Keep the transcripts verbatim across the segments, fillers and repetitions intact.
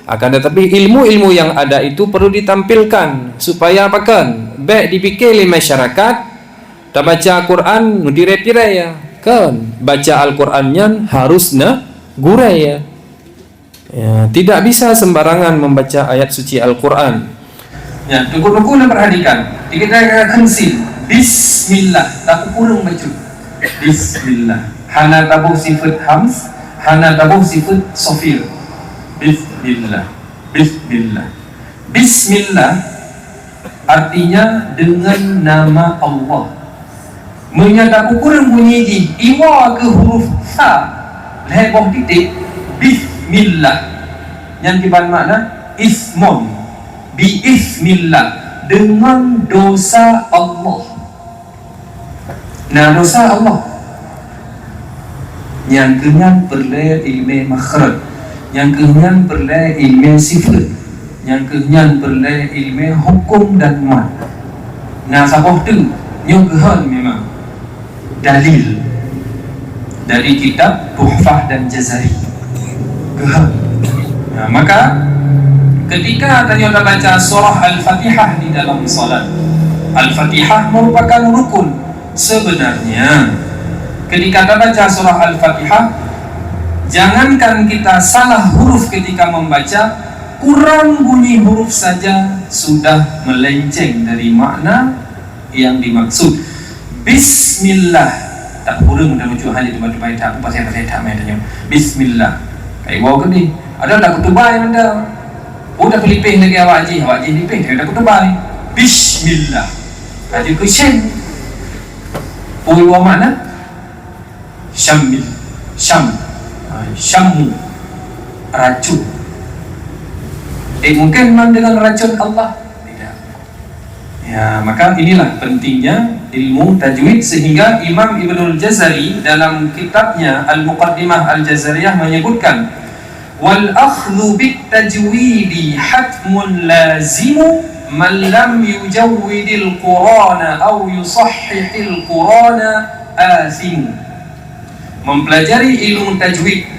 Akan tetapi, ilmu-ilmu yang ada itu perlu ditampilkan supaya apa kan? Bèk dipike lé masyarakat, tabaca Quran meutirai-tirai ya. Kan, baca Al-Quran nyan harus na gurèe ya. Ya, tidak bisa sembarangan membaca ayat suci Al-Quran. Ya, teungku-teungku na perhatikan. Kita kata kheun sin. Bismillah. Tapeupureueng bacut. Bismillah. Hana taboh sifeut hams, hana taboh sifeut sofir. Bismillah. Bismillah. Bismillah artinya dengan nama Allah. Meunyoe tapeupureueng bunyi jih, iwoe keu huruf sa, lhèe boh titik, bismillah. Nyan kiban makna ismun, bi ismillah, deungon dosa Allah. Nah, dosa Allah. Nyang keuh nyan peureulèe ileumèe makhraj. Nyang keuh nyan peureulèe ileumèe sifeut. Nyang keuh nyan peureulèe ileumèe huköm dan mat. Nah, saboh teuk nyoe geuhon memang dalil dari kitab Tuhfah dan Jazari. Geuhon. Nah, maka ketika tanyoe tabaca surah Al-Fatihah di dalam salat, Al-Fatihah merupakan rukun. Sebenarnya, ketika tabaca surah Al-Fatihah, jangankan kita salah huruf ketika membaca, kurang bunyi huruf saja sudah melenceng dari makna yang dimaksud. Bismillah. Tapeupureueng dan lucu hanya teman-teman tak apa saya tak main tanya. Bismillah. Kai wow ke ni? Ada tak kutubai anda? Oh, tak pelipih lagi awak ji, awak ji lipih, tak kutubai. Bismillah. Ada ke syen? Pui wa makna? Syamil. Syam. Ha, syammu. Racun. Eh, mungkin memang dengan racun Allah? Tidak. Ya, maka inilah pentingnya ilmu tajwid, sehingga Imam Ibnul Jazari dalam kitabnya Al-Muqaddimah Al-Jazariyah menyebutkan, "Wal akhdhu bit tajwidi hatmun lazimu, man lam yujawwidil Qur'ana aw yusahhihil Qur'ana athimu." Mempelajari ilmu tajwid,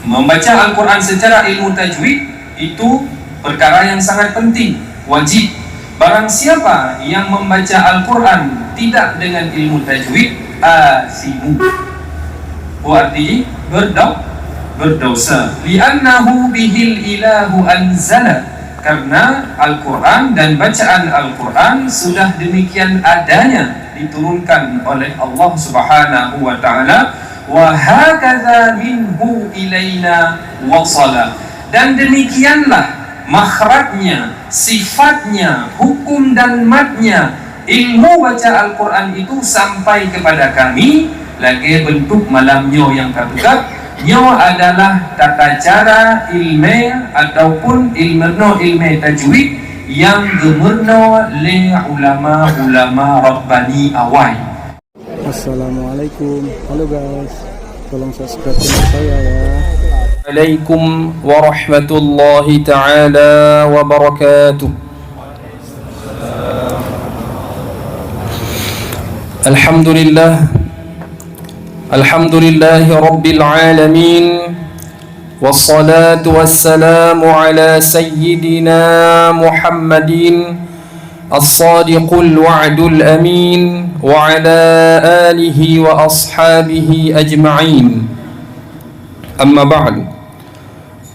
membaca Al-Quran secara ilmu tajwid, itu perkara yang sangat penting, wajib. Barang siapa yang membaca Al-Quran tidak dengan ilmu tajwid, athimu. Oh, arti berdo-, berdosa. Li'annahu bihil ilahu anzala. Karena Al-Quran dan bacaan Al-Quran sudah demikian adanya diturunkan oleh Allah Subhanahu wa Ta'ala, wa hakadha minhu ilaina wasala. Dan demikianlah makhrajnya, sifatnya, hukum dan matnya ilmu baca Al-Quran itu sampai kepada kami lagèe bentuk malam nyoe nyang ka peugah. Nyoe adalah tata cara ilmèe ataupun ilmèe, ilmèe tajwid nyang geumeurunoe lé ulama-ulama Rabbani awai. Assalamualaikum. Halo guys, tolong subscribe channel saya ya. Assalamualaikum warahmatullahi taala wabarakatuh. Alhamdulillah. Alhamdulillahi rabbil alamin. Wassalatu wassalamu ala sayyidina Muhammadin as-sadiqul wa'dul amin wa ala alihi wa ashabihi ajma'in. Amma ba'du.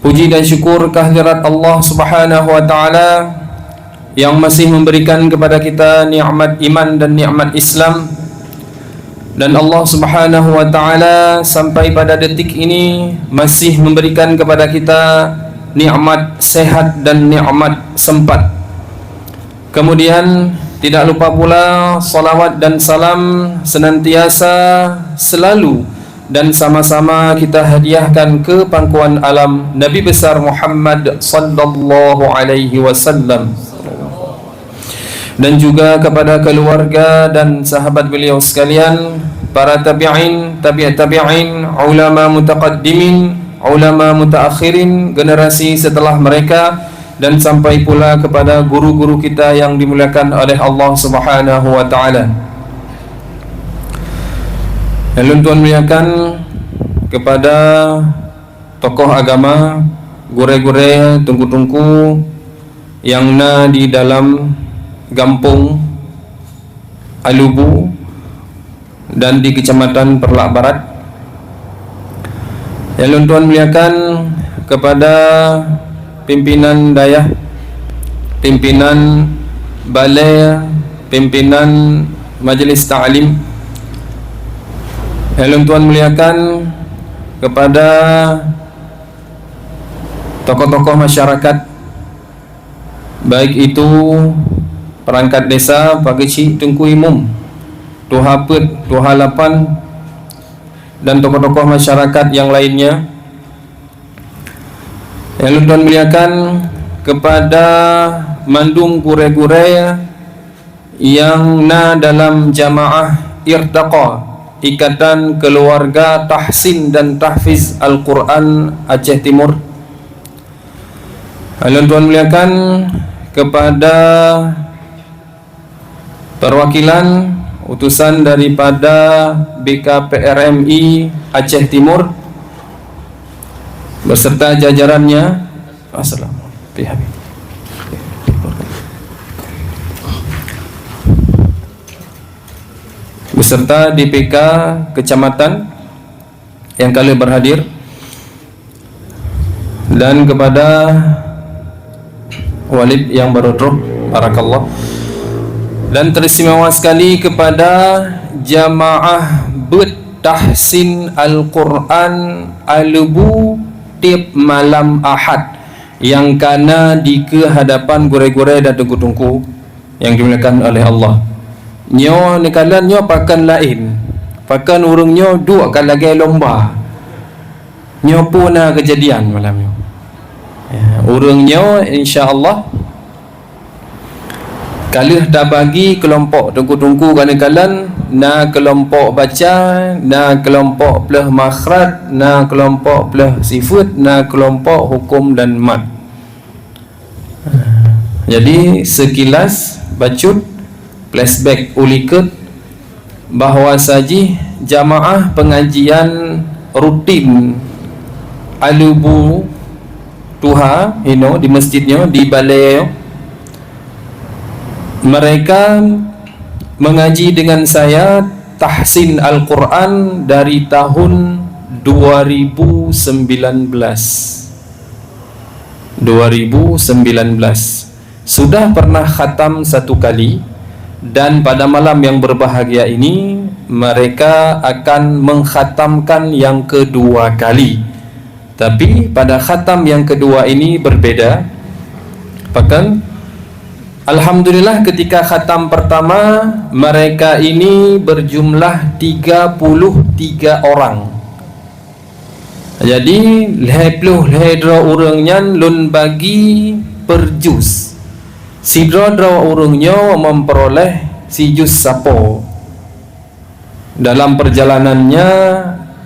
Puji dan syukur kehadirat Allah Subhanahu wa Ta'ala yang masih memberikan kepada kita nikmat iman dan nikmat Islam. Dan Allah Subhanahu wa Ta'ala sampai pada detik ini masih memberikan kepada kita nikmat sehat dan nikmat sempat. Kemudian, tidak lupa pula, salawat dan salam senantiasa, selalu, dan sama-sama kita hadiahkan ke pangkuan alam Nabi Besar Muhammad sallallahu alaihi wasallam. Dan juga kepada keluarga dan sahabat beliau sekalian, para tabi'in, tabi' tabi'in, ulama mutaqaddimin, ulama mutaakhirin, generasi setelah mereka, dan sampai pula kepada guru-guru kita yang dimuliakan oleh Allah Subhanahu wa Ta'ala. Yang lôn tuan muliakan kepada tokoh agama, gurée-gurée, teungku-teungku nyang na di dalam gampông Alubu dan di Kecamatan Peureulak Barat. Nyang lôn tuan muliakan kepada pimpinan dayah, pimpinan balai, pimpinan majlis taklim. Nyang lôn tuan muliakan kepada tokoh-tokoh masyarakat, baik itu perangkat desa, Pak Keuchik, Teungku Imum, Tuha Peuet, Tuha Lapan, dan tokoh-tokoh masyarakat yang lainnya. Nyang lôn tuan muliakan kepada mandum gurée-gurée nyang na dalam jamaah Irtaqa, Ikatan Keluarga Tahsin dan Tahfiz Al-Quran Aceh Timur. Lôn tuan muliakan kepada perwakilan utusan daripada B K P R M I Aceh Timur beserta jajarannya. Assalamualaikum. Beserta D P K kecamatan yang ka lheueh berhadir, dan kepada Walid yang baru troh, barakallah, dan teristimewa sekali kepada jamaah beuet tahsin Al-Quran Alubu tiep malam Ahad yang ka na di keuhadapan gurée-gurée dan teungku-teungku yang dimuliakan oleh Allah. Nyoe neukalon nyoe pakon laén, pakon ureuëng nyoe duek ka lagée lomba. Nyoe peue na keujadian malam nyoe. Ya, ureuëng nyoe insya Allah ka lheueh tabagi keulompok teungku-teungku ka neukalon, na keulompok baca, na keulompok pleuh makhraj, na keulompok pleuh sifeuet, na keulompok huköm dan mat. Jadi, sekilas bacut, flashback u likot, bahwa sajih jamaah pengajian rutin Alubu Tuha inoe di masjid nyoe, di balai nyoe, mereka mengaji dengan saya tahsin Al-Quran dari tahun dua ribu sembilan belas. Dua ribu sembilan belas. Sudah pernah khatam satu kali, dan pada malam yang berbahagia ini, mereka akan mengkhatamkan yang kedua kali. Tapi, pada khatam yang kedua ini berbeda. Pakon? Alhamdulillah, ketika khatam pertama, mereka ini berjumlah tiga puluh tiga orang. Jadi, lhée ploh lhée droe ureuëng nyan lôn bagi per juz. Sidroe-droe ureuëng nyoe memperoleh sijuz sapo. Dalam perjalanannya,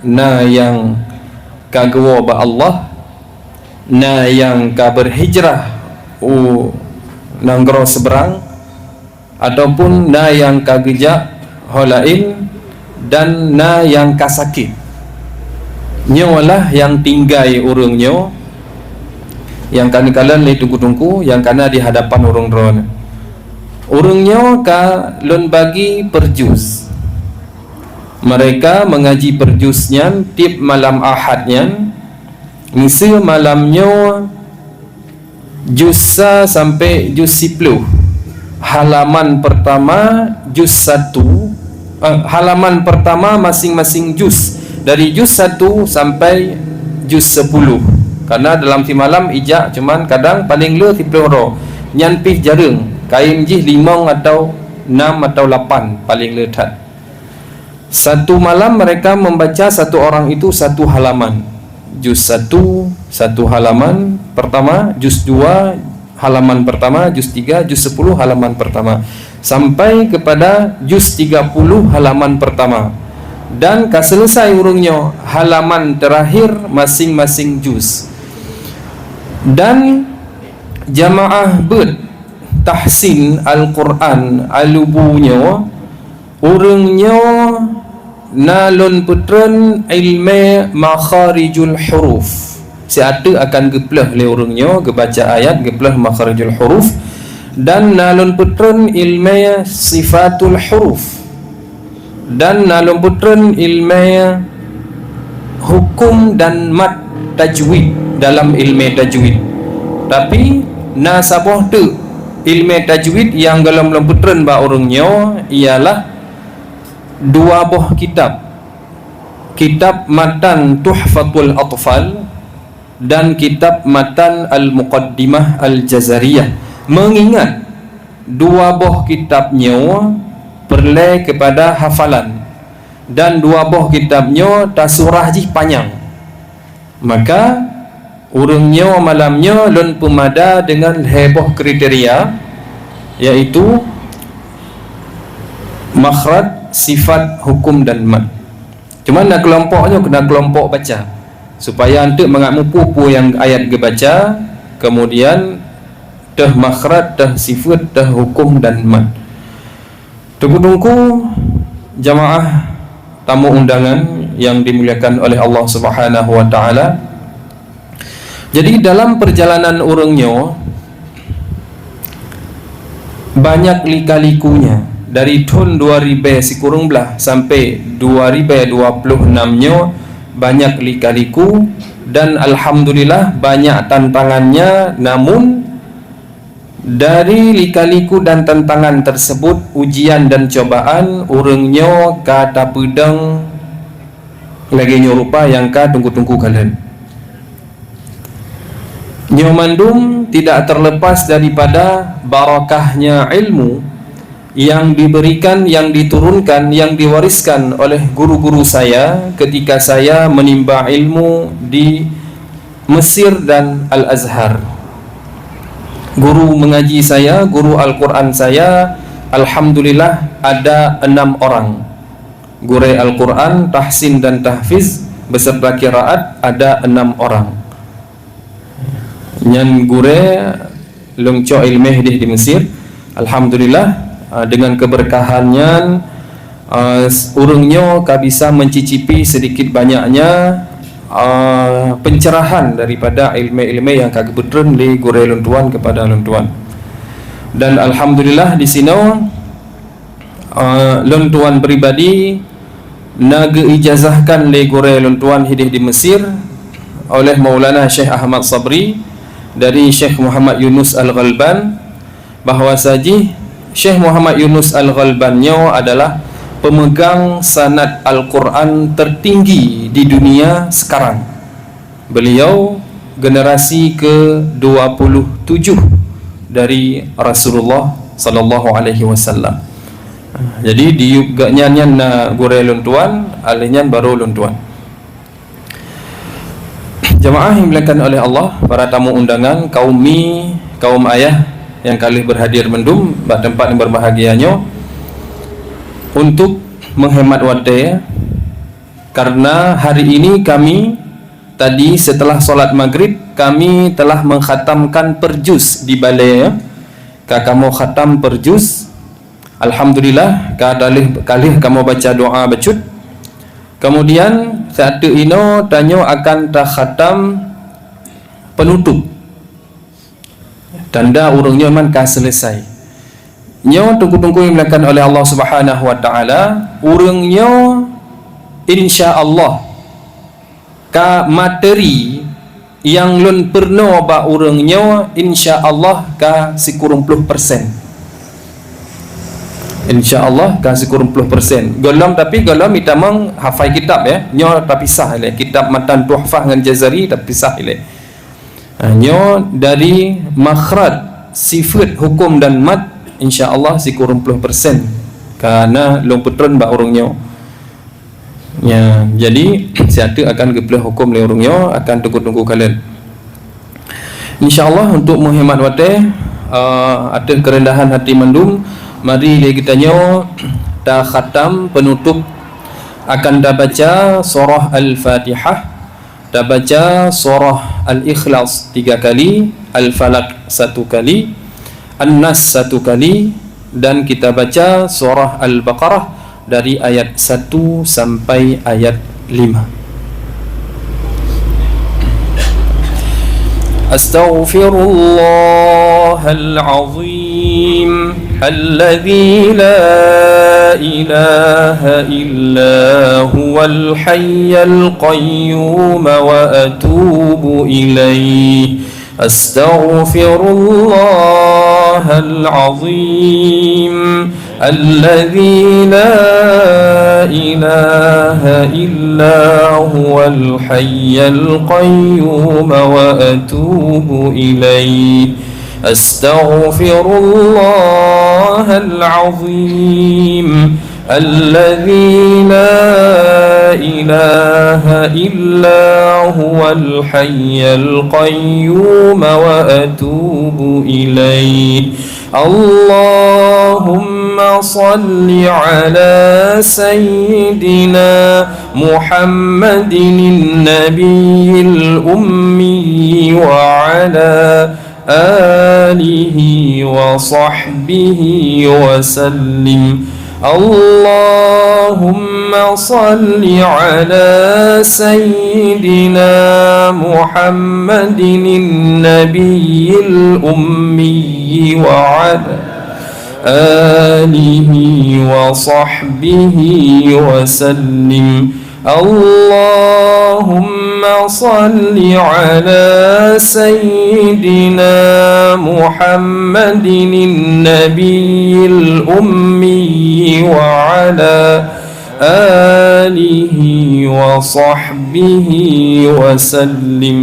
na nyang ka geuwoe bak Allah, na nyang ka berhijrah u nanggroe seubrang, ataupun na nyang ka geujak ho laén, dan na nyang ka sakét. Nyoe lah nyang tinggai ureuëng nyoe, nyang ka neukalon lé teungku-teungku, nyang ka na di hadapan ureuëng droeneuh. Ureuëng nyoe ka lôn bagi per juz. Mereka mengaji per juz nyan tiep malam Ahad nyan, miseue malam nyoe juz sa sampai juz siploh. Halaman pertama juz satu, eh, halaman pertama masing-masing juz, dari juz satu sampai juz sepuluh. Karena dalam simalam ijak cuman kadang paling le siploh droe. Nyan pih jareueng, kain jih limong atau enam atau lapan paling le that. Satu malam mereka membaca satu orang itu satu halaman. Juz satu, satu halaman pertama, juz dua, halaman pertama, juz tiga, juz sepuluh, halaman pertama. Sampai kepada juz tiga puluh, halaman pertama. Dan ka selesai ureuëng nyoe halaman terakhir masing-masing juz. Dan jamaah beuet tahsin Al-Quran Alubu nyoe, ureuëng nyoe na lôn peutreun ilmé makharijul huruf. Siat teuk akan geupleuh lé ureuëng nyoe, geubaca ayat, geupleuh makhrajul huruf, dan na lôn peutreun ilmé sifatul huruf, dan na lôn peutreun ilmé hukum dan mat tajwid dalam ilmé tajwid. Tapi na saboh teuk ilmé tajwid nyang gohlom lôn peutreun bak ureuëng nyoe ialah dua boh kitab. Kitab matan Tuhfatul Atfal dan kitab matan Al-Muqaddimah Al-Jazariyah. Mengingat dua boh kitab nyoe peureulée keupada hafalan, dan dua boh kitab nyoe tasurah jih panyang. Maka, ureuëng nyoe malam nyoe lôn peumada deungon lhée boh kriteria, yaitu makhraj, sifat, hukum, dan mat. Cuma na keulompok nyoe keunan keulompok baca, supaya eunteuk mangat muphom peue nyang ayat geubaca, kemudian teuh makhraj, teuh sifat, teuh hukum dan mat. Teungku-teungku jamaah tamu undangan yang dimuliakan oleh Allah Subhanahu wa Taala. Jadi, dalam perjalanan ureuëng nyoe, banyak lika-likunya. Dari thon dua ribée sikureueng blaih sampai dua ribée dua puluh enam nyoe, banyak lika-liku, dan alhamdulillah banyak tantangannya, namun dari lika-liku dan tantangan tersebut, ujian dan cobaan, ureuëng nyoe ka tapeudong lagée nyoe rupa nyang ka teungku-teungku kalon. Nyoe mandum tidak terlepas daripada barakahnya ilmu yang diberikan, yang diturunkan, yang diwariskan oleh guru-guru saya ketika saya menimba ilmu di Mesir dan Al-Azhar. Guru mengaji saya, guru Al-Quran saya, alhamdulillah, ada enam orang. Gurée Al-Quran, tahsin dan tahfiz, beserta qiraat ada enam orang. Nyan gurée lôn cok ilmé deh di Mesir. Alhamdulillah, ah, dengan keberkahan nyan, ah, s-, ureuëng nyoe ka bisa mencicipi sedikit banyaknya, ah, pencerahan daripada ilmé-ilmé nyang ka geupeutreun lé gurée lôn tuan kepada lôn tuan. Dan alhamdulillah di sinoe, ah, lôn tuan pribadi na geuijazahkan lé gurée lôn tuan hideh di Mesir oleh Maulana Syekh Ahmad Sabri dari Syekh Muhammad Yunus Al-Ghalban, bahwa sajih Syekh Muhammad Yunus Al-Ghalban nyoe adalah pemegang sanad Al-Quran tertinggi di dunia sekarang. Beliau generasi ke dua puluh tujuh dari Rasulullah sallallahu alaihi wasallam. Jadi, di yup geuhnyan nyan na gurée lôn tuan, alheuh nyan barô lôn tuan. Jamaah yang dimuliakan oleh Allah, para tamu undangan, kaum mi, kaum ayah yang ka lheueh berhadir mandum bak tempat yang berbahagia nyoe, untuk menghemat watée, karena hari ini kami tadi setelah solat maghrib, kami telah mengkhatamkan per juz di balée, ya. Ka kamoe khatam per juz. Alhamdulillah, ka dalih, ka lheueh kamoe baca doa bacut. Kemudian, siat teuk inoe tanyoe akan takhatam penutup. Tanda ureuëng nyoe man ka selesai. Nyoe teungku-teungku yang dimuliakan oleh Allah Subhanahu wa Taala, ureuëng nyoe insya Allah ka materi nyang lôn peurunoe bak ureuëng nyoe insya Allah ka sikureueng ploh persen. Insya Allah ka sikureueng ploh persen. Gohlom, tapi gohlom itamong hafai kitab, ya. Nyoe tapisah ilée. Kitab matan Tuhfah ngon Jazari tapisah ilée. Ha, nyoe dari makhraj, sifat, hukum dan mat, insya Allah sikureueng ploh persen ka na lôn peutreun bak ureuëng nyoe. Ya, jadi siat teuk akan geupleuh hukum lé ureuëng nyoe akan teungku-teungku kalon. Insya Allah untuk menghemat watée, eh, ateueh keureundahan hati mandum, mari lé geutanyoe takhatam penutup akan tabaca surah Al-Fatihah. Tabaca surah Al-Ikhlas tiga kali, Al-Falaq satu kali, An-Nas satu kali, dan kita baca surah Al-Baqarah dari ayat satu sampai ayat lima. أستغفر الله العظيم الذي لا إله إلا هو الحي القيوم وأتوب إليه. أستغفر الله العظيم الذي لا إله إلا هو الحي القيوم وأتوب إليه. أستغفر الله العظيم الذي لا إله إلا هو الحي القيوم وأتوب إليه. اللهم صل على سيدنا محمد النبي الأمي وعلى آله وصحبه وسلم. اللهم صل على سيدنا محمد النبي الأمي وعلى آله وصحبه وسلم. اللهم صل على سيدنا محمد النبي الأمي وعلى آله وصحبه وسلم.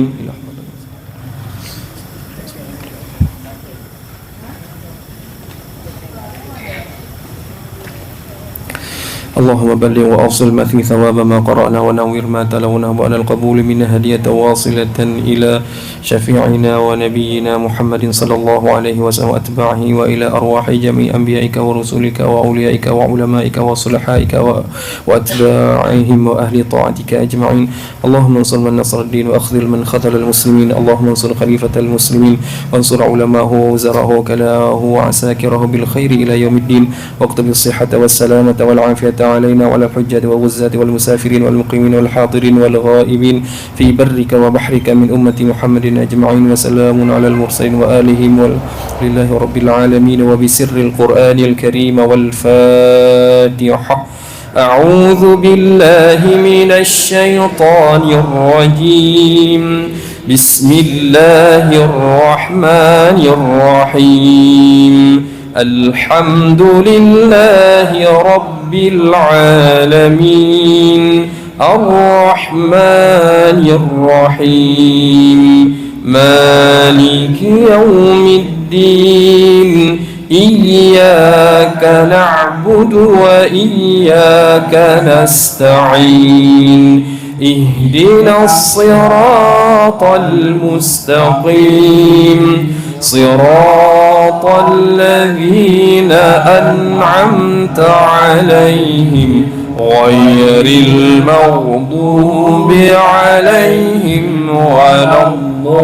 اللهم بلغ وأوصل مثل ثواب ما قرأنا ونور ما تلوناه بعد القبول منا هدية واصلة إلى شفيعنا ونبينا محمد صلى الله عليه وسلم وأتباعه وإلى أرواح جميع أنبيائك ورسلك وأوليائك وعلمائك وصلحائك و-، وأتباعهم وأهل طاعتك أجمعين. اللهم انصر من نصر الدين وأخذل من خذل المسلمين. اللهم انصر خليفة المسلمين وانصر علماءه ووزراءه ووكلاءه وعساكره بالخير إلى يوم الدين، واكتب الصحة والسلامة والعافية علينا وعلى الحجاج والغزاة والمسافرين والمقيمين والحاضرين والغائبين في برك وبحرك من أمة محمد أجمعين، وسلام على المرسلين وآلهم والحمد لله رب العالمين، وبسر القرآن الكريم والفاتحة. أعوذ بالله من الشيطان الرجيم. بسم الله الرحمن الرحيم. الحمد لله رب العالمين. الرحمن الرحيم. مالك يوم الدين. إياك نعبد وإياك نستعين. اهدنا الصراط المستقيم. صراط الذين أنعمت عليهم غير المغضوب عليهم ولا الضالين.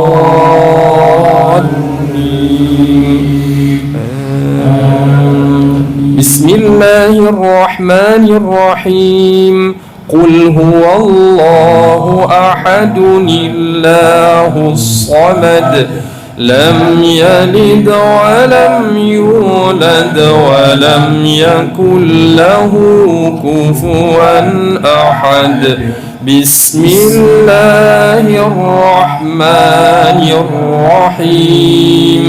بسم الله الرحمن الرحيم. قل هو الله أحد الله الصمد. لم يلد ولم يولد ولم يكن له كفوا أحد. بسم الله الرحمن الرحيم.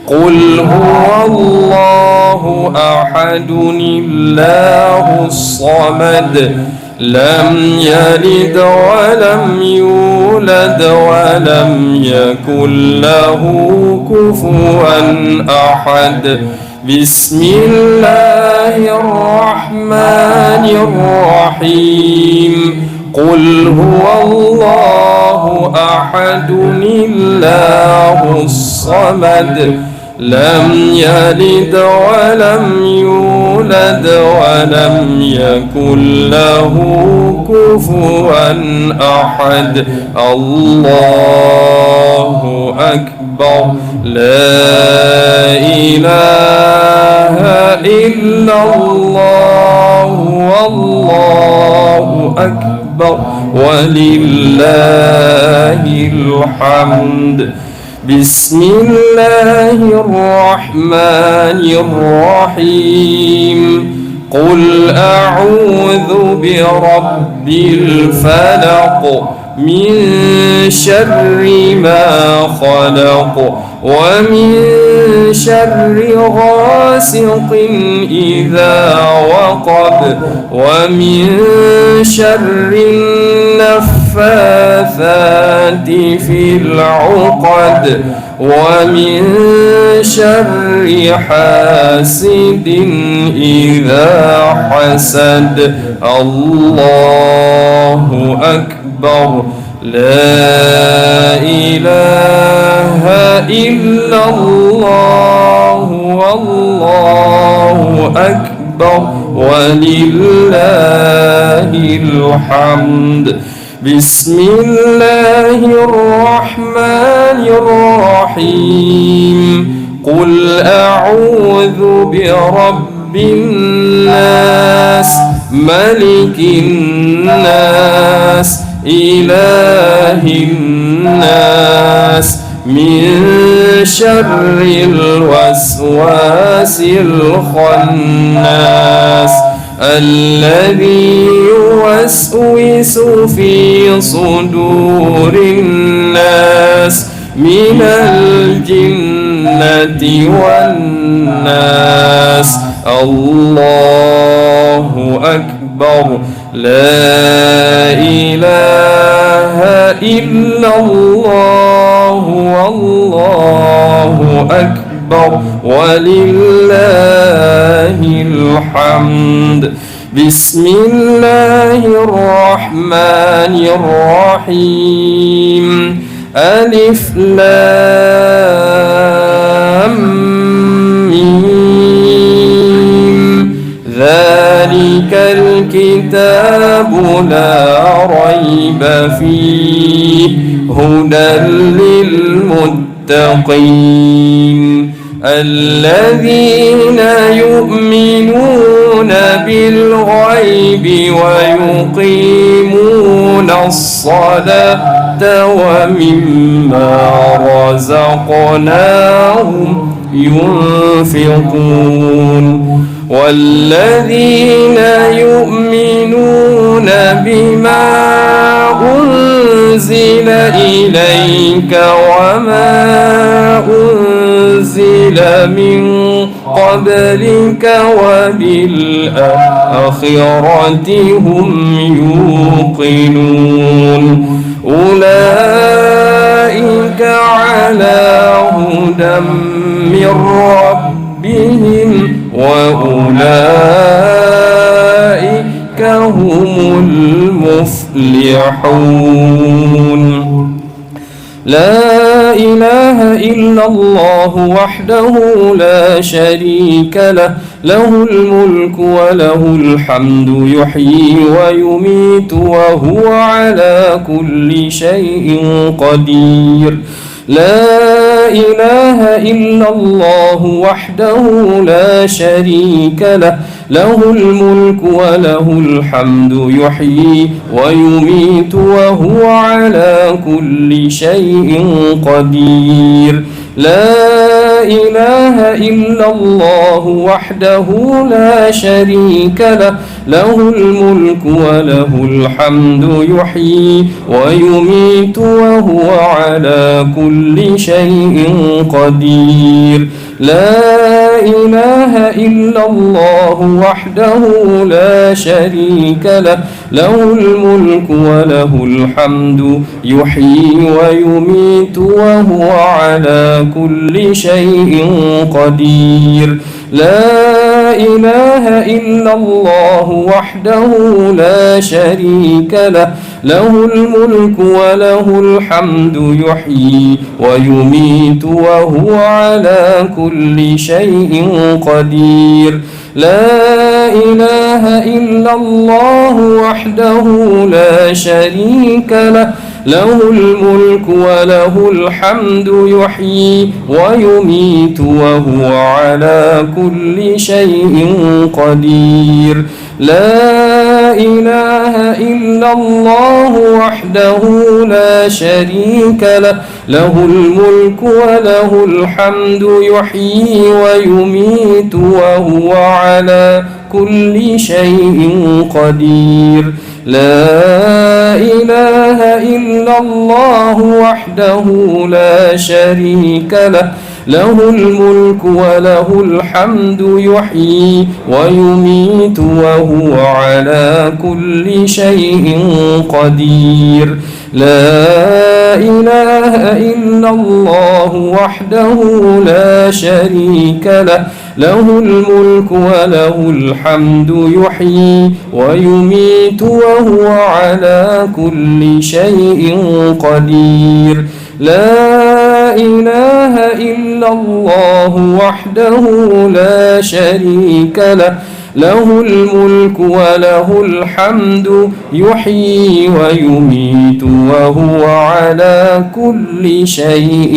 قل هو الله أحد الله الصمد. لم يلد ولم يولد ولم يكن له كفوا أحد. بسم الله الرحمن الرحيم. قل هو الله أحد الله الصمد. لم يلد ولم يولد ولم يكن له كفوا أحد. الله أكبر. لا إله إلا الله والله أكبر ولله الحمد. بسم الله الرحمن الرحيم. قل أعوذ برب الفلق. من شر ما خلق. ومن شر غاسق إذا وقب. ومن شر النفاثات في العقد. ومن شر حاسد إذا حسد. الله أكبر. لا إله إلا الله والله أكبر ولله الحمد. بسم الله الرحمن الرحيم. قل أعوذ برب الناس، ملك الناس، إله الناس، من شر الوسواس الخناس، الذي يوسوس في صدور الناس، من الجنة والناس. الله أكبر. لا إله إلا الله والله أكبر ولله الحمد. بسم الله الرحمن الرحيم. ألف لام ميم. ذلك الكتاب لا ريب فيه هدى للمتقين. الذين يؤمنون بالغيب ويقيمون الصلاة ومما رزقناهم ينفقون. والذين يؤمنون بما أنزل إليك وما أنزل من قبلك وبالآخرة هم يوقنون. أولئك على هدى من ربهم وأولئك هم المفلحون. لا إله إلا الله وحده لا شريك له، له الملك وله الحمد يحيي ويميت وهو على كل شيء قدير. لا إله إلا الله وحده لا شريك له، له الملك وله الحمد يحيي ويميت وهو على كل شيء قدير. لا إله إلا الله وحده لا شريك له، له الملك وله الحمد يحيي ويميت وهو على كل شيء قدير. لا إله إلا الله وحده لا شريك له، له الملك وله الحمد يحيي ويميت وهو على كل شيء قدير. لا إله إلا الله وحده لا شريك له، له الملك وله الحمد يحيي ويميت وهو على كل شيء قدير. لا إله إلا الله وحده لا شريك له، له الملك وله الحمد يحيي ويميت وهو على كل شيء قدير. لا إله إلا الله وحده لا شريك له، له الملك وله الحمد يحيي ويميت وهو على كل شيء قدير. لا إله إلا الله وحده لا شريك له، له الملك وله الحمد يحيي ويميت وهو على كل شيء قدير. لا إله إلا الله وحده لا شريك له، له الملك وله الحمد يحيي ويميت وهو على كل شيء قدير. لا إله إلا الله وحده لا شريك له، له الملك وله الحمد يحيي ويميت وهو على كل شيء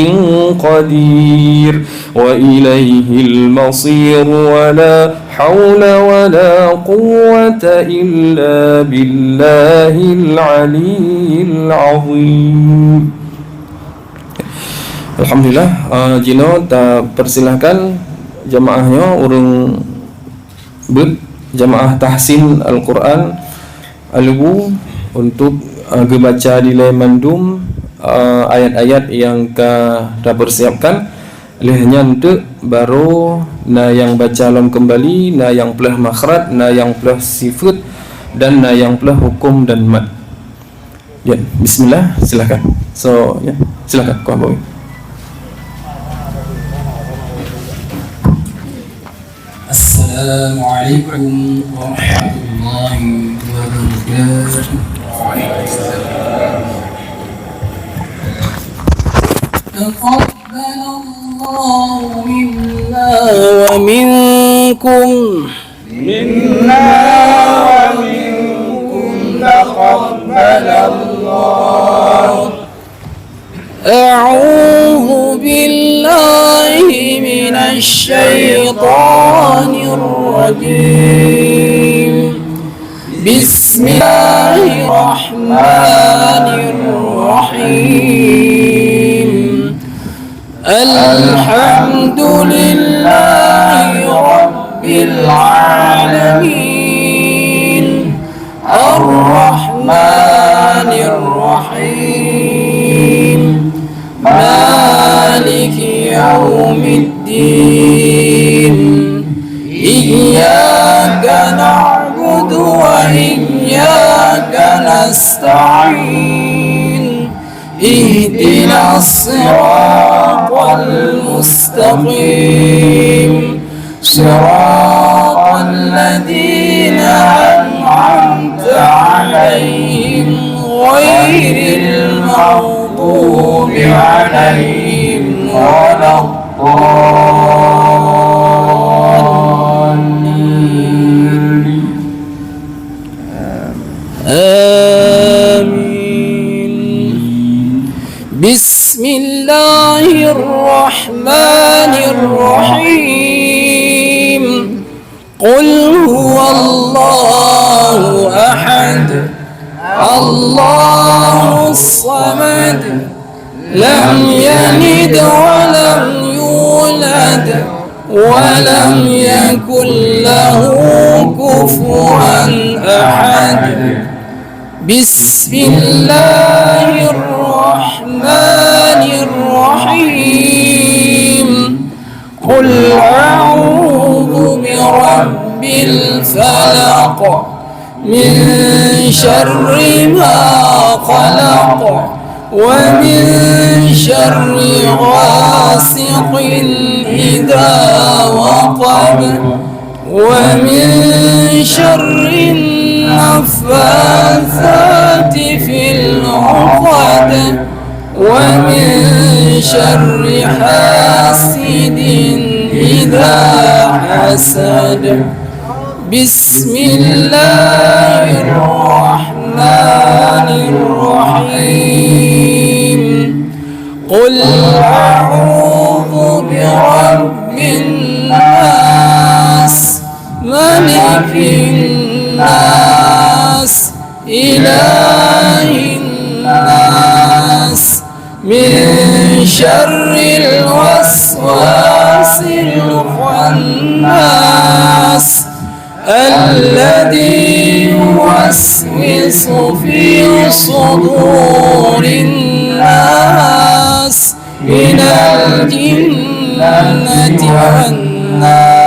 قدير. وإليه المصير. ولا حول ولا قوة إلا بالله العلي العظيم. Alhamdulillah, ah, jinoe tapersilahkan jamaah nyoe ureuëng beuet jamaah tahsin Al-Quran Alubu untuk, ah, geubaca dilée mandum, ah, ayat-ayat nyang ka tapersiapkan. Lheueh nyan teuk barô na nyang baca lom keumbali, na nyang pleueh makhraj, na nyang pleueh sifeuet, dan na nyang pleueh huköm dan mat. Ya, bismillah, silakan. So, ya, silakan, Kuah Bawi. Assalamualaikum warahmatullahi wabarakatuh. تقبل الله منا ومنكم. منا ومنكم تقبل الله. أعوذ بالله من الشيطان الرجيم. بسم الله الرحمن الرحيم. الحمد لله رب العالمين. الرحمن الرحيم. مالك يوم الدين. إياك نعبد وإياك نستعين. اهدنا الصراط المستقيم. صراط الذين أنعمت عليهم غير المغضوب عليهم ولا الضالين. آمين. بسم الله الرحمن الرحيم. قل هو الله أحد. الله الصمد. لم يلد ولم يولد ولم يكن له كفوا أحد. بسم الله الرحمن الرحيم. قل أعوذ برب الفلق. من شر ما خلق. ومن شر غاسق إذا وقب. ومن شر النفاثات في العقد. ومن شر حاسد إذا حسد. بسم الله الرحمن الرحيم. قل أعوذ برب الناس. ملك الناس. الناس، إله الناس، من شر الوسواس الخناس، الذي يوسوس في صدور الناس، من الجنة والناس.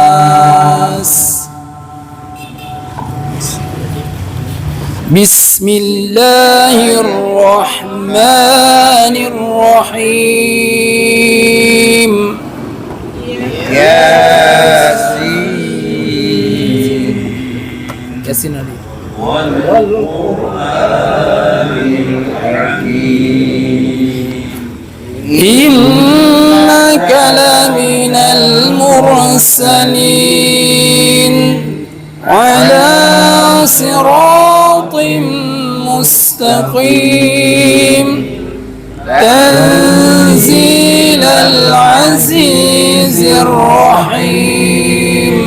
بسم الله الرحمن الرحيم. ياسين. ياسين علي. والقرآن الحكيم. إنك لمن المرسلين على صراط مستقيم. تنزيل العزيز الرحيم.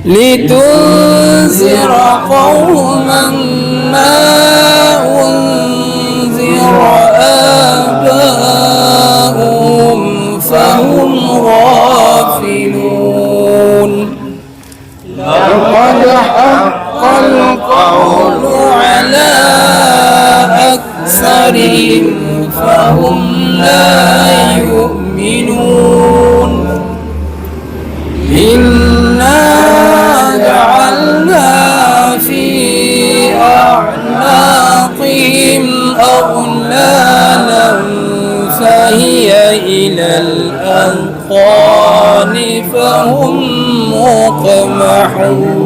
لتنذر قوما ما أنذر آباؤهم فهم غافلون. لقد حق القول على أكثرهم فهم لا يؤمنون. إنا جعلنا في أعناقهم أغلالا فهي إلى الأذقان فهم مقمحون.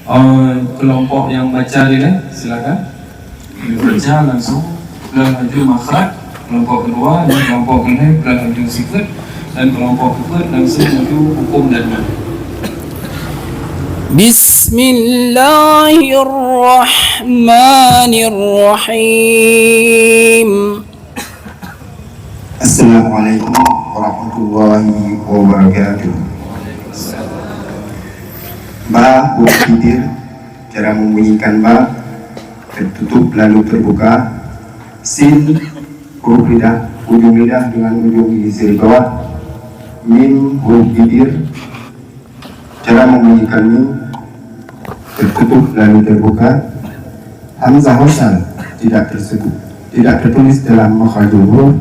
Oh, kelompok yang baca dia, silakan. Baca langsung, peugah laju makhraj. Kelompok kedua dan kelompok ketiga, peugah laju sifat. Dan kelompok keempat langsung laju hukum dan. بسم الله الرحمن الرحيم. Assalamualaikum warahmatullahi wabarakatuh. Ba, huruf Hijr, cara membunyikan ba, tertutup lalu terbuka. Sin, huruf lidah, ujung lidah dengan ujung gigi sirip bawah. Mim, huruf Hijr, cara membunyikan mim, tertutup lalu terbuka. Hamzah wasal tidak tersebut, tidak tertulis dalam makhrajul huruf.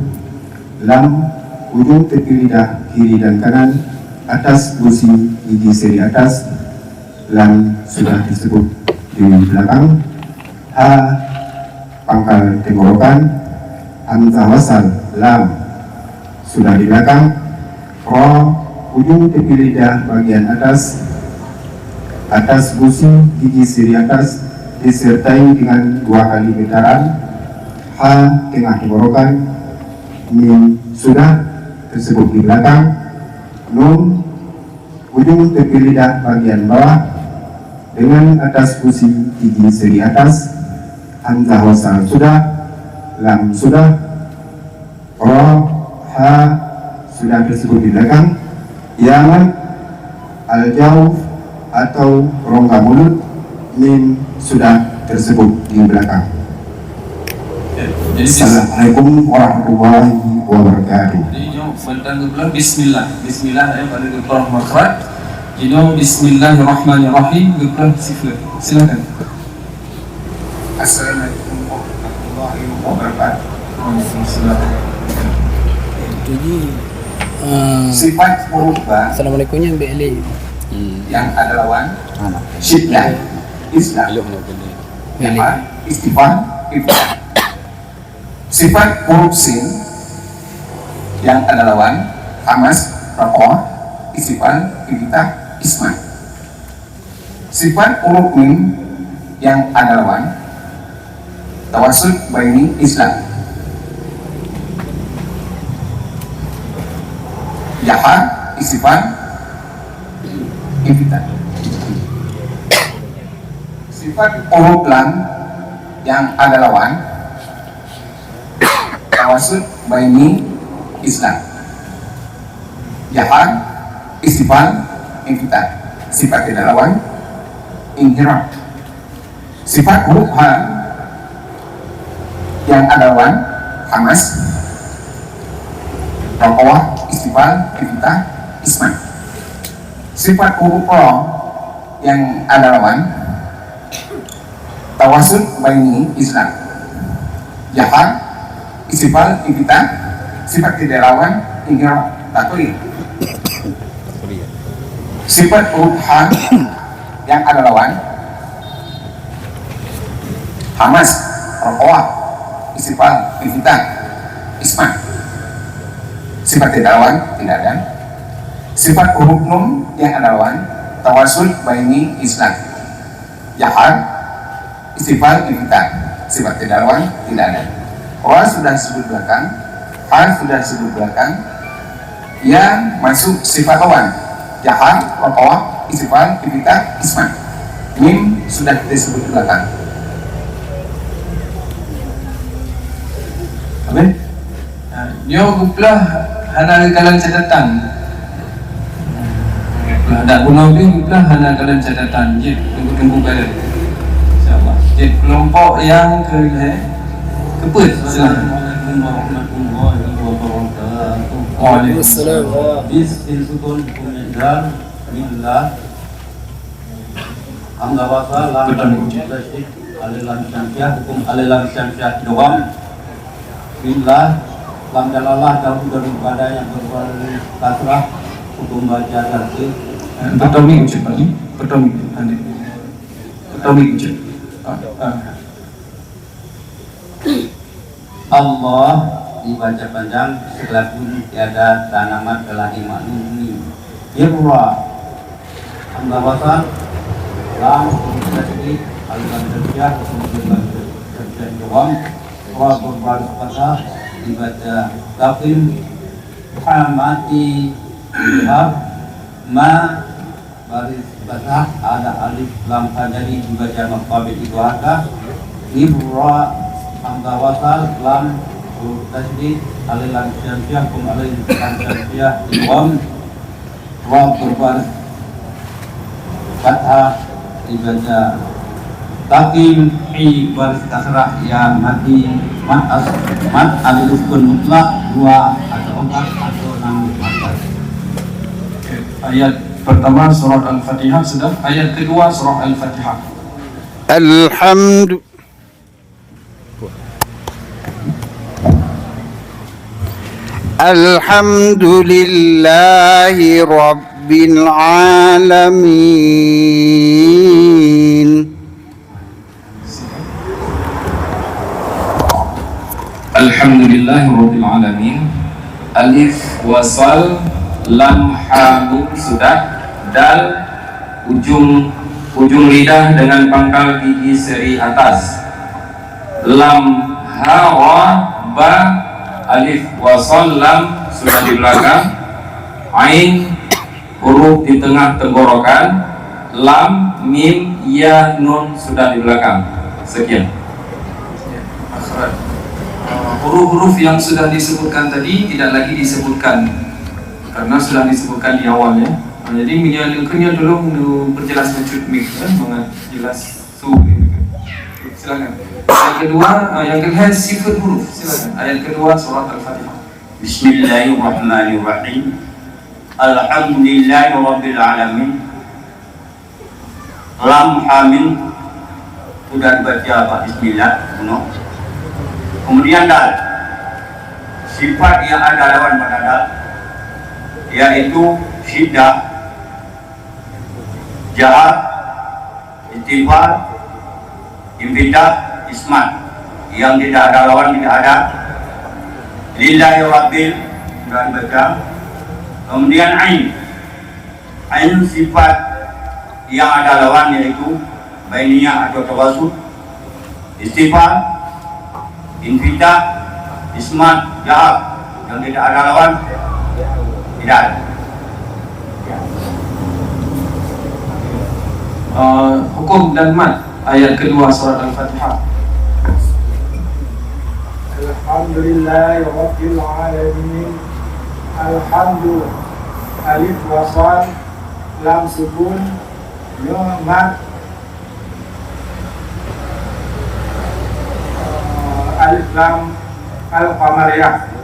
Lam, ujung tepi lidah kiri dan kanan, atas gusi gigi seri atas. Lam sudah tersebut di belakang. Ha, pangkal tenggorokan. Hamzah wasal, lam, sudah di belakang. Ra, ujung tepi lidah bagian atas, atas gusi gigi siri atas, disertai dengan dua kali getaran. Ha, tengah tenggorokan. Mim sudah tersebut di belakang. Nun, ujung tepi lidah bagian bawah dengan atas gusi gigi seri atas. Hamzah wasal sudah, lam sudah, ra, ha sudah tersebut di belakang. Ya, al-jauf atau rongga mulut, mim sudah tersebut di belakang. Ya, jadi bis- Assalamualaikum warahmatullahi wabarakatuh. Jadi, jom, bantang geupeugah bismillah. Bismillah, ya, pada geupeugah makhraj. Jadi, bismillahirrahmanirrahim, geupeugah sifat. Silakan. Assalamualaikum warahmatullahi wabarakatuh. Waalaikumsalam. Itu je. Ah. Sifat huruf ba. Assalamualaikum nya ambil alih. Hmm. Yang ada lawan. Anak. Syiddah. Islah. Iloh nak kena. Alih. Apa? Istifham. Ifham. Sifat huruf sin yang ada lawan. Hamas. Raqah. Istifham. Iftitah. Ismat. Sifat huruf mim yang ada lawan. Tawasud baini islah. Jahar, istifham, iftitah. Sifat huruf lam yang ada lawan. Tawasud baini islah. Jahar, istifham, Infitah, sifat tidak lawan, inhiraf. Sifat huruf ha yang ada lawan, hamas, roqawah, istifal, infitah, ismat. Sifat huruf ra yang ada lawan, tawasud, baini, izhar. Jahar, istifal, infitah, sifat tidak lawan, inhiraf, takhfif. Sifat huruf ha yang ada lawan, hamas, roqawah, istifal, infitah, ismat. Sifat tidak lawan, tidak ada. Sifat huruf nun yang ada lawan, tawasud, baini, izhar. Jahar, istifal, infitah. Sifat tidak lawan, tidak ada. Ra sudah disebut belakang, ha sudah disebut belakang. Ya masuk sifat lawan. Jahar, roqawah, istifal, infitah, ismat. Mim sudah disebut belakang. Habis? Ha, nyoe geupeugah hana geukalon catatan. Geupeugah dak bunoe pih geupeugah hana kalon catatan. Jeuet, tunggu-tunggu kalon. Insyaallah. Jeuet, kelompok nyang keulhèe. Keupeuet, silakan. Assalamualaikum warahmatullahi wabarakatuh. Waalaikumsalam. Bis, bin sukun, hukum i'dal, bismillah. Hamzah wasal, lam, betul, tasydid, alif lam syamsiah, hukum alif lam syamsiah idgham. Billah, lam jalalah, jauh daripada yang berbaris kasrah, hukum baca tasydid. Betul ni ucap ni, betul ni, betul ni ucap. Ah, ah. Allah dibaca panjang, sekalipun tiada tanamat telah dimaklumi. Irra, hamzah wasal, lam, huruf tasydid, alif lam syamsiah, huruf lam syamsiah idgham, ra berbaris fathah, dibaca tafkhim, ha mati, idgham, ma, baris fathah, ada alif lam ha, jadi dibaca maqabil idgham. Ibra, hamzah wasal, lam, huruf tasydid, alif lam syamsiah, kum alif lam syamsiah, idgham, ra berbaris fathah, dibaca tafkhim, hi baris kasrah, ya mati, mad as-, mad alif sukun mutlak, dua atau empat atau enam mata. Ayat pertama surah Al-Fatihah sudah, ayat kedua surah Al-Fatihah. Alhamdu-, Alhamdulillahi Rabbil Alamin. Alhamdulillahirabbil alamin. Alif wasal, lam ha mim sudah, dal ujung, ujung lidah dengan pangkal gigi seri atas. Lam ha ra ba, alif wasal lam sudah di belakang. Ain huruf di tengah tenggorokan, lam, mim, ya, nun sudah di belakang. Sekian. Ya, akhirat. Uh, huruf-huruf yang sudah disebutkan tadi tidak lagi disebutkan karena sudah disebutkan di awal, ya. Uh, jadi, meunyoe, meunyoe tolong diperjelas bacut mic, ya, mangat jelas su. Silakan. Yang kedua, uh, yang kedua sifat huruf. Silakan. Ayat kedua surat Al-Fatihah. Bismillahirrahmanirrahim. Alhamdulillahirabbil alamin. Lam ha mim sudah dibaca bak bismillah, bunoe. Kemudian dal. Sifat yang ada lawan pada dal, yaitu syiddah, jahar, istifal, infitah, ismat. Yang tidak ada lawan, tidak ada. Lillahi rabbil, sudah dibaca. Kemudian ain. Ain sifat yang ada lawan yaitu bainiyah atau tawasud, istifal, infitah, ismat, jahar. Yang tidak ada lawan, tidak ada. Uh, hukum dan mat ayat kedua surat Al-Fatihah. Alhamdulillahirabbil alamin. Alhamdu, alif wasal, Lam sukun, nyoe mat, eh, alif lam al-qamariyah.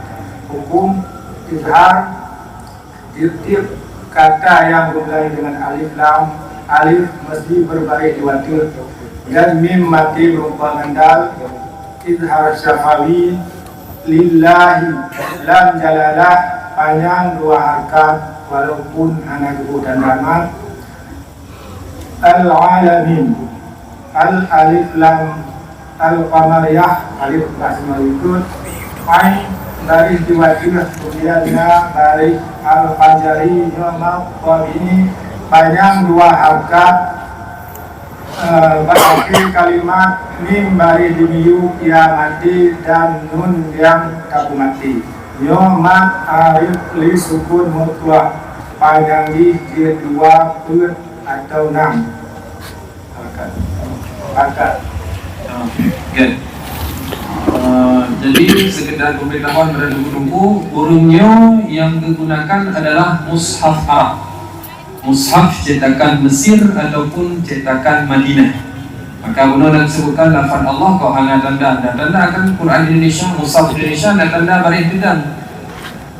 Hukum izhar, tiep-tiep kata nyang dimulai deungon alif lam, alif mesti berbaris dua teuk, dan mim mati berupa ngon dal. Izhar syafawi, lillahi, lam jalalah, panyang dua harkat, walaupun hana geubôh tanda mat. Al-alamin. Al-alif lam al-qamariyah, alif lam meulikot, ain baris dua teuk, kemudian na baris al-fajri, nyoe mat tabini, panyang dua harkat, eh, bak akhé kalimat, mim baris dimiyueb, ya mati, dan nun nyang tapeumati. Nyoe mat arif li sukun mutlak, panyang jih jeuet dua, peuet, atau nam. Pakat. Pakat. Ah, okey. Ah, jadi, sekedar pemberitahuan kepada teungku-teungku, ureuëng nyoe yang digunakan adalah mushaf Arab. Mushaf cetakan Mesir ataupun cetakan Madinah. Maka bunoe na disebutkan lafaz Allah kok hana tanda. Ada tanda kan Quran Indonesia, mushaf Indonesia ada tanda baris teudong.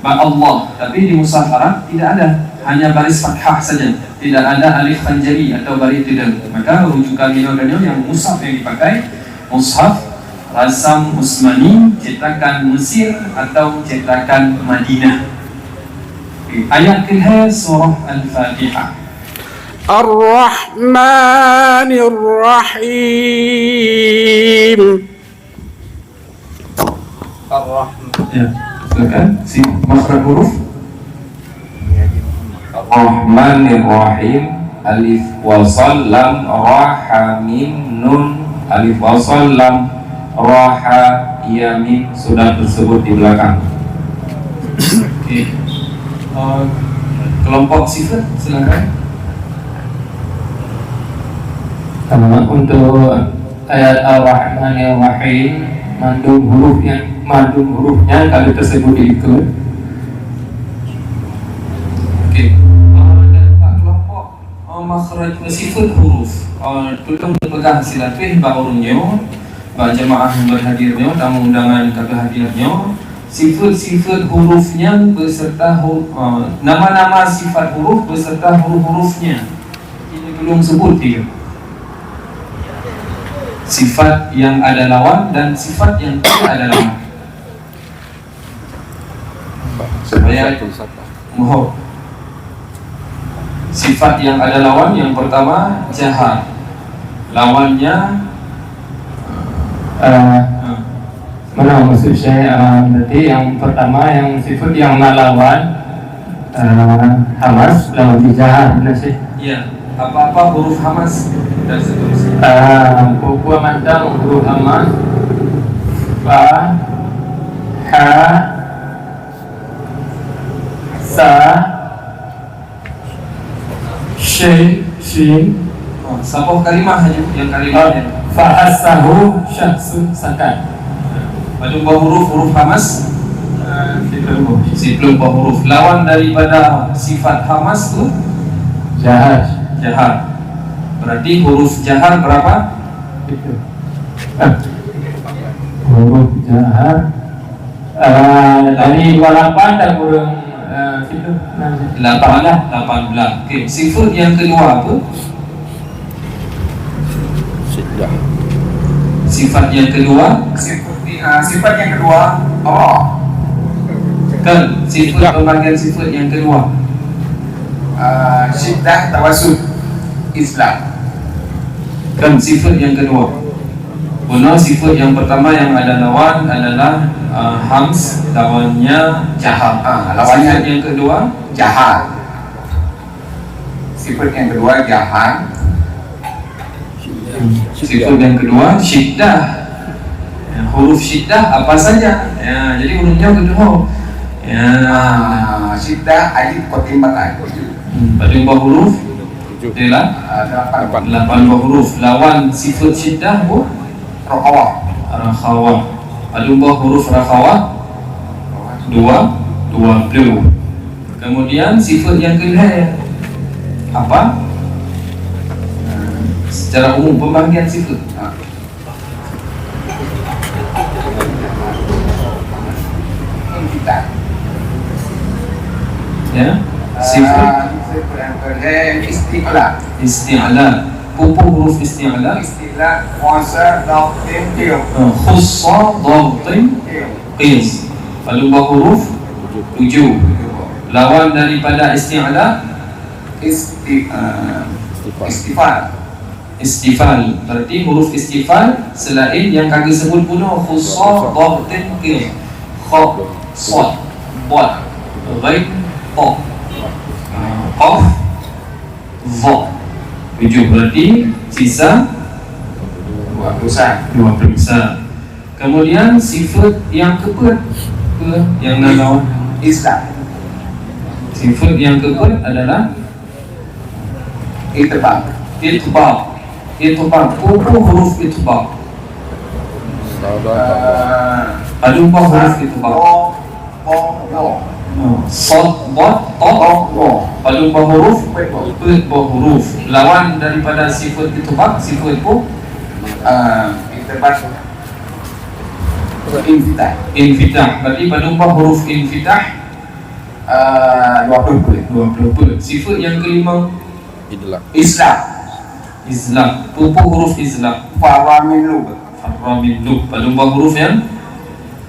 Bak Allah, tapi di mushaf Arab tidak ada, hanya baris fathah saja, tidak ada alif panjari atau baris teudong. Maka rujukan inoe dan nyoe nyang mushaf yang dipakai, mushaf rasam Utsmani, cetakan Mesir atau cetakan Madinah. Okey, ayat keuhai surah Al-Fatihah. الرحمن الرحيم. Ar-Rahman. Ya, silakan. Si makhraj huruf. Rahmanirrahim. Alif wasal lam ra ha mim nun. Alif wasal lam ra ha ya mim sudah tersebut di belakang. Okey. Uh, kelompok sifat, silakan. Uh, untuk ayat Ar-Rahmanir Rahim, mandum huruf nyan, mandum huruf nyan ka teusebut di likot. Okey. Ah, dan bak kelompok, ah, makhraj, sifat huruf. Ah, tulông teupeugah silapeh bak ureuëng nyoe, bak jamaah nyang berhadir nyoe, tamu undangan ka berhadir nyoe, sifat-sifat huruf nyan beserta hu-, ah, nama-nama sifat huruf beserta huruf-huruf nyan. Ini belum sebut dia. Sifat yang ada lawan dan sifat yang tidak ada lawan. Supaya mohon. Sifat yang ada lawan yang pertama jahar. Lawannya, eh, eh, Mana maksud saya, ah, berarti yang pertama, yang sifat yang na lawan, ah, hamas, lawan jahar, benar sih? Ya, apa-apa huruf hamas dan seterusnya. Ah, buku mantang huruf hamas, fa, ha, sa, Shin, shin. Oh, saboh kalimah hanya, yang kalimah. Ah, ya. Fa hassahu syakhsun sakan. Padum boh huruf, huruf hamas? Ah, siplôh boh. Siplôh boh huruf. Lawan daripada sifat hamas tu? Jahar. Jahar. Berarti huruf jahar berapa? Itu. Ah. Huruf jahar. Ah, dari dua lapan dan kurang, ah, situ, nah. Lapan lah, lapan belas. Okey, sifat yang kedua apa? Syiddah. Sifat yang kedua? Sifat, ah, sifat yang kedua, ra. Kan, sifat, syiddah, pembagian sifat yang kedua. Ah, syiddah, tawasud, islah. Kan, sifat yang kedua. Benar, sifat yang pertama yang ada lawan adalah, uh, hams, lawannya jahar. Ah, lawannya sifat yang kedua? Jahar. Sifat yang kedua jahar. Sifat yang kedua syiddah. Ya, huruf syiddah apa saja? Ya, jadi hurufnya kedua. Ya. Ah, syiddah alif kotim batai. Hmm, pada buah huruf? Tujuh. Okey lah. Ah, lapan. Lapan. Lapan buah huruf. Lawan sifat syiddah apa? Rakhawah. Rakhawah. Padum boh huruf rakhawah? Dua, dua puluh. Kemudian sifat yang kelhèe. Apa? Secara umum, pembahagian sifat. Ha. Ya, sifat. Ah, sifat yang terakhir, isti'la. Isti'la. Peue huruf isti'la? Isti'la, khussa, dhamma, qiyam. Ah, khussa, dhamma, qiyam. Qiyam. Padum boh huruf? Tujuh. Lawan daripada isti'la? Isti-, ah, istifal. Istifal. Berarti huruf istifal selain nyang ka geuseubut bunoe, khussa, dhamma, qiyam. Kha, shad, dhad, ghain, ta. Ah, qaf, dha. Tujuh. Berarti sisa dua puluh sa. Dua puluh sa. Kemudian sifat yang keempat, apa yang na lawan? Itlaq. Sifat yang keempat adalah itbaq. Itbaq. Itbaq. Peue huruf itbaq? Sabar. Eh, padum boh huruf itbaq? Dha, dha, dha. Oh, shad, dhad, ta. Dha, dha. Padum boh huruf? Peuet boh. Peuet boh huruf. Lawan daripada sifat itbaq, sifat peue? Eh, itbaq. Infitah. Infitah. Berarti padum boh huruf infitah? Ah, dua puluh peuet. Dua puluh peuet. Sifat yang kelima? Idlaq. Itlaq. Itlaq. Peue huruf itlaq? Farra min lub. Farra min lub. Padum boh huruf nyan?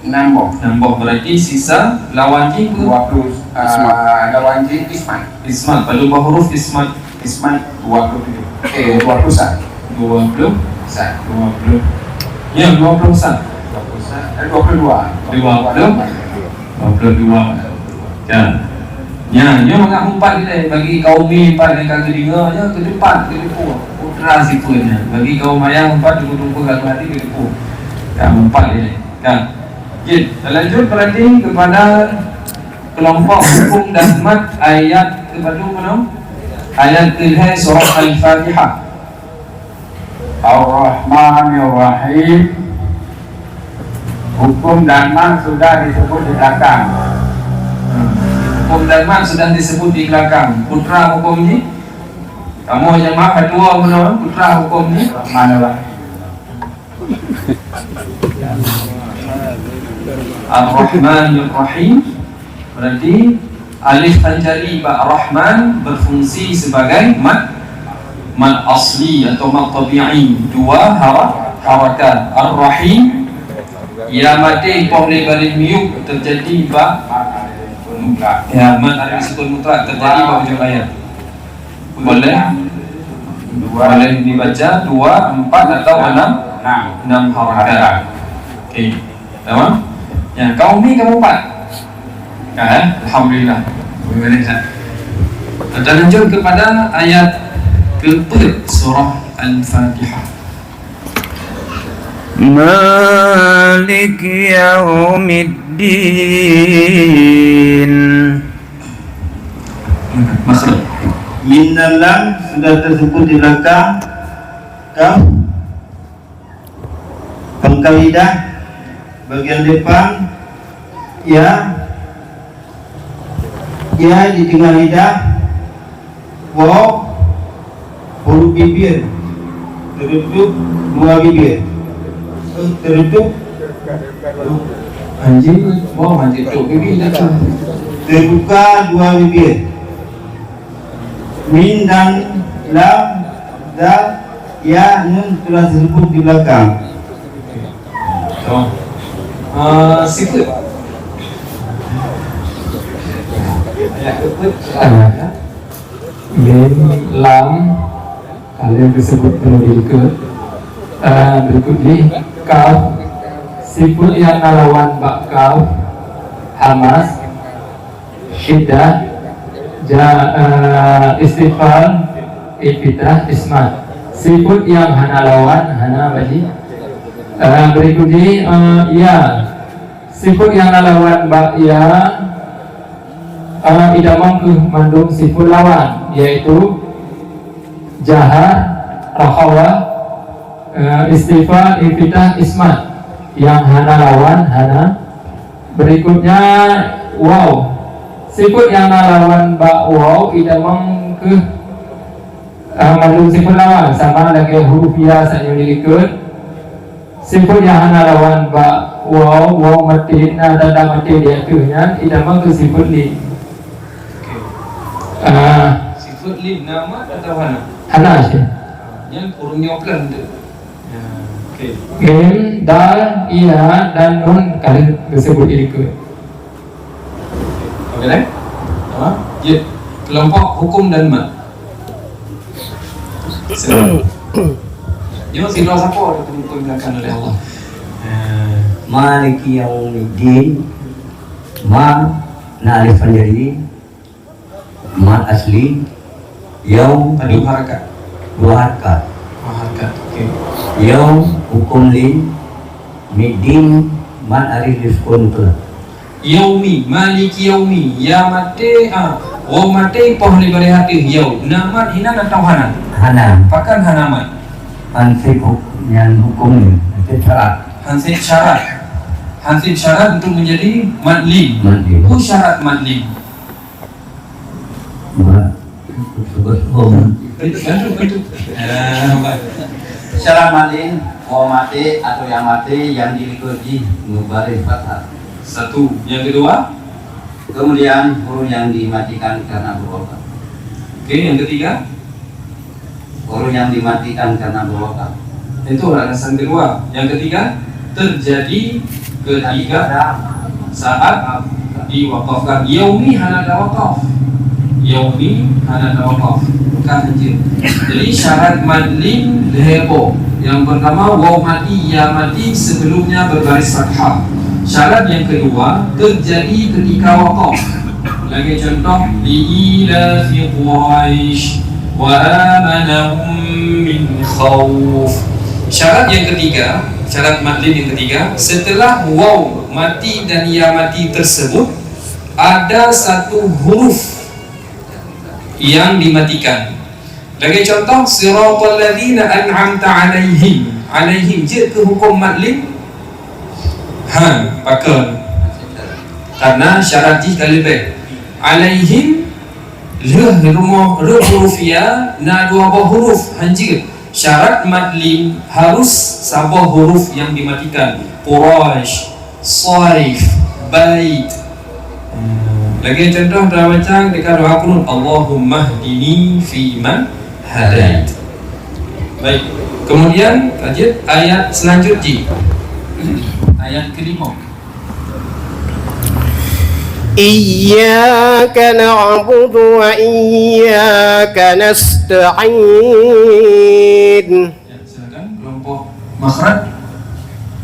Enam boh. Enam boh. Berarti sisa lawan jih peue? Dua puluh. Ah, ismat. Lawan jih ismat. Ismat. Padum boh huruf ismat? Ismat dua puluh tujuh. Eh, dua puluh sa. Dua puluh sa. Dua puluh. Ya, dua puluh sa. Dua puluh sa. Eh, dua puluh dua. Dua puluh. Dua puluh dua. Kan? Ya, nyoe mangat meupat ilée bagi kaum mi pat nyang ka geudeungoe, nyoe keutupat, keutupu. Putra sifeuet nyan. Bagi kaum ayah meupat, tunggu-tunggu lam hati keutupu. Ya, meupat ilée. Kan? Jeuet, talanjut berarti kepada kelompok hukum dan mat ayat kepada mana? Ayat kelhée surah Al-Fatihah. Ar-Rahmanir Rahim. Hukum dan mat sudah disebut di belakang. Hukum dan mat sudah disebut di belakang. Putra hukum ni? Kamu jamaah ketua mana? Putra hukum ni? Rahmanir Rahim. Ar-Rahmanir Rahim. Berarti alif tanjali bak Rahman berfungsi sebagai mad, mad asli atau mad tabi'i, dua hara-, harakat. Ar-Rahim, ya maté poh lé baréh miyueb terjadi bak, ya, mad alif sukun mutlak terjadi bak ujong ayat. Boleh, boleh dibaca dua, empat atau enam, enam harakat. Okey. Tamam? Ya, kaum mi kamu empat. Kan, eh? Alhamdulillah. Boleh, kan? Kita lanjut kepada ayat keempat surah Al-Fatihah. Maliki yaumiddin. Makhraj. Min dan lam sudah tersebut di belakang kaf. Pangkal lidah bagian depan, ya, ya di tengah lidah, waw, huruf bibir, tertutup dua bibir. Eh, tertutup. Anjing, waw, anjing tu bibir dah tu. Terbuka dua bibir. Min dan lam, dal, ya, nun telah disebut di belakang. Oh. Ah, sifat. Ayat keempat. Mim, lam, alif disebut penuh di likot. Ah, berikut ni, kaf. Sifat yang na lawan bak kaf, hamas, syiddah, ja-, eh, istifal, infitah, ismat. Sifat yang hana lawan, hana bagi. Eh, berikut ni, eh, ya. Sifat yang na lawan bak ya, eh, idamong keuh mandum sifat lawan, yaitu jahar, rakhawah, eh, istifal, infitah, ismat. Yang hana lawan, hana. Berikutnya, waw. Sifat yang na lawan bak waw idamong keuh Ah, mandum sifeuet lawan sama lagèe huruf ya saat nyoe dilikot. Sifeuet nyang hana lawan bak waw, waw maté, na tanda maté di ateueh nyan, itamong keu sifeuet lin. Okey. Ah. Sifeuet lin na mat atawa hana? Hana, Syekh. Nyan ureueng nyoe plan tu. Ya, okey. Mim, dal, ya, dan nun ka lheueh geuseubut di likot. Okey, dah? Ha? Jeuet. Keulompok hukum dan mat. Silakan. Jom, sidroe sapo ada pun dimuliakan oleh Allah. Eh, Maliki yaumiddin. Ma na alif panjari. Mat asli. Yaum. Ada dua harakat. Dua harakat. Dua harakat. Okey. Yaum hukum lin. Middin mat alif sukun mutlak. Yaumi, maliki yaumi, ya maté, ah, waw maté poh lé baréh ateueh, yau. Na mat hinan atawa hana? Hana. Pakon hana mat? Hansét huk-, nyan hukum ni, hansét syarat. Hansét syarat. Hansét syarat untuk menjadi mad lin. Mad lin. Peue syarat mad lin? Mak, sebut hom. Bantu, bantu. Ah, nampak. Syarat mad lin, waw maté atau ya maté nyang di likot jih meubaréh fathah. Satu. Yang kedua? Kemudian huruf yang dimatikan karena berwakaf. Okey, yang ketiga? Huruf yang dimatikan karena berwakaf. Itu alasan kedua. Yang ketiga, terjadi ketika saat diwakafkan. Yaumi hana tawakaf. Yaumi hana tawakaf. Bukan hanya. Jadi syarat mad lin lhèe boh. Yang pertama, waw maté, ya maté sebelumnya berbaris fathah. Syarat yang kedua, terjadi ketika wakaf. Lagèe contoh, li'ilafi Quraish wa amanahum min khauf. Syarat yang ketiga, syarat mad lin yang ketiga, setelah waw maté dan ya maté tersebut, ada satu huruf yang dimatikan. Lagèe contoh, siratal ladzina an'amta 'alaihim. 'Alaihim jeuet keu huköm mad lin? Ha, pakon? Karena syarat jih ka leubeh. 'Alaihim lheueh rumoh, lheueh huruf ya na dua boh huruf, hanjeuet. Syarat mad lin harus saboh huruf yang dimatikan. Quraisy, Saif, Bait. Hmm, lagèe contoh dalam bacaan ketika doa kunut, "Allahummahdini fiman hadait." Baik. Kemudian, lanjut ayat selanjut jih. Ayat kelima. Iyyaka na'budu wa iyyaka nasta'in. Ya, silakan, kelompok makhraj.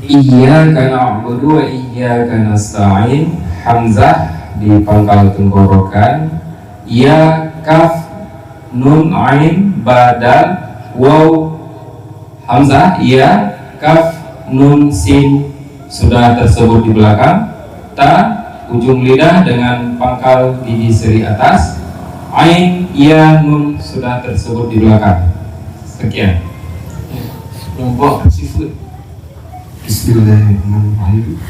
Iyyaka na'budu wa iyyaka nasta'in. Hamzah di pangkal tenggorokan. Ya, kaf, nun, ain, ba, dal, waw, hamzah, ya, kaf, nun, sin sudah tersebut di belakang. Ta, ujung lidah dengan pangkal gigi seri atas. Ain, ya, nun sudah tersebut di belakang. Sekian. Ya, kelompok sifat. Bismillahirrahmanirrahim.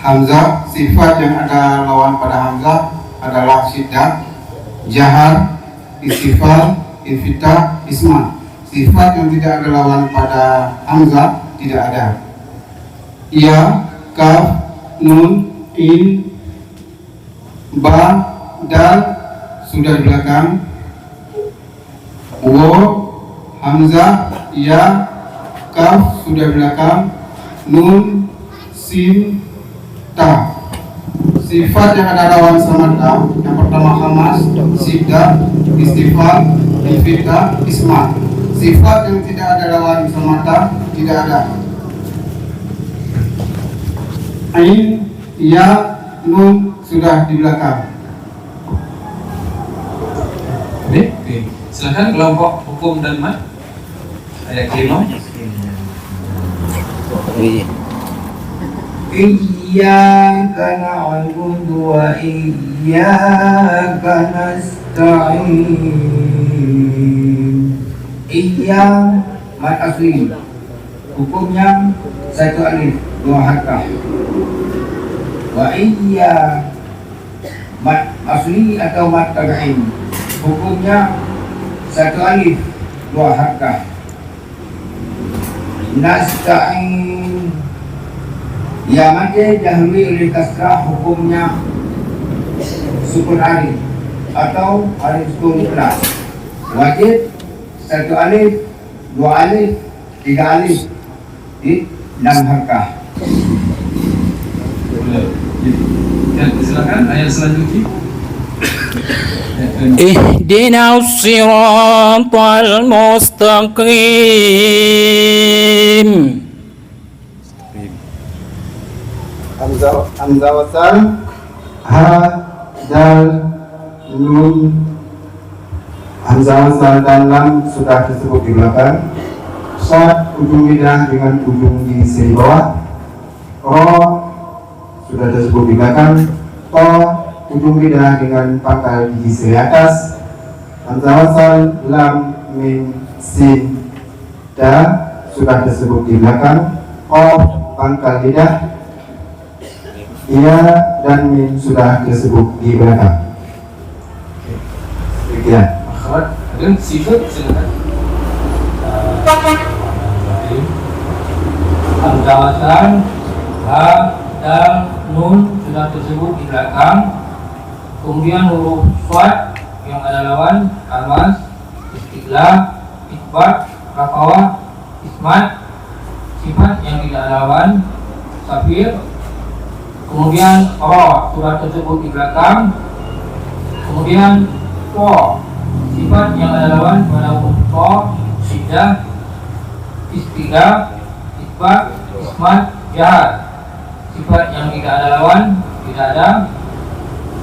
Hamzah, sifat yang ada lawan pada hamzah adalah syiddah, jahar, istifal, infitah, isma. Sifat yang tidak ada lawan pada hamzah tidak ada. Ya, kaf, nun, in, ba, dal sudah di belakang. Waw, hamzah, ya, kaf sudah di belakang. Nun, sin, ta. Sifat yang ada lawan samata, yang pertama hamas, syiddah, istifal, infitah, isma. Sifat yang tidak ada lawan samata tidak ada. Ain, ya, nun sudah di belakang. Okey, okey. Silakan kelompok hukum dan mat. Ayat kelima. Iyyaka na'budu wa iyyaka nasta'in. Iyya, mad asli. Hukumnya satu alif, dua harakah. Wa iyya, mad asli atau mad tabi'i. Hukumnya Satu alif, dua harkah. Nasta'in. Ya maté dahului oleh kasrah hukumnya sukun arid atau arid sukun mutlak. Wajib satu alif, dua alif, tiga alif. Di enam harkah. Ya, silakan ayat selanjutnya. اهدنا الصراط المستقيم. Hamzah, hamzah wasal, ha, dal, nun, hamzah wasal dan lam sudah tersebut di belakang. Sad ujung lidah dengan ujung gigi seri bawah. Ro sudah tersebut di belakang. To ujung lidah dengan pangkal gigi seri atas. Hamzah wasal, lam, mim, sin, da sudah tersebut di belakang. Qaf pangkal lidah. Ya dan mim sudah tersebut di belakang. Demikian. Makhraj. Ada sifat, silakan. Hamzah wasal, ha, dal, nun sudah tersebut di belakang. Kemudian huruf sad yang ada lawan, hamzah, isti'la, isbat, rafawah, ismat, sifat yang tidak ada lawan, safir. Kemudian ra sudah tersebut di belakang. Kemudian ta, sifat yang ada lawan pada huruf ta, syiddah, isti'la, isbat, ismat, jahar. Sifat yang tidak ada lawan, tidak ada.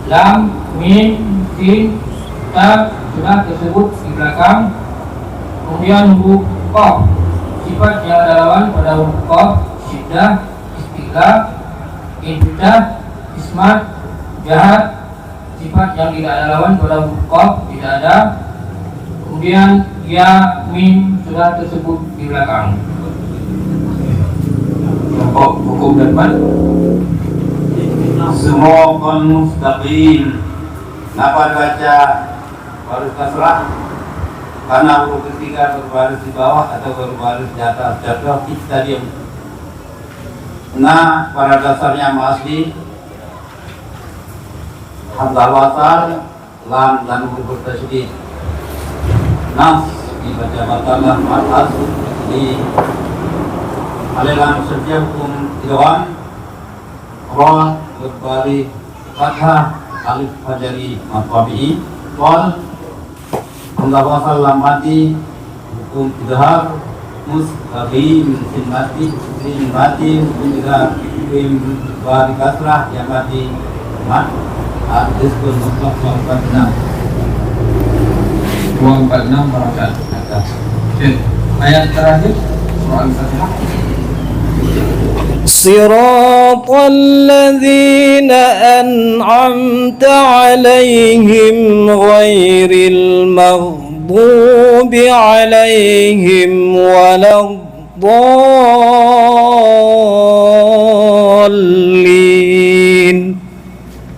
Lam, mim, sin, ta sudah tersebut di belakang. Kemudian huruf qaf, sifat yang ada lawan pada huruf qaf, syiddah, isti'la, infidah, ismat, jahar. Sifat yang tidak ada lawan pada huruf qaf tidak ada. Kemudian ya, mim sudah tersebut di belakang. Kelompok hukum dan mat. Siratal mustaqim. Kenapa dibaca baris kasrah? Karena huruf ketiga berbaris di bawah atau berbaris di atas. Contoh, ihtadi'u. Nah, pada dasarnya ma asli, hamzah wasal, lam dan huruf tasydid. Nas dibaca batal dan fathah di aliran sejak hukum idgham, ra berbalik fathah, alif fajari mad tabi'i, qal, hamzah wasal lam mati, hukum idgham, mustaqim, sin mati, sin mati, hukum idgham, mim ba di kasrah, ya mati, mad, al-iskun mutlak, dua empat enam. Dua empat enam harakat. Okey. Ayat terakhir, surah Al-Fatihah. صراط الذين أنعمت عليهم غير المغضوب عليهم ولا الضالين.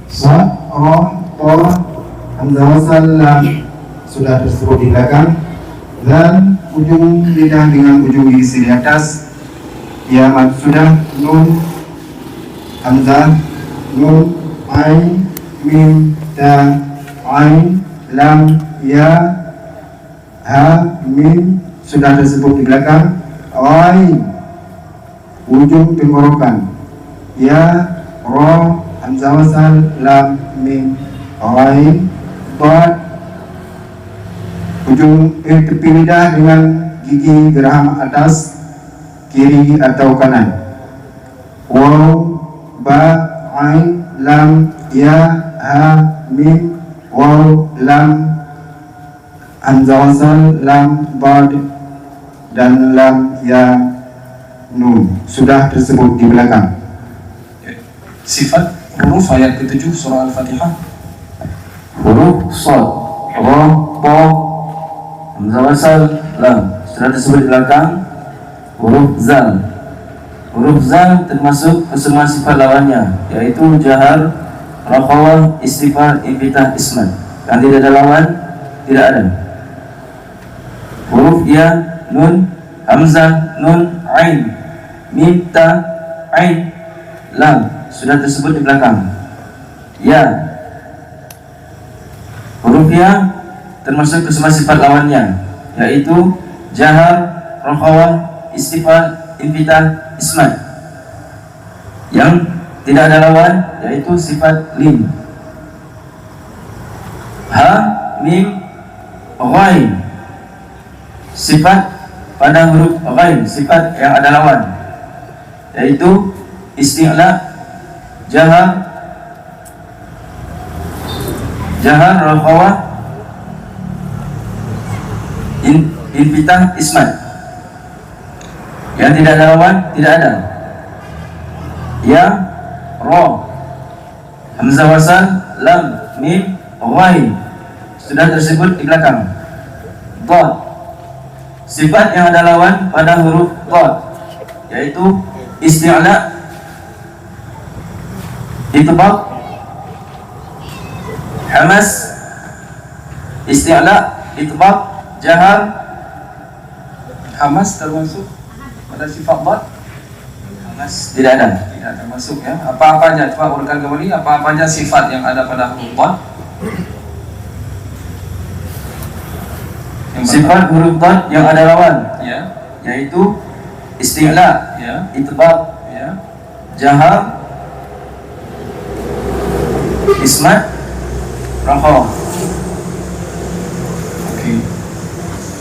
Sad, ra, ta, hamzah wasal, lam sudah tersebut di belakang. Zal, ujung lidah dengan ujung gigi di atas. Ya mad sudah, nun, hamzah, nun, ain, mim, ta, ain, lam, ya, ha, mim sudah tersebut di belakang. Ain, ujung tenggorokan. Ya, ra, hamzah wasal, lam, mim, ain, dad, ujung, eh, tepi lidah dengan gigi geraham atas, kiri atau kanan. Waw, ba, ain, lam, ya, ha, mim, waw, lam, hamzah wasal, lam, dad, dan lam, ya, nun sudah tersebut di belakang. Sifat huruf ayat ketujuh surah Al-Fatihah. Huruf sad, ra, ta, hamzah wasal, lam sudah tersebut di belakang. Huruf zal. Huruf zal termasuk kesemua sifat lawannya, yaitu jahar, rakhawah, istifal, infitah, ismat. Yang tidak ada lawan, tidak ada. Huruf ya, nun, hamzah, nun, ain, mim, ta, ain, lam, sudah tersebut di belakang. Ya. Huruf ya termasuk ke semua sifat lawannya, yaitu jahar, rokhawah, istifal, infitah, ismat. Yang tidak ada lawan, yaitu sifat lin. Ha, mim, ghain. Sifat pada huruf ghain, sifat yang ada lawan, yaitu isti'la, jahar, jahar, rokhawah, in, infitah, ismat. Yang tidak ada lawan, tidak ada. Ya, ro, hamzah wasal, lam, mim, ghain. Sudah tersebut di belakang. Dhad. Sifat yang ada lawan pada huruf dhad, yaitu isti'la, itbaq, hamas, isti'la, itbaq, jahar. Hamas termasuk pada sifat dhad? Hamas tidak ada. Tidak termasuk, ya. Apa-apa aja, coba urutkan kembali, apa-apa aja sifat yang ada pada huruf dhad? Yang Sifat huruf dhad yang ada lawan, ya, yaitu isti'la, ya, itbaq, ya, jahar, ismat, rokhawah. Oke.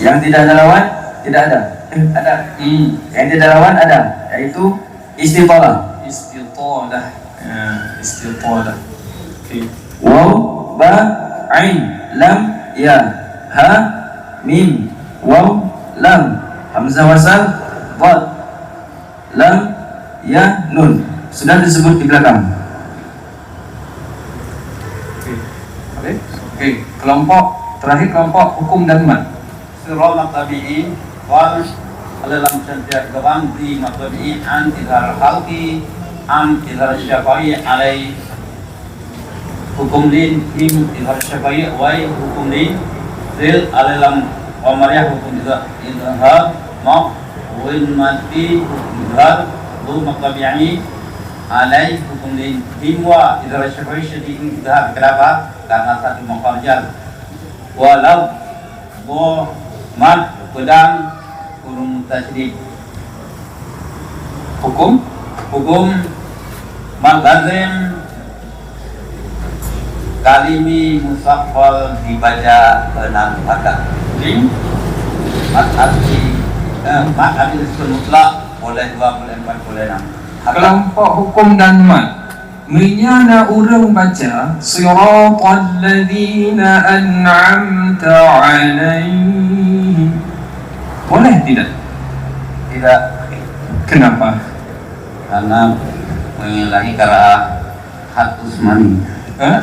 Yang tidak ada lawan, tidak ada. Eh, ada. Hmm. Yang tidak ada lawan ada, yaitu istitalah. Istitalah. Ya, istitalah. Oke. Waw, ba, ain, lam, ya, ha, mim, waw, lam, hamzah wasal, dhad, lam, ya, nun. Sudah disebut di belakang. Oke. Oke. Oke. Kelompok terakhir, kelompok hukum dan mat. Sira mad tabi'i, wal, lam sentiak gabang di mad tabi'i an izhar halqi, an izhar syafawi alai hukum lin, mim izhar syafawi, wai hukum lin, zil alai lam qamariyah hukum izhar, izhar maq, win mati hukum izhar, lu mad tabi'i alai hukum lin, mim wa izhar syafawi syadid izhar. Kenapa? Karena satu maqam jar. Walau Bo, mad, peudang, huruf tasydid. Hukum? Hukum mad lazim kalimi musaffal dibaca enam kata. Jim, mad asli, eh, mad asli mutlak boleh dua, boleh empat, boleh enam. Kelompok hukum dan mad. Meunyoe na ureuëng baca, "Shiratal ladzina an'amta 'alaihim." Boleh tidak? Tidak. Kenapa? Karena menyalahi qiraah Hafs Usmani. Hah?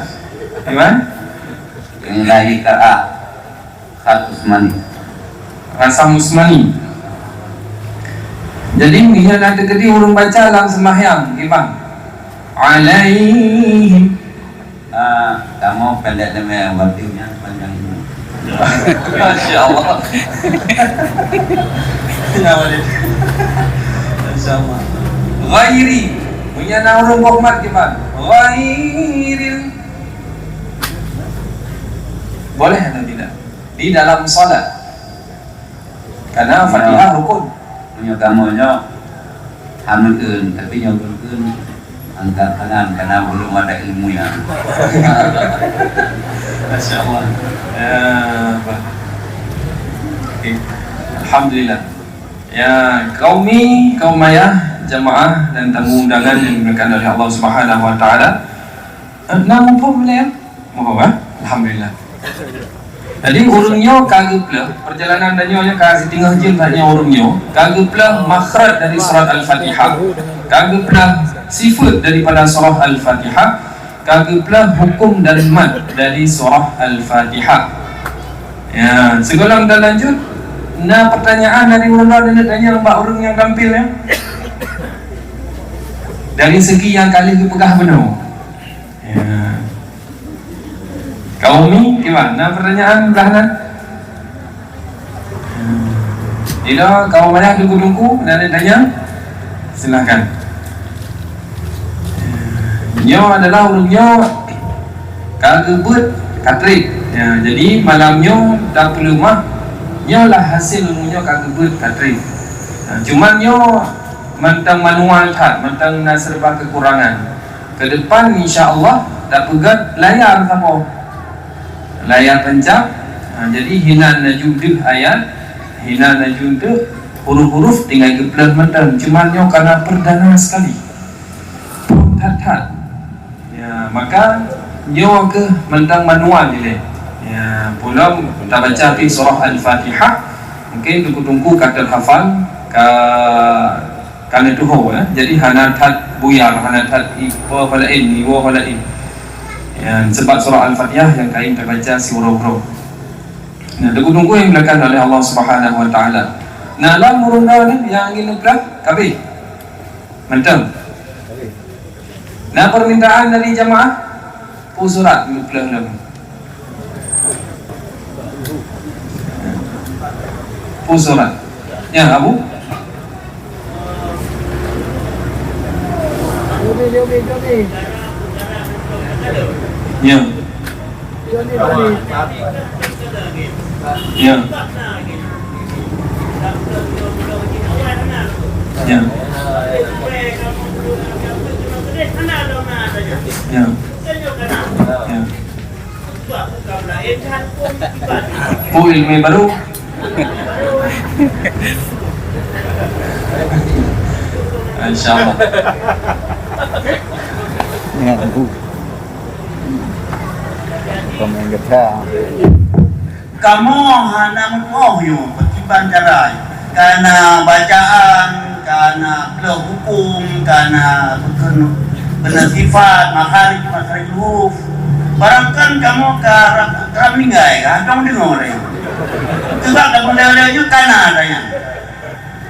Gimana? Menyalahi qiraah Khat Usmani. Rasam Usmani. Jadi, meunyoe na teukeudi ureuëng baca lam seumahyang, gimana? Alaihim. Ah, kamu pendek demi waktunya panjang ini. Masya Allah. Kenapa dia? Masya Allah. Ghairi. Meunyoe na ureuëng boh mat, gimana? Ghairil. Boleh atau tidak? Di dalam salat. Karena Fatihah rukun. Meunyoe kamoe nyoe hana kheun, tapi nyoe kheun angkat tangan karena belum ada ilmunya. Masya Allah. Ya, bah. Oke. Alhamdulillah. Ya, kaum mi, kaum ayah, jamaah dan tamu undangan yang dimuliakan oleh Allah Subhanahu wa taala. Eh, na muphom lé, ya? Muphom, eh? Alhamdulillah. Jadi, ureuëng nyoe ka geupleuh, perjalanan tanyoe nyoe ka siteungoh jeuem tanyoe ureuëng nyoe, ka geupleuh makhraj dari surat Al-Fatihah, ka geupleuh sifat daripada surah Al-Fatihah, ka geupleuh hukum dan mad dari surah Al-Fatihah. Ya, sebelum kita lanjut, na pertanyaan dari ureuëng droe neuk tanyong bak ureuëng nyang tampil, ya? Dari segi nyang ka lheueh geupeugah bunoe. Ya. Kaum mi, gimana pertanyaan blah nan? Ya. Bila kawan banyak tunggu-tunggu, ada yang tanya? Silahkan. Nyoe adalah ureuëng nyoe ka geubeuet ka trép. Ya, jadi malam nyoe tapeuleumah, nyoe lah hasil ureuëng nyoe ka geubeuet ka trép. Ya, cuman nyoe mantong manual that, mantong na serba kekurangan. Ke depan, insya Allah, tapeugét layar saboh. Layar tancab. Ha, jadi hinan laju deuh ayat, hinan laju deuh huruf-huruf tinggai geupleuh mantong. Cuman nyoe karena perdana sekali. Phon that-that. Ya, maka nyoe keuh mantong manual dilée. Ya, pula tabaca pih surah Al-Fatihah, mungkin teungku-teungku ka teuhafal, ka, ka neutuho, ya. Jadi hana that buyar, hana that iwoe laén, iwoe laén. Ya, sebab surah Al-Fatihah nyang kayém tabaca siuroe-uroe. Nah, teungku-teungku yang dimuliakan oleh Allah Subhanahu wa Taala. Nah, lam ureuëng droeneuh nyang ingin neupeugah, ka abéh. Mantong. Na permintaan dari jamaah? Peue surat geupeuleueh lom? Peue surat? Ya, Abu? Ya. Ya. Ya. Ya. Ya. Oh, ilmu baru. Insya Allah. Ya, Bu. Komen gata. Kamoe hana meutuoh nyoe, pakriban cara. Ka na bacaan, ka na plôh hukôm, ka na peukeuneuk, peuneuh sifat, makharij, makharij huruf. Barangkan kamoe ka rab, rab ninggai, ka hana deungoe lé. Sebab ka meulée-lée nyoe ka na tanya.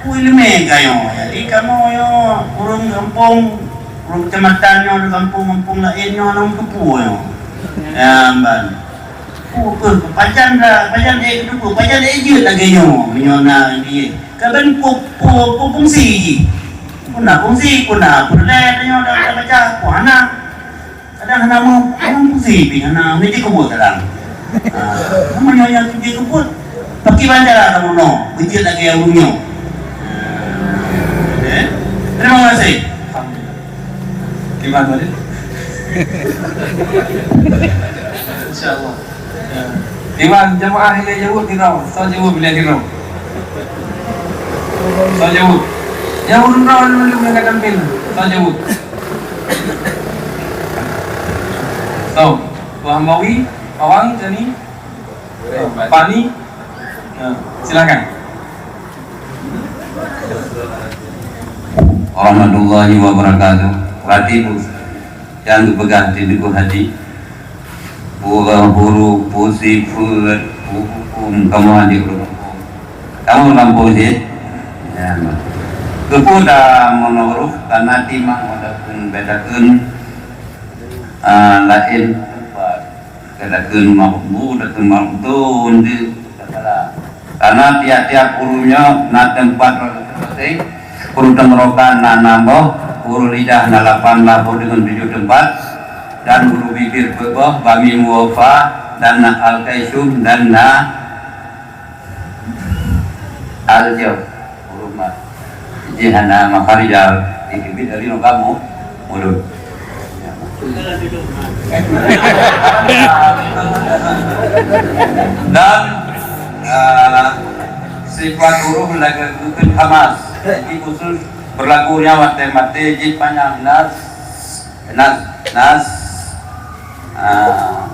Peue ileumèe geuh nyoe. Jadi kamoe nyoe ureueng gampông, ureueng keucamatan nyoe, ureueng gampông-gampông laén nyoe hana meuteupue nyoe. Nyan ban. Peue, peue, pajan dah, pajan ék keuteupeu, pajan ék jeuet lagèe nyoe, meunyoe na lé. Ka ban peue, peue, peue fungsi jih. Peue na fungsi, peue na peureulèe tanyoe dah baca, peue hana. Kadang hana meu-, hana fungsi pih, hana, hana jikeubeuet kadang. Ha, meunyoe nyang jikeubeuet, pakriban cara kamoe nyoe, beujeuet lagèe ureueng nyoe. Eh? Terima kasih. Kiban tadi? Insya Allah. Ya. Iwan, jamaah ilèe jaweueb sidroe. Soe jaweueb ilèe sidroe? Soe jaweueb? Nyang ureueng droe lôn, lôn nyang ka tampil. Soe jaweueb? Soe? Tuan Mawi, Awang, Jani? Pani? Ya, silakan. Warahmatullahi wabarakatuh. Rati bu, nyang geupeugah di Teungku Haji. Peue huruf, peue sifeut, peue hukôm, kamoe hana ureueng gampông. Kamoe ureueng gampông cit. Ya, keupeue ta meunoe huruf, karena timang watèe bedakeun, ah, laén teumpat. Geudakeun mabuk bu, dakeun mabuk tun, di, takala. Karena tiap-tiap huruf nyoe na teumpat masing-masing. Huruf tenggorokan na nam boh, huruf lidah na lapan boh deungon tujoh teumpat, dan huruf bibir peuet boh, ba mim waw fa, dan na al-kaisum, dan na al-jawr, huruf mad. Jih hana makharijal, dikeubiet dari lôn kamoe, mulod. Dan, ah, sifat huruf lagèe geukheun hamas. Jadi khusus berlaku nyan watèe maté jih panyang nas. Nas, nas. Ah,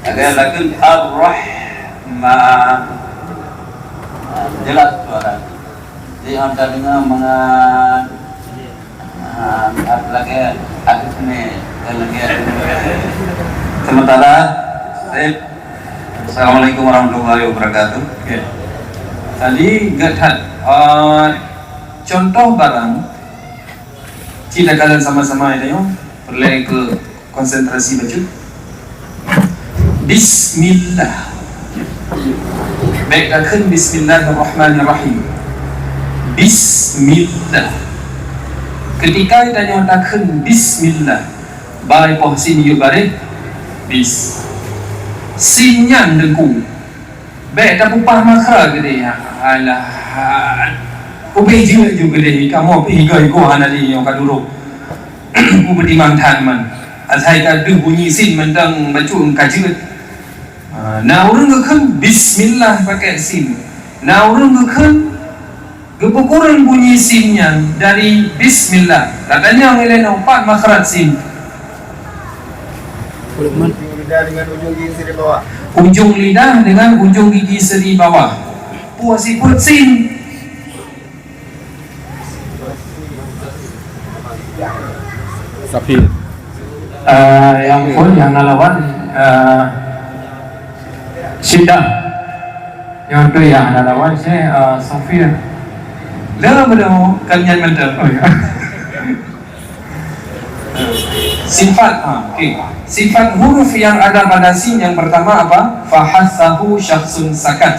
lagèe lakeun Ar-Rahman. Ah, jelas suara. Jadi, anda dengar mangat. Ah, lagèe hadis ni, lagèe hadis ni. Sementara, sip. Assalamualaikum warahmatullahi wabarakatuh. Okey. Tadi gèt that, ah, contoh barang Cit takalon sama-sama ya, tanyoe. Peureulèe keu konsentrasi bacut. Bismillah. Bèk takheun bismillahirrahmanirrahim. Bismillah. Ketika tanyoe takheun bismillah, ba ipoh sin yue baréh, bis. Sin nyan teungku. Bék tapupah makhraj keudéh. Alah. Ubé jeuet ju keudéh, kamoe pih igoe-igoe hana lé nyang ka durok. Kupeutimang that man. Asai ka deuh bunyi sin mantong bacut ka jeuet. Ha, na ureuëng geukheun bismillah pakai sin. Na ureuëng geukheun geupeukureueng bunyi sin nyan dari bismillah. Tatanyong ilée nyoe pat makhraj sin. Ujung lidah dengan ujung gigi seri bawah. Ujung lidah dengan ujung gigi seri bawah. Peue sifeuet sin? Safir. Eh, nyang phôn nyang na lawan, eh, Syiddah. Nyang tu nyang na lawan, saya, eh, Safir. Dah apa dah? Kan nyan mantap. Oh, ya. Sifat, ha, okey. Sifat huruf yang ada pada sin yang pertama apa? Fahassahu syakhsun sakat.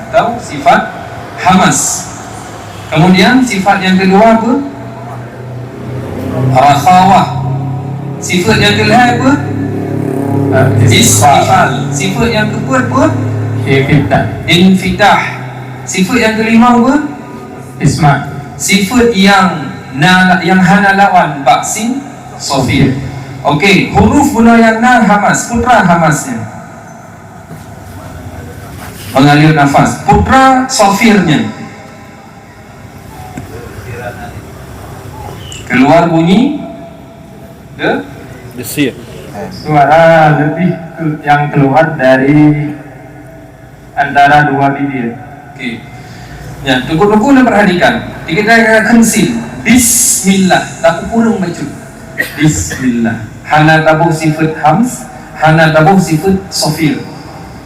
Atau sifat hamas. Kemudian sifat yang kedua apa? Rakhawah. Sifat yang kelima apa? Istifal. Sifat yang keempat apa? Infitah. Infitah. Sifat yang kelima apa? Isma. Sifat yang na, yang hana lawan bak sin, sofir. Okey, huruf mula yang na hamas, putra hamasnya. Mengalir nafas, putra sofirnya. Keluar bunyi de. Desir. Suara lebih ke, yang keluar dari antara dua bibir. Okey. Ya, tunggu-tunggu dan perhatikan. Tiga kali kena kensil. Bismillah. Tapi kurang bacut. Bismillah. Hana taboh sifat hams, hana taboh sifat sofir.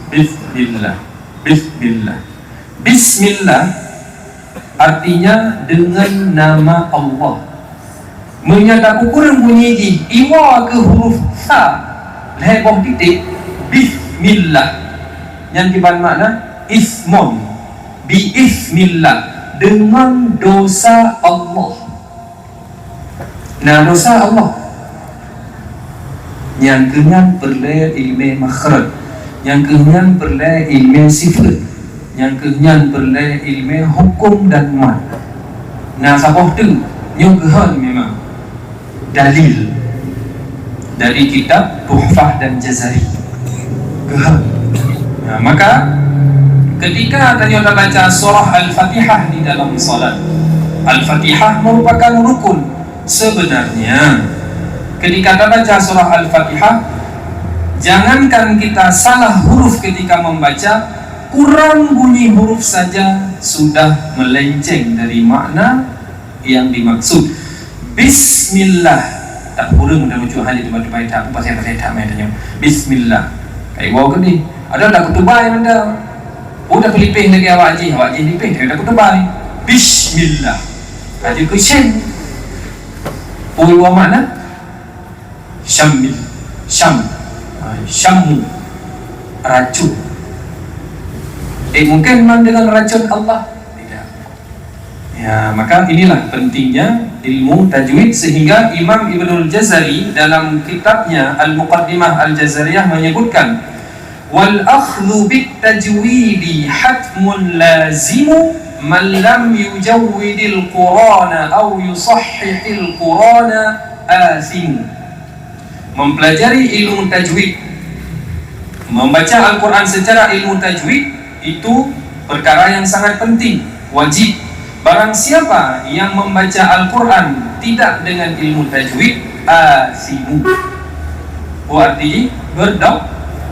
Bismillah. Bismillah. Bismillah artinya dengan nama Allah. Meunyoe tapukureueng bunyi jih, iwoe keu huruf sa, lhée boh titik, bismillah. Nyan kiban makna ismon, bi ismillah, deungon dosa Allah. Na dosa Allah. Nyang keuh nyan peureulée iéleumé makhraj. Nyang keuh nyan peureulée iéleumé sifeuet. Nyang keuh nyan peureulée iéleumé huköm dan mat. Na saboh teuk nyoe geuhon memang dalil dari kitab Tuhfah dan Jazari. Geuhon. Nah, maka ketika tanyoe tabaca surah Al-Fatihah di dalam salat, Al-Fatihah merupakan rukun. Sebenarnya, ketika tabaca surah Al-Fatihah, jangankan kita salah huruf ketika membaca, kurang bunyi huruf saja sudah melenceng dari makna yang dimaksud. Bismillah. Tak kurang dan lucu hanya tiba-tiba tak pasal pasal tak main tanya. Bismillah. Kai wow ke ni? Ada tak kutubai mantap. Oh, dah pelipih lagi awak ji, awak ji lipih dia dah kutubai. Bismillah. Ada ke syen? Pui wa makna? Syamil. Syam. Ha, syammu. Racun. Eh, mungkin memang dengan racun Allah? Tidak. Ya, maka inilah pentingnya ilmu tajwid sehingga Imam Ibnul Jazari dalam kitabnya Al-Muqaddimah Al-Jazariyah menyebutkan, "Wal akhdhu bit tajwidi hatmun lazimu, man lam yujawwidil Qur'ana aw yusahhihil Qur'ana athimu." Mempelajari ilmu tajwid, membaca Al-Quran secara ilmu tajwid, itu perkara yang sangat penting, wajib. Barang siapa yang membaca Al-Quran tidak dengan ilmu tajwid, asimu. Oh, arti berdo-,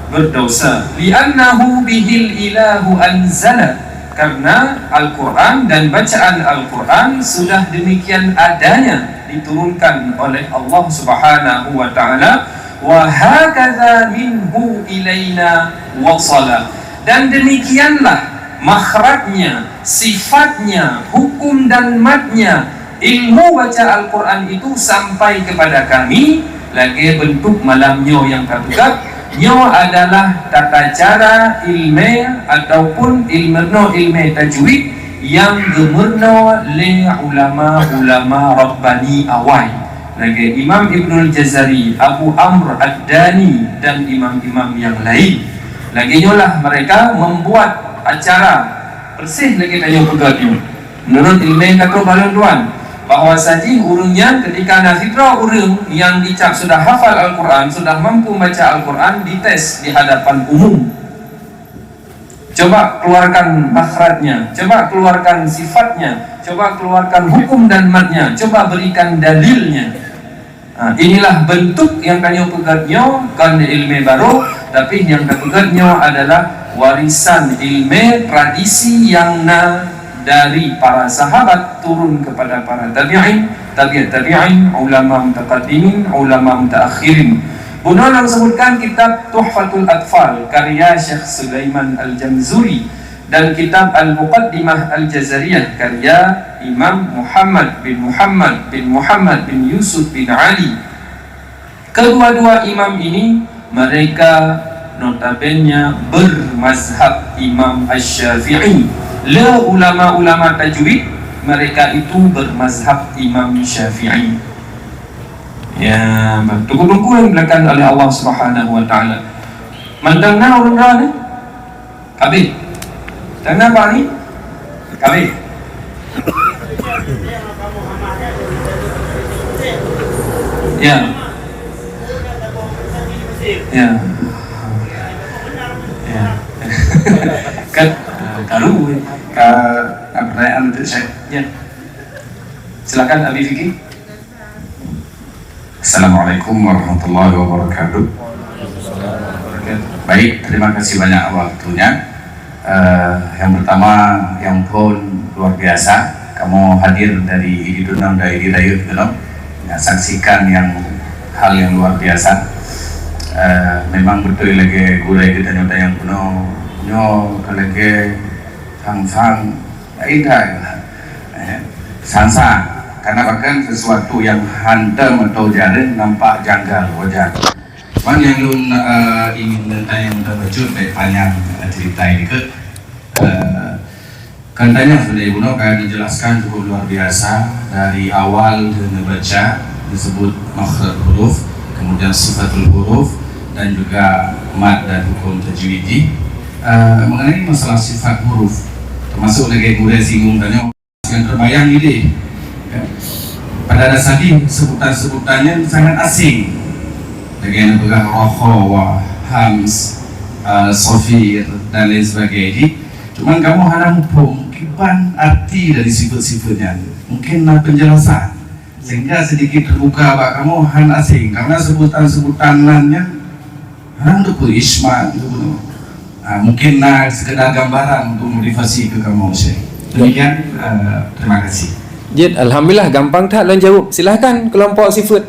berdosa. Li'annahu bihil ilahu anzala. Karena Al-Quran dan bacaan Al-Quran sudah demikian adanya diturunkan oleh Allah Subhanahu wa Ta'ala, wa hakadha minhu ilaina wasala. Dan demikianlah makhrajnya, sifatnya, hukum dan matnya ilmu baca Al-Quran itu sampai kepada kami, lagée bentuk malam nyoe nyang ka peugah, nyoe adalah tata cara ilmu ataupun ilmu, ilmu tajwid nyang geumeurunoe lé ulama-ulama Rabbani awai, lagée Imam Ibnul Jazari, Abu Amr Ad-Dani, dan imam-imam nyang laén. Lagée nyoe lah mereka membuat acara persis lagée tanyoe peugah nyoe. Meunurot ileumé ka trok bak lôn tuan, bahwa sajih ureuëng nyan ketika na sidroe ureuëng nyang dicap sudah hafal Al-Quran, sudah mampu membaca Al-Quran, dites di hadapan umum. Coba keluarkan makhrajnya, coba keluarkan sifatnya, coba keluarkan hukum dan matnya, coba berikan dalilnya. Ha, inilah bentuk nyang tanyoe peugah nyoe, kon ileumé barô, tapi nyang tapeugah nyoe adalah warisan ileumé tradisi nyang na dari para sahabat turun kepada para tabi'in, tabi'ut tabi'in, ulama mutaqaddimin, ulama mutaakhirin. Bunoe lôn sebutkan kitab Tuhfatul Atfal karya Syekh Sulaiman Al-Jamzuri dan kitab Al-Muqaddimah Al-Jazariyah karya Imam Muhammad bin Muhammad bin Muhammad bin Yusuf bin Ali. Kedua-dua imam ini, mereka notabene bermazhab Imam Asy-Syafi'i. Le ulama-ulama tajwid, mereka itu bermazhab Imam Syafi'i. Ya, teungku-teungku yang dimuliakan oleh Allah Subhanahu wa Taala. Mantong na ureuëng droe ni? Habis. Kenapa ni? Habis. Ya. Ya. Ya. Kan, ah, karu, eh. Ka, ka pertanyaan untuk saya. Ya. Silakan, Abi Fikri. Assalamualaikum warahmatullahi wabarakatuh. Baik, terima kasih banyak waktunya. Eh, yang pertama, nyang phôn luar biasa. Kamoe hadir dari Idi Dunong dan Idi Rayeuk Dunong, ya, saksikan yang hal yang luar biasa. Eh, memang beutôi lagée gurée geutanyoe tanyong bunoe, nyoe ka lagée sang-sang laén that. Eh, sang-sang. Karena bahkan sesuatu yang hantom atau jarang nampak janggal wajar. Cuman yang lôn, eh, ingin tanya mudah bacut baik panjang, eh, cerita ini ke, eh, kan tanya sebenarnya Ibnu kan menjelaskan cukup luar biasa dari awal dia baca disebut makhraj huruf, kemudian sifatul huruf dan juga mad dan hukum tajwidi. Eh, mengenai masalah sifat huruf, termasuk lagi gurée singgung tanya yang terbayang idéh. Ya. Pada dasar jih, sebutan-sebutan nyan sangat asing. Lagée na peugah rokhawah, hams, eh, sofir, dan lain sebagainya. Cuman kamoe hana muphom kiban arti dari sifat-sifat nyan. Mungkin na penjelasan. Sehingga sedikit terbuka bak kamoe hana asing. Karena sebutan-sebutan nan nyan Hana teupeue ismat tu. Ah, mungkin na sekedar gambaran untuk motivasi ke kamoe, Syekh. Demikian, eh, terima kasih. Jeuet, alhamdulillah, gampang that lôn jaweueb. Silahkan kelompok sifeut.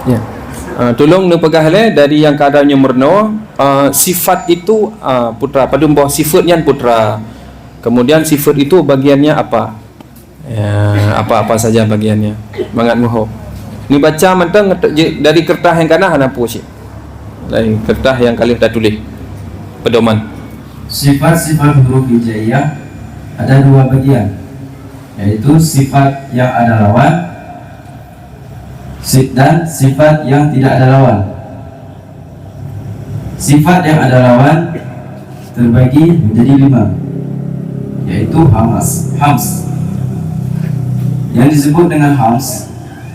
Ya. Ah, tulông neupeugah lé dari nyang ka ada nyoe meurunoe, ah, sifat itu, ah, putra, padum boh sifeut nyan putra. Kemudian sifeut itu bagiannya apa? Ya, apa-apa saja bagiannya. Mangat muho. Neubaca mantong dari kertas nyang kana hana peue cit. Dari kertas nyang ka lheueh tatuléh pedoman. Sifat-sifat huruf hijaiyah ada dua bagian, yaitu sifat yang ada lawan si-, dan sifat yang tidak ada lawan. Sifat yang ada lawan terbagi menjadi lima, yaitu hamas, hams. Yang disebut dengan hams,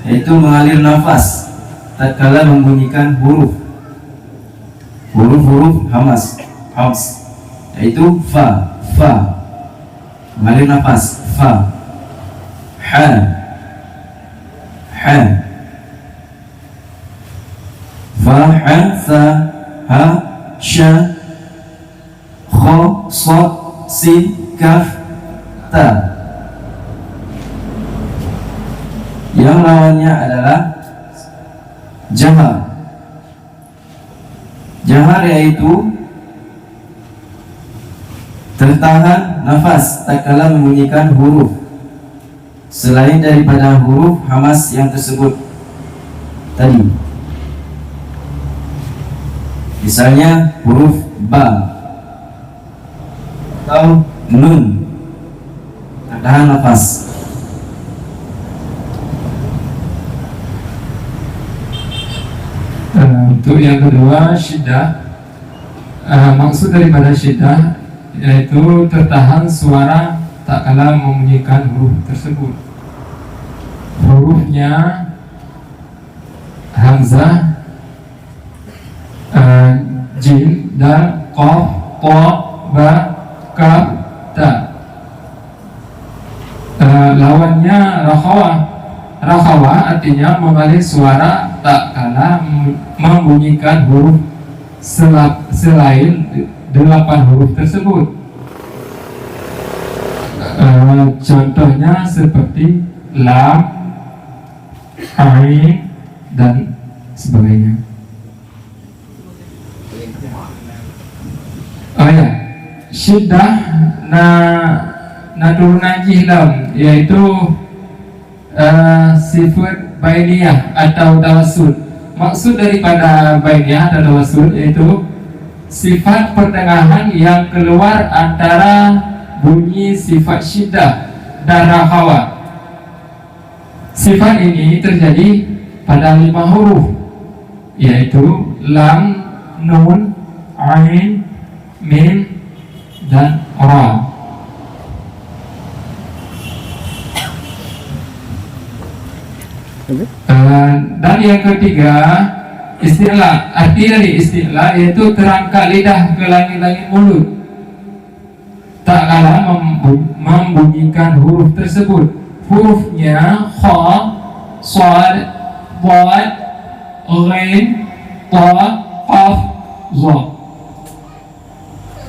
yaitu mengalir nafas tatkala membunyikan huruf. Huruf-huruf hamas, hams, yaitu fa, fa. Mengalir nafas, fa. Ha. Ha. Fa, ha, sa, ha, sya, kha, sad, sin, kaf, ta. Yang lawannya adalah jahar. Jahar yaitu tertahan nafas tatkala membunyikan huruf. selain daripada huruf hamas yang tersebut tadi. Misalnya huruf ba atau nun. Tahan nafas. Eh, untuk yang kedua, syiddah. Eh, maksud daripada syiddah yaitu tertahan suara tak kala membunyikan huruf tersebut. Hurufnya hamzah, eh, jim, dal, qaf, ta, ba, kaf, ta. Eh, lawannya rakhawa. Rakhawa artinya mengalih suara tak kala mem-, membunyikan huruf sela-, selain delapan huruf tersebut. Eh, contohnya seperti lam, ain, dan sebagainya. Oh ya, syiddah na, na turunan jih lom, yaitu, eh, sifat bainiyah atau tawassul. Maksud daripada bainiyah atau tawassul yaitu sifat pertengahan yang keluar antara bunyi sifat syiddah dan rakhawa. Sifat ini terjadi pada lima huruf, yaitu lam, nun, ain, mim, dan ra. Eh, dan yang ketiga, isti'la. Arti dari isti'la yaitu terangkat lidah ke langit-langit mulut. Tak kala membu-, membunyikan huruf tersebut. Hurufnya kha, shad, dhad, ghain, ta, qaf, dha.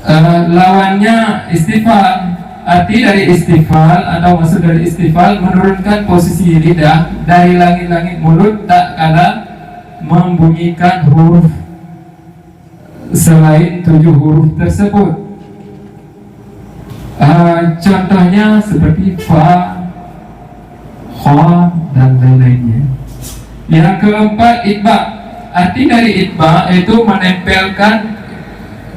Eh, lawannya istifal. Arti dari istifal atau maksud dari istifal menurunkan posisi lidah dari langit-langit mulut tak kala membunyikan huruf selain tujuh huruf tersebut. Ah, contohnya seperti fa, kha, dan lain-lainnya. Yang keempat, itbak. Arti dari itbak yaitu menempelkan,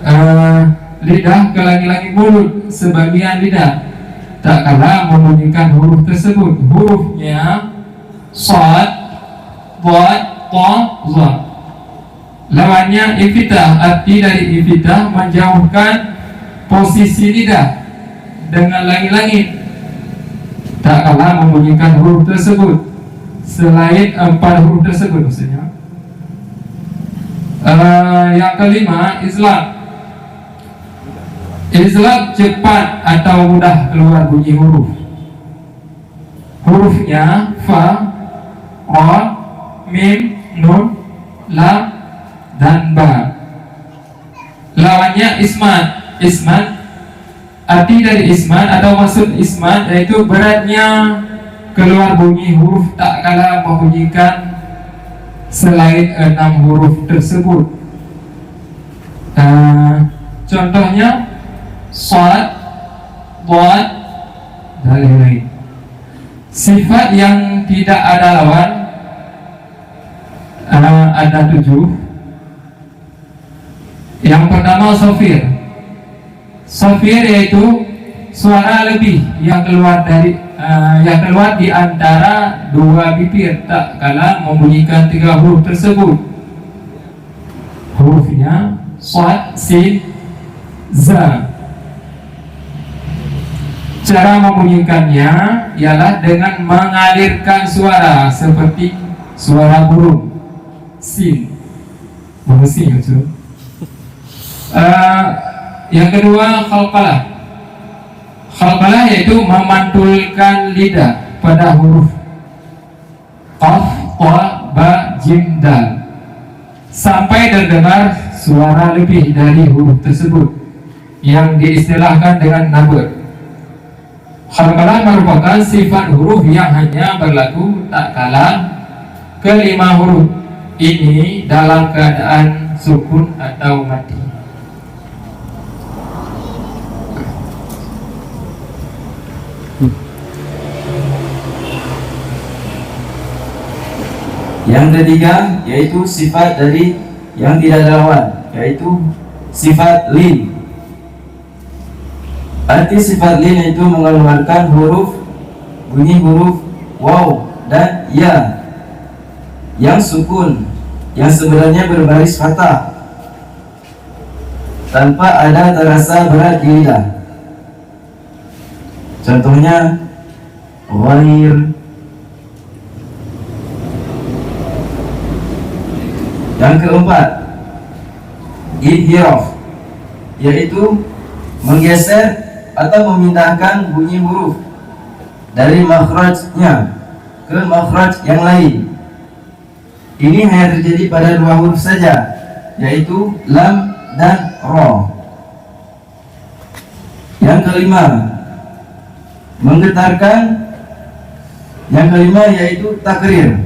ah, lidah ke langit-langit mulut, sebagian lidah, tak kala membunyikan huruf tersebut. Hurufnya shad, dhad, ta, dha. Lawannya infitah, arti dari infitah menjauhkan posisi lidah dengan langit-langit, tak kala membunyikan huruf tersebut, selain empat huruf tersebut maksudnya. Eh, yang kelima, izlaq. Izlaq cepat atau mudah keluar bunyi huruf. Hurufnya fa, ra, mim, nun, lam, dan ba. Lawannya ismat. Ismat, arti dari ismat atau maksud ismat yaitu beratnya keluar bunyi huruf tak kala membunyikan selain enam huruf tersebut. Eh, contohnya shad, dhad, dan lain-lain. Sifat yang tidak ada lawan, eh, ada tujuh. Yang pertama, shafir. Shafir yaitu suara lebih yang keluar dari, eh, yang keluar di antara dua bibir tak kala membunyikan tiga huruf tersebut. Hurufnya shad, sin, za. Cara membunyikannya ialah dengan mengalirkan suara seperti suara burung. Sin. Burung sin maksud. Eh, yang kedua, qalqalah. Qalqalah yaitu memantulkan lidah pada huruf qaf, ta, ba, jim, dal, sampai terdengar suara lebih dari huruf tersebut yang diistilahkan dengan nabr. Qalqalah merupakan sifat huruf yang hanya berlaku tak kala kelima huruf ini dalam keadaan sukun atau mati. Yang ketiga, yaitu sifat dari yang tidak ada lawan, yaitu sifat lin. Arti sifat lin yaitu mengeluarkan huruf, bunyi huruf waw dan ya yang sukun, yang sebenarnya berbaris fathah, tanpa ada terasa berat di lidah. Contohnya, ghair. Yang keempat, inhiraf, yaitu menggeser atau memindahkan bunyi huruf dari makhrajnya ke makhraj yang lain. Ini hanya terjadi pada dua huruf saja, yaitu lam dan ra. Yang kelima, menggetarkan. Yang kelima yaitu takrir.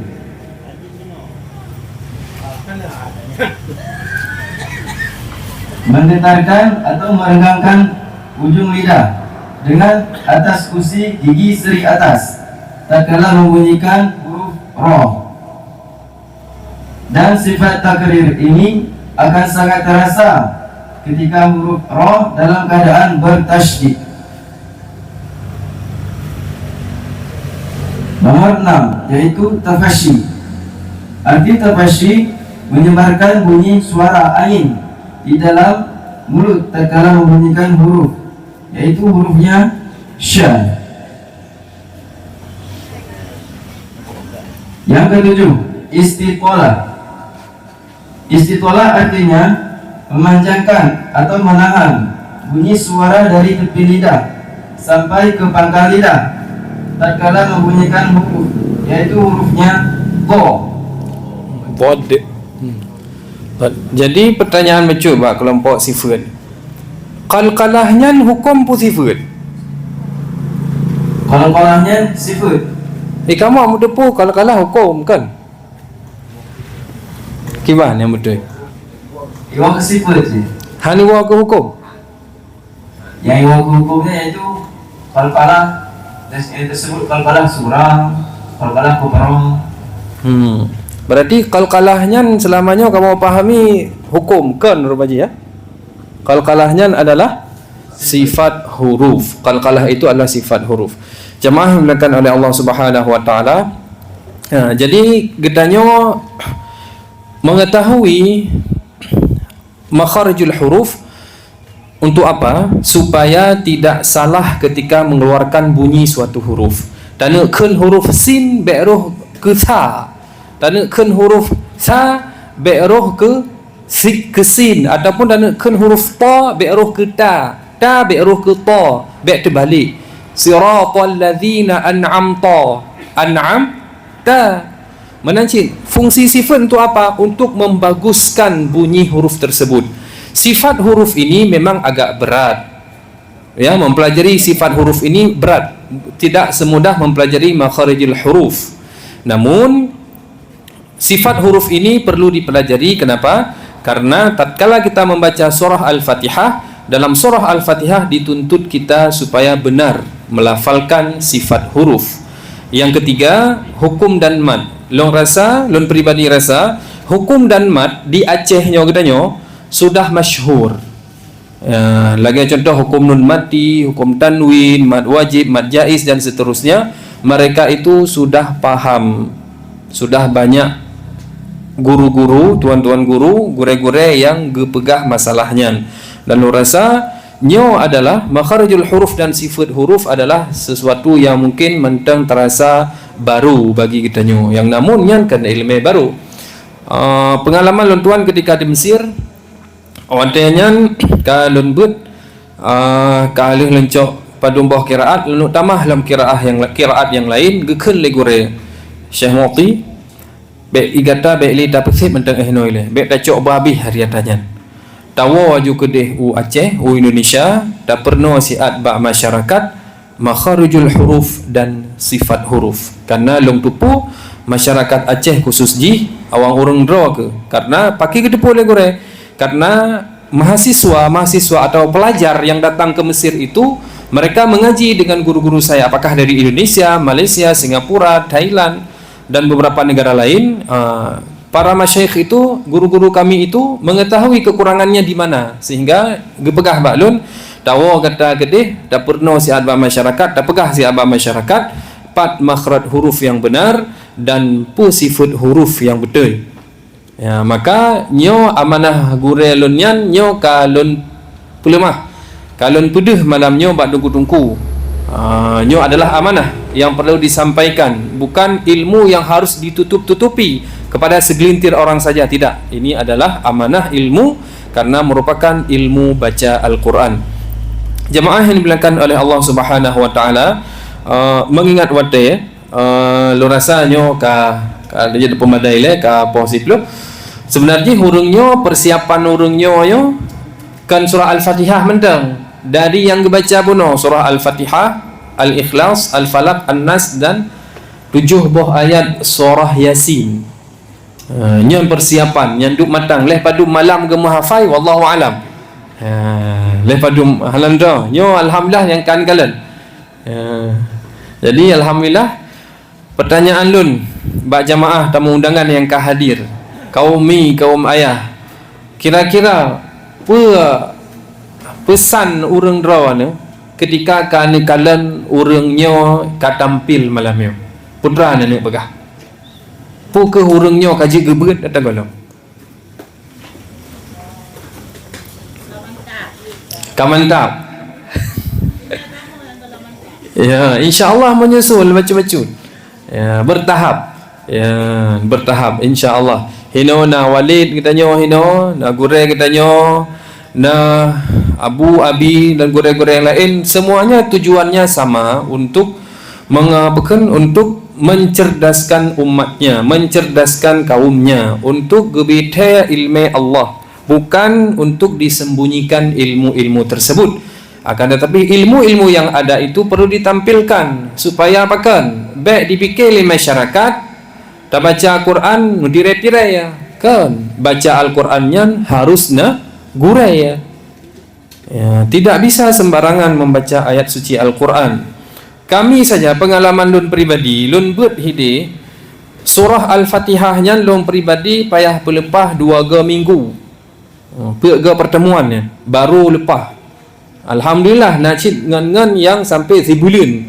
Menggetarkan atau meregangkan ujung lidah dengan atas gusi gigi seri atas tatkala membunyikan huruf ra. Dan sifat takrir ini akan sangat terasa ketika huruf ra dalam keadaan bertasydid. Nomor enam, yaitu tafasyi. Arti tafasyi menyebarkan bunyi suara angin di dalam mulut tatkala membunyikan huruf, yaitu hurufnya sya. Yang ketujuh, istitolah. Istitolah artinya memanjangkan atau menahan bunyi suara dari tepi lidah sampai ke pangkal lidah tatkala membunyikan huruf, yaitu hurufnya dho. Dho. Hmm. Jadi pertanyaan bacut bak kelompok sifat. Qalqalah nyan huköm peue sifat? Qalqalah nyan sifat. Eh, kamoe meuteupeue qalqalah huköm kan? Kiban nyang beutôi. Iwoe keu sifat jih. Hana iwoe keu huköm. Nyang iwoe keu huköm nyan yaitu qalqalah, yang tersebut qalqalah sughra, qalqalah kubra. Hmm. Berarti qalqalah nyan selama nyoe kamoe pahami huköm kan rupa jih ya? Qalqalah nyan adalah sifat huruf. Qalqalah itu adalah sifat huruf. Jamaah yang dimuliakan oleh Allah Subhanahu wa taala. Ha, jadi geutanyoe mengetahui makharijul huruf untuk apa? Supaya tidak salah ketika mengeluarkan bunyi suatu huruf. Taneuk kheun huruf sin bèk roh keu sa. Taneuk kheun huruf sa bèk roh keu si-, keu sin, ataupun taneuk kheun huruf ta bèk roh keu ta, ta bèk roh keu ta, bèk teubalek. Siratal ladzina an'amta, an'amta. Meunan cit, fungsi sifat untuk apa? Untuk membaguskan bunyi huruf tersebut. Sifat huruf ini memang agak berat. Ya, mempelajari sifat huruf ini berat. Tidak semudah mempelajari makharijul huruf. Namun, sifat huruf ini perlu dipelajari. Kenapa? Karena tatkala kita membaca surah Al-Fatihah, dalam surah Al-Fatihah dituntut kita supaya benar melafalkan sifat huruf. Yang ketiga, hukum dan mad. Lôn rasa, lôn pribadi rasa, hukum dan mad di Aceh nyoe geutanyoe sudah masyhur. Ya, lagèe contoh hukum nun mati, hukum tanwin, mad wajib, mad jaiz dan seterusnya, mereka itu sudah paham, sudah banyak guru-guru, tuan-tuan guru, gurèe-gurèe nyang geupeugah masalah nyan. Dan lôn rasa nyoe adalah makharijul huruf dan sifat huruf adalah sesuatu yang mungkin mantong terasa baru bagi geutanyoe. Nyang namun nyan kan ileumèe baru. Ah, pengalaman lôn tuan ketika di Mesir, watèe nyan ka lôn beuet, ah, ka lheueh lôn cok padum boh qiraat, lôn tamah lam qiraah nyang la-, qiraat nyang laén, geukheun lé gurèe Syekh Mu'ti, "Bèk i gata bèk lé tapeusép mantong eh noe lé, bèk tacok beu habéh hari ata nyan. Tawoe aju keudeh u Aceh, u Indonesia, tapeurunoe siat bak masyarakat, makharijul huruf dan sifat huruf." Karena lôn teupeu masyarakat Aceh khusus jih awang ureueng droe keuh. Karena pakri geuteupeue lé gurèe? Karena mahasiswa-mahasiswa atau pelajar yang datang ke Mesir itu, mereka mengaji dengan guru-guru saya, apakah dari Indonesia, Malaysia, Singapura, Thailand. dan beberapa negara lain, ah, para masyayikh itu, guru-guru kami itu mengetahui kekurangannya di mana, sehingga geupeugah bak lôn, tawoe gata keudeh, tapeurunoe siat bak masyarakat, tapeugah siat bak masyarakat, pat makhraj huruf yang benar dan peue sifeuet huruf yang beutôi. Ya, maka nyoe amanah gurée lôn nyan nyoe ka lôn peuleumah. Ka lôn peudeuh malam nyoe bak teungku-teungku. Ah, nyoe adalah amanah yang perlu disampaikan, bukan ilmu yang harus ditutup-tutupi kepada segelintir orang saja, tidak. Ini adalah amanah ilmu karena merupakan ilmu baca Al-Quran. Jemaah yang dimuliakan oleh Allah Subhanahu wa taala, ah, mengingat watée, Eh, lôn rasa nyoe ka, ka jadi peumadai lé, ka poh siplôh. Sebenarnya ureuëng nyoe, persiapan ureuëng nyoe nyoe kan surah Al-Fatihah mantong. Dari nyang geubaca bunoe, surah Al-Fatihah, Al-Ikhlas, Al-Falaq, An-Nas, dan tujoh boh ayat surah Yasin. Eh, nyoe persiapan nyang duek matang. Lheueh padum malam geumeuhafai, wallahu alam. Eh, lheueh padum halan droe. Nyoe alhamdulillah nyang kan kalon. Ya. Jadi, alhamdulillah, pertanyaan lôn bak jamaah tamu undangan nyang ka hadir, kaum mi, kaum ayah, kira-kira peue peusan ureuëng droeneuh ketika ka neukalon ureuëng nyoe ka tampil malam nyoe? Peue droeneuh peugah? Peue keuh ureuëng nyoe ka jeuet geubeuet ateueh gohlom? Ka mantap. Ya, insya Allah menyusul bacut-bacut. Ya, bertahap. Ya, bertahap, insya Allah. Hinoe na walid geutanyoe hinoe, na gurée geutanyoe, na abu, abi, dan gurée-gurée yang lain, semuanya tujuannya sama, untuk menga-, bukan, untuk mencerdaskan umatnya, mencerdaskan kaumnya, untuk geubri thée iéleumé Allah, bukan untuk disembunyikan ilmu-ilmu tersebut. Akan tetapi, ilmu-ilmu yang ada itu perlu ditampilkan, supaya apa kan? Bék dipike lé masyarakat, tabaca Al-Quran, nudire-pire ya. Kan, baca Al-Quran nyan harus na gurée ya. Ya, tidak bisa sembarangan membaca ayat suci Al-Quran. Kami saja, pengalaman lôn pribadi, lôn beuet hideh, surah Al-Fatihah nyan lôn pribadi payah peuleupah dua go minggu. Oh, peuet go pertemuan nyan, baru leupah. Alhamdulillah, na cit ngon-ngon nyang sampai sibuleuen,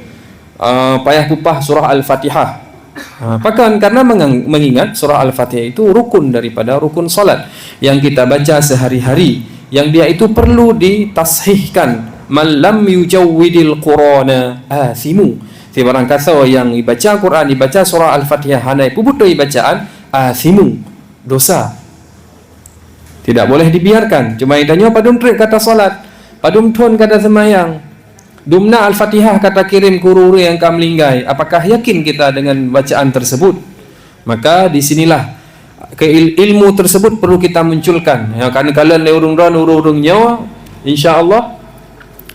ah, payah peupah surah Al-Fatihah. Ha, pakon? Karena mengang-, mengingat surah Al-Fatihah itu rukun daripada rukun salat yang kita baca sehari-hari, yang dia itu perlu ditashihkan. "Man lam yujawwidil Qur'ana athimu." Sibarang kasoe nyang dibaca Quran, dibaca surah Al-Fatihah hana peubeutôi bacaan, athimu, dosa. Tidak boleh dibiarkan. Cuma tanyoe padum treb gata salat, padum thon gata seumayang. Dumna Al-Fatihah ka takirém keu ureuëng nyang ka meuninggai. Apakah yakin kita dengan bacaan tersebut? Maka di sinilah ke il-, ilmu tersebut perlu kita munculkan. Ya, kan kalon lé ureuëng droe, ureuëng-ureuëng nyoe, insya Allah,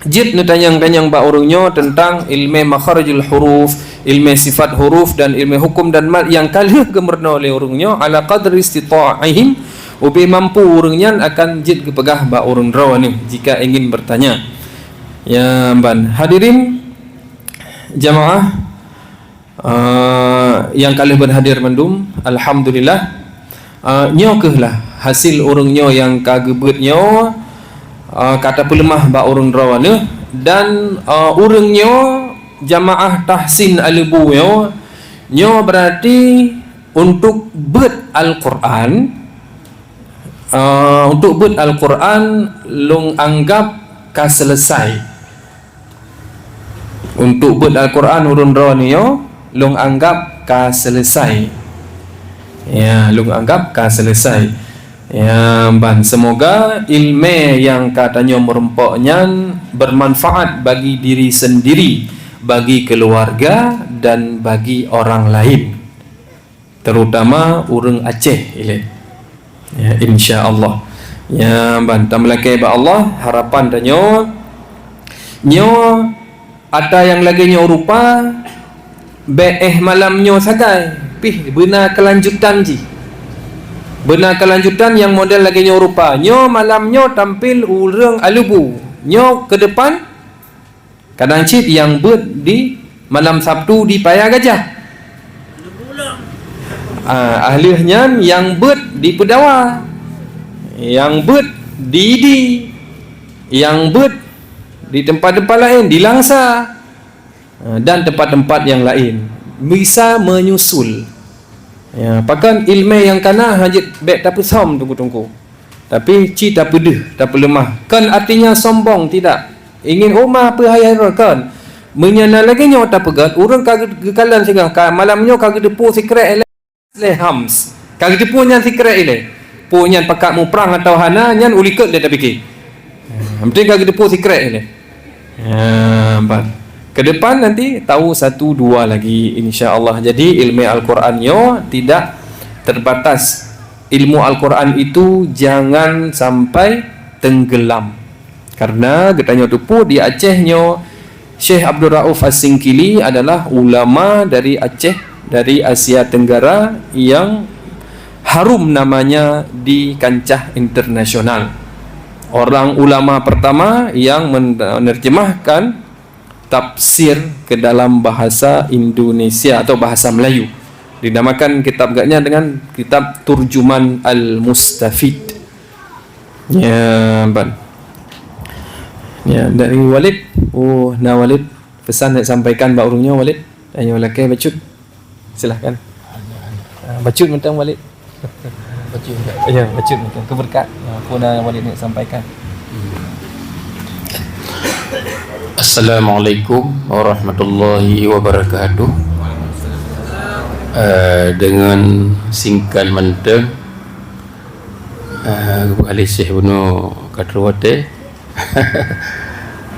jeuet neutanyong-tanyong bak ureuëng nyoe tentang iéleumé makharijul huruf, iéleumé sifat huruf dan iéleumé hukum dan mad nyang ka lheueh geumeurunoe lé ureuëng nyoe ala qadri istita'ihim, ubé mampu ureuëng nyan akan jeuet geupeugah bak ureuëng droe nyoe jika ingin bertanya. Ya, ban. Hadirin jamaah, eh, nyang ka lheueh berhadir mandum, alhamdulillah. Eh, nyoe keuh lah hasil ureuëng nyoe nyang ka geubeuet nyoe, eh, ka tapeuleumah bak ureuëng droe nyoe, dan, eh, ureuëng nyoe jamaah tahsin Aleubou nyoe, nyoe berarti untuk beuet Al-Quran, eh, untuk beuet Al-Quran lôn anggap ka selesai. Untuk beuet Al-Quran ureuëng droe nyoe, lôn anggap ka selesai. Ya, lôn anggap ka selesai. Ya, ban, semoga iéleumé nyang ka tanyoe meurumpok nyan bermanfaat bagi diri sendiri, bagi keluarga, dan bagi orang lain. Terutama ureuëng Aceh ilée. Ya, insya Allah. Ya, ban, tameulakée bak Allah, harapan tanyoe nyoe ata nyang lagée nyoe rupa, bék éh malam nyoe sagai, pih beuna kelanjutan jih. Beuna kelanjutan nyang model lagée nyoe rupa. Nyoe malam nyoe tampil ureuëng Aleubou. Nyoe ke depan kadang cit nyang beuet di malam Sabtu di Paya Gajah. Ah, ahleuh nyan nyang beuet di Peudawa, nyang beuet di Idi, nyang beuet di teumpat-teumpat laén, di Langsa, ah, dan teumpat-teumpat nyang laén. Bisa menyusul. Ya, pakon ileumèe nyang kana hana jeuet bèk tapeusöm teungku-teungku. Tapi ci tapeudeuh, tapeuleumah. Kon artinya sombong, tidak. Ingin, "Oh, ma peue hai, hai, kon." Meunyoe na lagèe nyoe tapeugah, ureueng ka geu-, geukalon singoh, ka malam nyoe ka geuteupeue sikrek ilèe. Lé Hams. Ka geuteupeue nyan sikrek ilèe. Peue nyan pakat muprang atawa hana, nyan u likot lé tapike. Yang penting ka geuteupeue sikrek ilèe. Ya, ban. Ke depan nanti tahu satu dua lagi, insya Allah. Jadi, ilmu Al-Quran nyoe tidak terbatas. Ilmu Al-Quran itu jangan sampai tenggelam. Karena geutanyoe teupeue di Aceh nyoe, Syekh Abdul Rauf As-Singkili adalah ulama dari Aceh, dari Asia Tenggara yang harum namanya di kancah internasional. Orang ulama pertama yang menerjemahkan tafsir ke dalam bahasa Indonesia atau bahasa Melayu. Dinamakan kitab geuhnyan dengan kitab Turjuman Al-Mustafid. Ya, ban. Ya, dari Walid. Oh, na Walid. Pesan nak sampaikan bak ureueng nyoe, Walid. Ayo, lakèe bacut. Silahkan. Ah, bacut mantong, Walid. Bacut. Ya, bacut mantong. Keberkat. Ah, apa na Walid nak sampaikan? Assalamualaikum warahmatullahi wabarakatuh. Eh, dengan singkat mantong, eh, Kepala Syekh bunoe ka trôh watèe.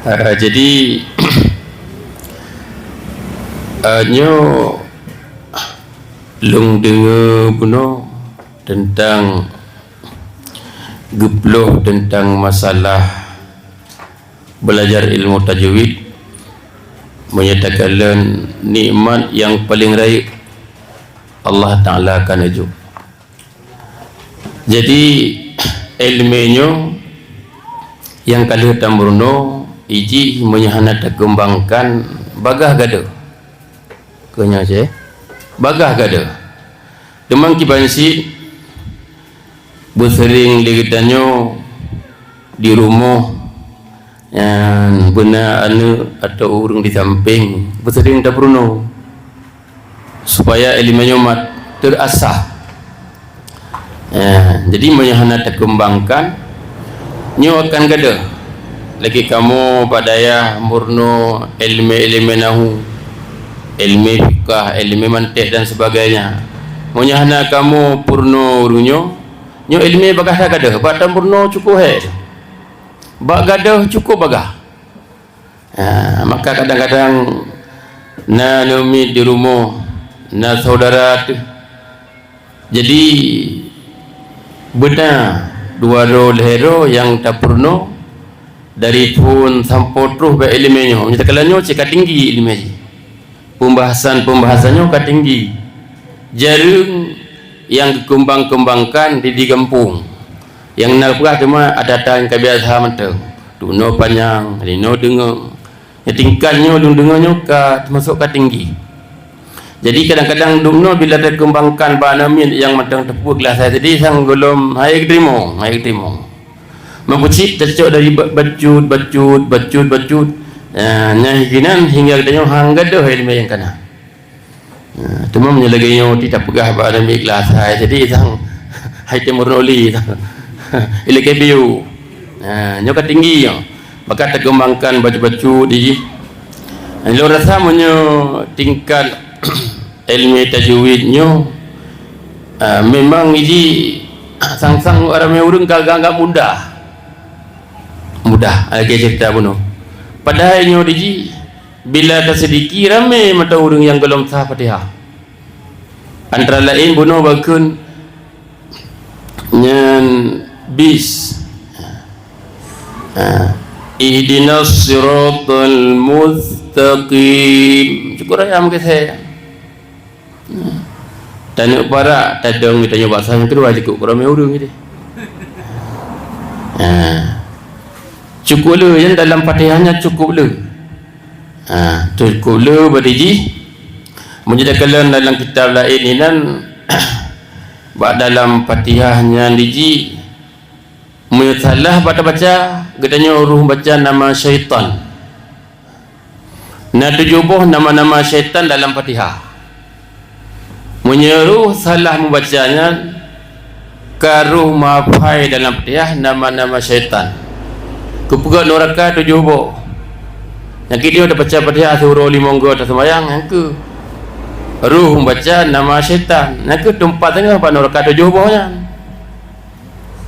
Eh, jadi, eh, nyoe lôn deungoe bunoe teuntang geuploh teuntang masalah belajar ilmu tajwid, menyatakan nikmat nyang paleng rayeuk Allah Taala ka neujok. Jadi, ileumèe nyoe nyang ka lheueh tameurunoe, ijih meunyoe hana takeumbangkan, bagaih gadôh. Keu nyoe cit, bagaih gadôh. Teuma kiban cit, beuseuring lé geutanyoe di rumoh, nyan beuna aneuk atau ureueng di sampéng, beuseuring tapeurunoe, supaya ileumèe nyoe mat terasah. Ya, jadi meunyoe hana takeumbangkan, nyoe akan gadôh. Lagèe kamoe bak dayah meurunoe ileumèe-ileumèe nahu, ileumèe fikah, ileumèe mantek dan sebagainya. Meunyoe hana kamoe peurunoe ureueng nyoe, nyoe ileumèe bagaih that gadôh, bak tameurunoe cukôp hék. Bak gadôh cukôp bagaih. Ha, maka kadang-kadang na aneuk miet di rumoh, na saudara teuh. Jadi, beuna dua droe lhèe droe nyang tapeurunoe dari phôn sampoe trôh bak ileumèe nyoe. Meunyoe takalon nyoe cit ka tinggi ileumèe jih. Pembahasan-pembahasan nyoe ka tinggi. Jareueng nyang geukeumbang-keumbangkan di, di gampông. Nyang na peugah teuma ada-ada nyang ka biasa mantong. Duek noe panyang, lhèe noe deungoe. Nyang tingkat nyoe lôn deungoe nyoe ka teumasok ka tinggi. Jadi kadang-kadang duek noe bila takeumbangkan bak aneuk miet nyang mantong teupeu kelas hai tadi sang gohlom hai geuteurimong, hai geuteurimong. Meupucit tacok dari ba-, bacut, bacut, bacut, bacut. Ah, nyang hinan hingga geutanyoe han gadôh ileumèe nyang kana. Ah, teuma meunyoe lagèe nyoe ti tapeugah bak aneuk miet kelas hai, jadi sang hai timur noli sang. Ilèe keu biu. Ah, nyoe ka tinggi nyoe. Maka takeumbangkan bacut-bacut jih. Lôn rasa meunyoe tingkat ileumèe tajwid nyoe, ah, memang jih sang-sang ramè ureueng ka anggap mudah. Mudah, lagèe ceurita bunoe. Padahai nyoe jih, bila taseudiki ramè mantong ureueng nyang gohlom sah Fatihah. Antara laén bunoe bak kheun nyan bis. Ha. Ihdinas siratal mustaqim. Cukôp raya meukeusé. Taneuk parak, tadong geutanyoe bak sang keudua jikuk keu ramè ureueng jih. Ha. Cukôp le, nyan dalam Fatihah nyan cukôp le. Ha, cukôp le bak jih. Meunyoe takalon dalam kitab laén inan, Bak dalam Fatihah nyan jih, meunyoe salah bak tabaca, geutanyoe roh baca nama syaitan. Na tujoh boh nama-nama syaitan dalam Fatihah. Meunyoe roh salah mubaca nyan, ka roh meuhafai dalam Fatihah nama-nama syaitan. Keupeugöt nuraka tujoh boh. Nyang keuneuk tabaca Fatihah siuroe limong goe taseumayang, nyang keu roh mubaca nama syaitan. Nyang keu teumpat teungoh bak nuraka tujoh boh nyan.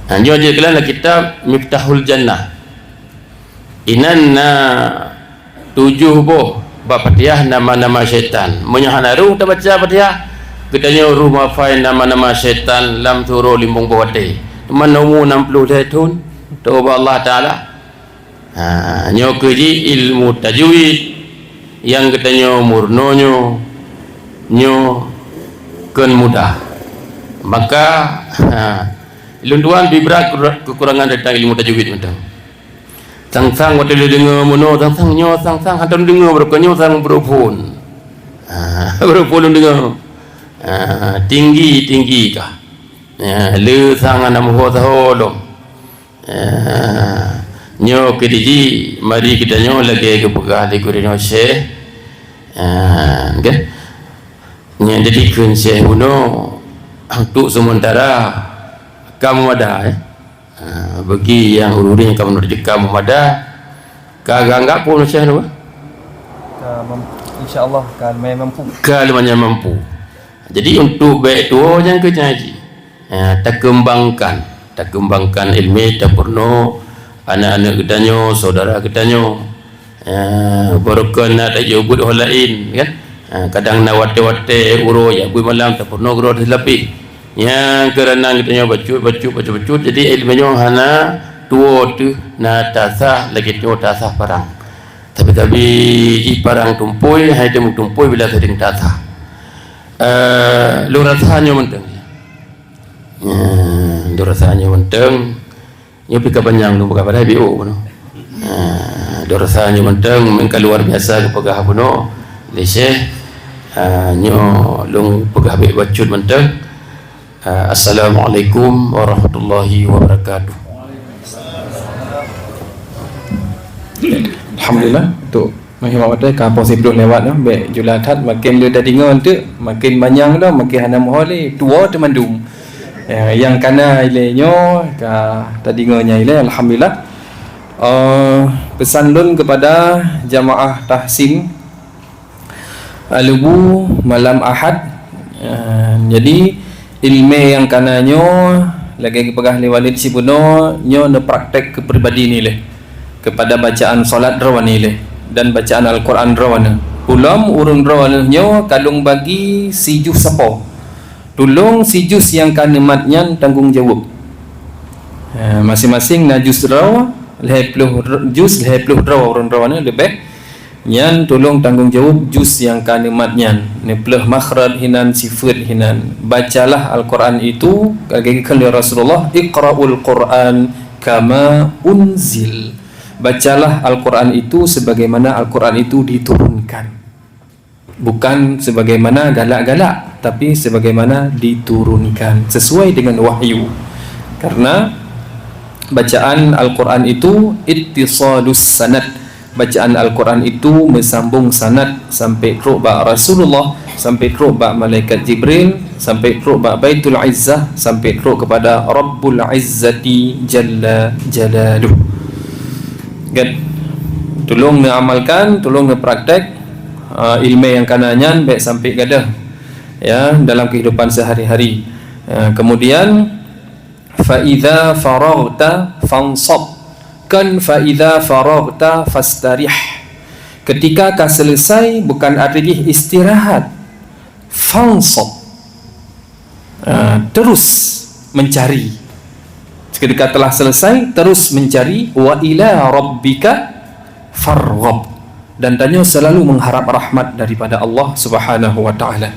Nah, nyoe jeuet keulan lam kitab Miftahul Jannah. Inan na tujoh boh bak Fatihah nama-nama syaitan. Meunyoe hana roh tabaca Fatihah, geutanyoe roh meuhafai nama-nama syaitan lam siuroe limong boh watèe. Teuma umu nam ploh lhèe thon, teuba Allah Taala. Ha, nyoe keuh jih ilmu tajwid nyang geutanyoe meurunoe nyoe, nyoe kheun mudah. Maka, ha, lôn tuan bri brat kekurangan teuntang ilmu tajwid mantong. Sang-sang watèe lôn deungoe meunoe, sang-sang nyoe, sang-sang hana lôn deungoe, barô nyoe sang barô phôn. Ha, barô phôn lôn deungoe. Ha, tinggi, tinggi kah. Ya, le sang hana meuho saho lom. Ah, nyoe keuh jih, mari geutanyoe lagèe geupeugah lé gurèe nyoe Syekh. Ah, kan? Nyang jadi kheun Syekh bunoe, untuk sementara ka meumada, eh. Ah, bagi nyang ureueng nyang ka meunurut jih ka meumada, ka geuanggap peue Syekh nyoe? Ka mem-, insya Allah ka lumayan mampu. Ka lumayan mampu. Jadi untuk bèk tuwoe nyang keu nyan jih. Eh, takeumbangkan, takeumbangkan ileumèe, tapeurunoe aneuk-aneuk geutanyoe, syedara geutanyoe. Eh, barokon na tajak beuet ho laén, kan? Eh, kadang na watèe-watèe uroe jak beuet malam, tapeurunoe keudroe silapéh. Nyang keureunan geutanyoe bacut, bacut, bacut, bacut, jadi ileumèe nyoe hana tuwoe teuh na tasah lagèe nyoe tasah parang. Tapi-tapi jih parang tumpôi, hai teuh meutumpôi bila teuh tasah. Eh, lôn rasa nyoe mantong. Eh, lôn rasa nyoe mantong. Nyoe pih ka panyang lôn peugah padahai B O bunoe. Eh, lôn rasa nyoe mantong, meuka luar biasa geupeugah bunoe lé Syekh. Eh, nyoe lôn peugah bèk bacut mantong. Eh, Assalamualaikum warahmatullahi wabarakatuh. Alhamdulillah, untuk meuhibah watèe ka poh siplôh lewat dah, bèk jula that, makin le tadeungoe teuk, makin manyang dah, makin hana meuho lé, tuwoe teumandum. Ya, nyang kana ilèe nyoe, ka tadeungoe nyan ilèe, alhamdulillah. Eh, pesan lôn kepada jamaah tahsin, Lubu malam Ahad. Eh, jadi, ileumèe nyang kana nyoe, lagèe geupeugah lé Walid sibunoe, nyoe neupraktek keu pribadi nilai. Kepada bacaan salat droe nilai dan bacaan Al-Quran droe nilai. Ulôn ureueng droe nyoe ka lôn bagi sijus sapo. Tulông sijus nyang ka neumat nyan tanggông jaweueb. Eh, maséng-maséng na jus droe, lhèe plôh dr-, jus lhèe plôh droe ureueng droe nyoe leubeh. Nyan tulông tanggông jaweueb jus nyang ka neumat nyan, neupleuh makhraj hinan, sifeuet hinan. Bacalah Al-Quran itu, lagèe geukheun lé Rasulullah, "Iqra'ul Quran kama unzil." Bacalah Al-Quran itu sebagaimana Al-Quran itu diturunkan. Bukan sebagaimana galak-galak, tapi sebagaimana diturunkan, sesuai dengan wahyu. Karena bacaan Al-Quran itu ittisalus sanad. Bacaan Al-Quran itu meusambông sanad sampai trok bak Rasulullah, sampai trok bak malaikat Jibril, sampai trok bak Baitul Izzah, sampai trok kepada Rabbul Izzati Jalla Jalaluh. Kan? Tulông neuamalkan, tulông neupraktek, ah, ileumèe nyang kana nyan bèk sampai gadôh, ya, dalam kehidupan sehari-hari. Ah, kemudian, "Fa idza faraghta fansab." Kan, "Fa idza faraghta fastarih." Ketika ka selesai, bukan arti jih istirahat. Fansab. Ah, terus mencari. Ketika telah selesai, terus mencari. "Wa ila rabbika farghab." Dan tanyoe selalu mengharap rahmat daripada Allah Subhanahu wa Ta'ala.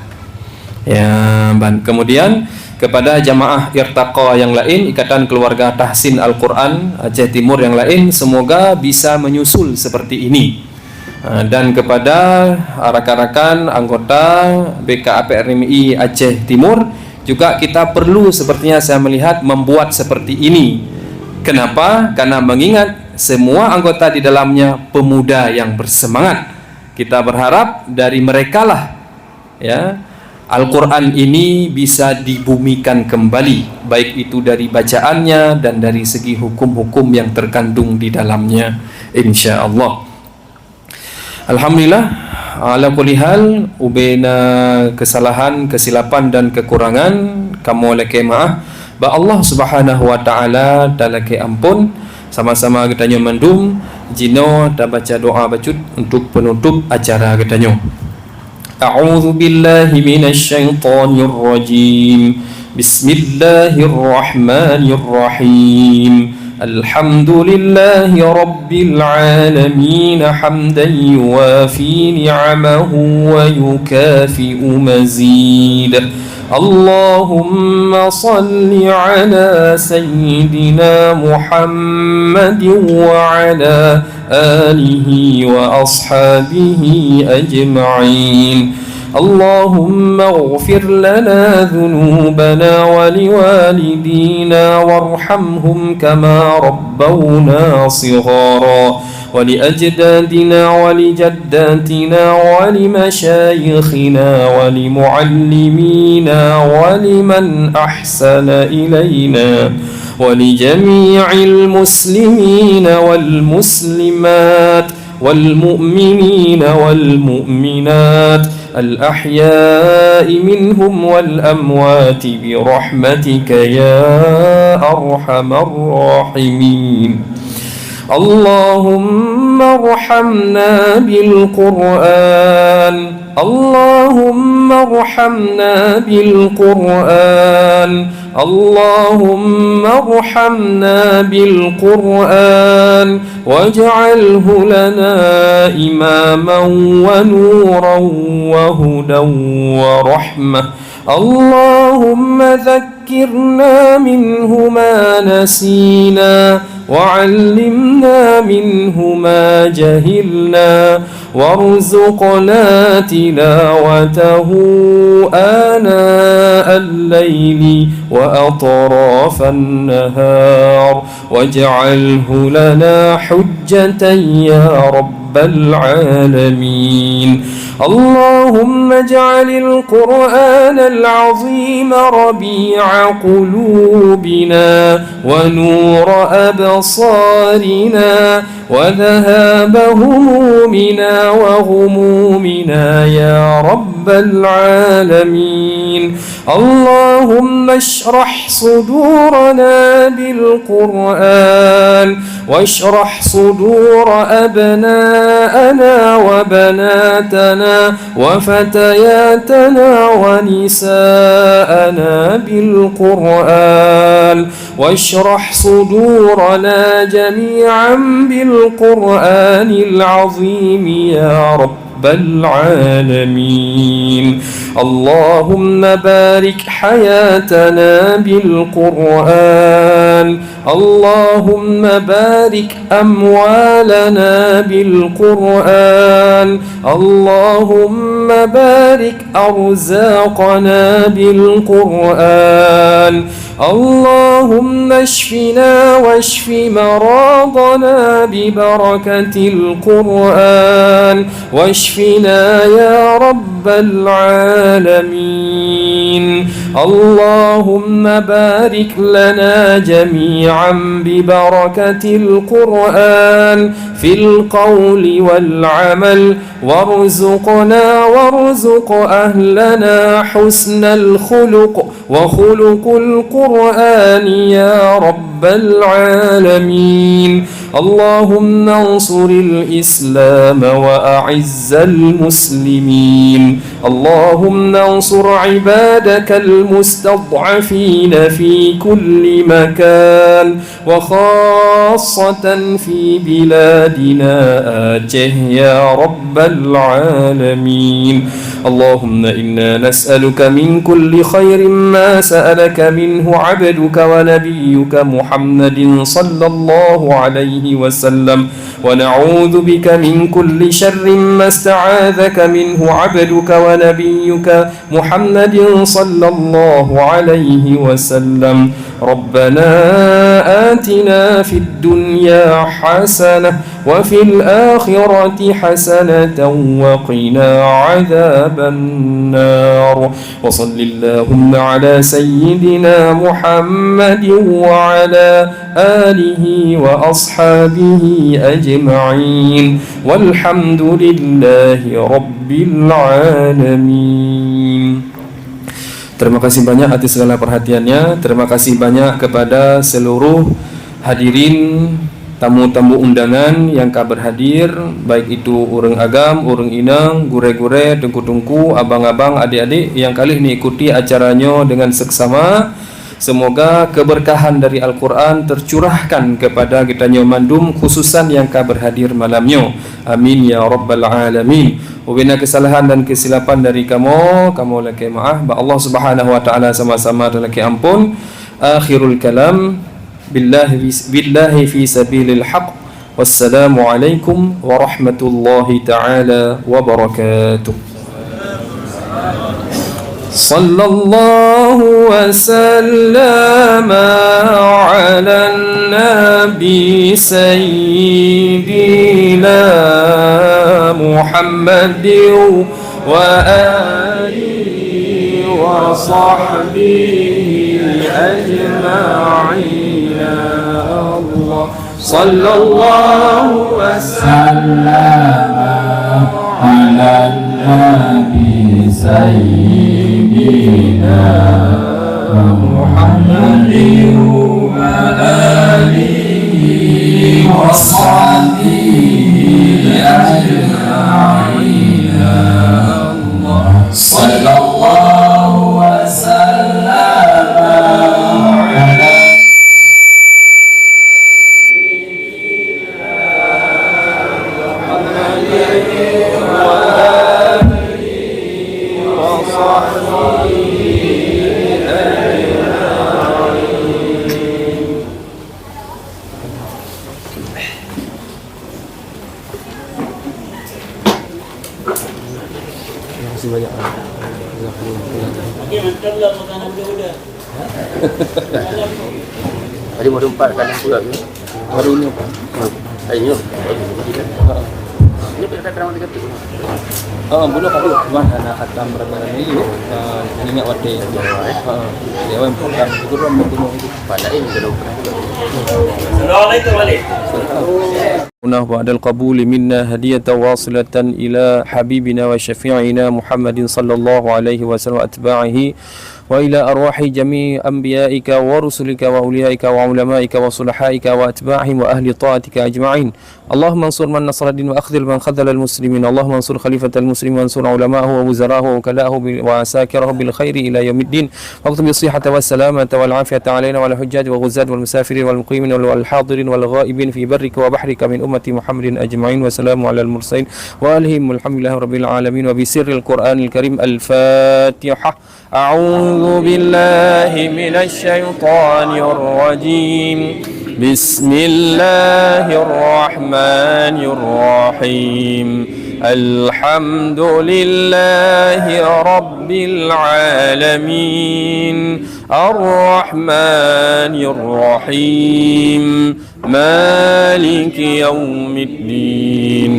Ya, ban. Kemudian, kepada jamaah Irtaqa yang lain, Ikatan Keluarga Tahsin Al-Quran Aceh Timur yang lain, semoga bisa menyusul seperti ini. Ah, dan kepada rakan-rakan anggota B K A P R M I Aceh Timur, Juga kita perlu, sepertinya saya melihat, membuat seperti ini. Kenapa? Karena mengingat semua anggota di dalamnya pemuda yang bersemangat. Kita berharap dari merekalah, ya, Al-Quran ini bisa dibumikan kembali, baik itu dari bacaannya dan dari segi hukum-hukum yang terkandung di dalamnya, insya Allah. Alhamdulillah, ala kulli hal, ubena kesalahan, kesilapan dan kekurangan, kamoe lakée maáh. Bak Allah Subhanahu wa Taala talakée ampon. Sama-sama geutanyoe mandum jinoe tabaca doa bacut untuk penutup acara geutanyoe. A'udzu billahi minasy syaithanir rajim. Bismillahirrahmanirrahim. Alhamdulillahi rabbil alamin, hamdan yuwafi ni'amahu wa yukafi'u mazidah. اللهم صل على سيدنا محمد وعلى آله وأصحابه أجمعين. اللهم اغفر لنا ذنوبنا ولوالدينا وارحمهم كما ربونا صغارا. ولأجدادنا ولجداتنا ولمشايخنا ولمعلمينا ولمن أحسن إلينا ولجميع المسلمين والمسلمات والمؤمنين والمؤمنات الأحياء منهم والأموات برحمتك يا أرحم الراحمين. اللهم ارحمنا بالقرآن. اللهم ارحمنا بالقرآن. اللهم ارحمنا بالقرآن واجعله لنا إماما ونورا وهدى ورحمة. اللهم ذكرنا منه ما نسينا وعلمنا منه ما جهلنا وارزقنا تلاوته آناء الليل وأطراف النهار واجعله لنا حجة يا رب العالمين. اللهم اجعل القرآن العظيم ربيع قلوبنا ونور أبصارنا وذهاب همومنا وغمومنا يا رب العالمين. اللهم اشرح صدورنا بالقرآن واشرح صدور أبناءنا وبناتنا وفتياتنا ونساءنا بالقرآن واشرح صدورنا جميعا بالقرآن العظيم يا رب العالمين. اللهم بارك حياتنا بالقرآن. اللهم بارك أموالنا بالقرآن. اللهم بارك أرزاقنا بالقرآن. اللهم اشفنا واشف مرضانا ببركة القرآن واشفنا يا رب العالمين. اللهم بارك لنا جميعا ببركة القرآن في القول والعمل وارزقنا وارزق أهلنا حسن الخلق وخلق القرآن يا رب العالمين. اللهم انصر الإسلام وأعز المسلمين. اللهم انصر عبادك المستضعفين في كل مكان وخاصة في بلادنا آتشه يا رب العالمين. اللهم إنا نسألك من كل خير ما سألك منه عبدك ونبيك محمد صلى الله عليه وسلم ونعوذ بك من كل شر ما استعاذك منه عبدك ونبيك محمد صلى الله عليه وسلم. ربنا آتنا في الدنيا حسنة وفي الآخرة حسنة وقنا عذاب النار. وصل اللهم على سيدنا محمد وعلى آله وأصحابه أجمعين. والحمد لله رب العالمين. Terima kasih banyak atas segala perhatiannya. Terima kasih banyak kepada seluruh hadirin, tamu-tamu undangan yang ka berhadir, baik itu ureuëng agam, ureuëng inong, gurée-gurée, teungku-teungku, abang-abang, adik-adik yang ka lheueh mengikuti acara nyoe dengan seksama. Semoga keberkahan dari Al-Quran tercurahkan kepada geutanyoe mandum, khususan yang ka berhadir malam nyoe. Amin ya rabbal alamin. Ubena kesalahan dan kesilapan dari kamoe, kamoe lakée maaf. Bak Allah Subhanahu wa Taala sama-sama talakée ampun. Akhirul kalam, billahi, billahi fi sabilil haq. Wassalamualaikum warahmatullahi taala wabarakatuh. صلى الله وسلم على النبي سيدنا محمد وآله وصحبه أجمعين. الله صلى الله وسلم على النبي سيدنا محمد وآله وصحبه أجمعين. الله صلى الله وسلم على Terima kasih banyak. Jazakumullah khairan. Okey, mantap lah makanan dia udah. Tadi baru empat kali pulang ni. Baru ni apa? Hari ni. Ini kita terang tiga tu. Oh, belum aku cuma nak khatam berapa ni? Ah, ingat waktu. Ha. Dia orang bukan guru membunuh itu. Pada ini belum pernah juga. Assalamualaikum warahmatullahi wabarakatuh. بعد القبول منا هدية واصلة إلى حبيبنا وشفيعنا محمد صلى الله عليه وسلم وأتباعه وإلى أرواح جميع أنبيائك ورسلك وأوليائك وعلمائك وصلحائك وأتباعهم وأهل طاعتك أجمعين. اللهم انصر من نصر الدين وأخذل من خذل المسلمين. اللهم انصر خليفة المسلمين وانصر علماءه ووزراءه ووكلاءه بال-، وعساكره بالخير إلى يوم الدين. واكتب الصحة والسلامة والعافية علينا وعلى الحجاج والغزاة والمسافرين والمقيمين والحاضرين والغائبين في برك وبحرك من أمة محمد أجمعين. وسلام على المرسلين وآلهم والحمد لله رب العالمين. وبسر القرآن الكريم الفاتحة. أعوذ بالله من الشيطان الرجيم. بسم الله الرحمن الرحيم. الحمد لله رب العالمين. الرحمن الرحيم. مالك يوم الدين.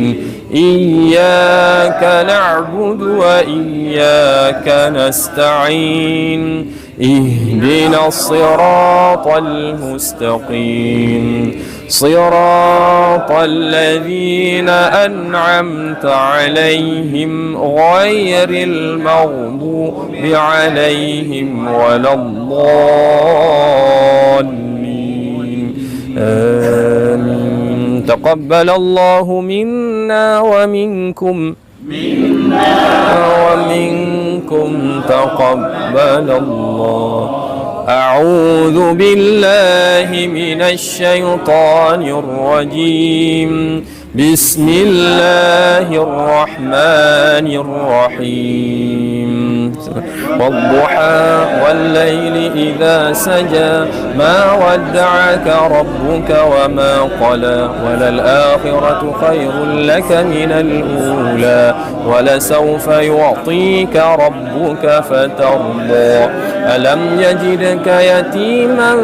إياك نعبد وإياك نستعين. اهدنا الصراط المستقيم. صراط الذين أنعمت عليهم غير المغضوب عليهم ولا الضالين. آمين. تقبل الله منا ومنكم، منا ومنكم تقبل الله. أعوذ بالله من الشيطان الرجيم. بسم الله الرحمن الرحيم. والضحى والليل إذا سجى. ما ودعك ربك وما قلى. وللآخرة خير لك من الأولى. ولسوف يعطيك ربك فترضى. ألم يجدك يتيما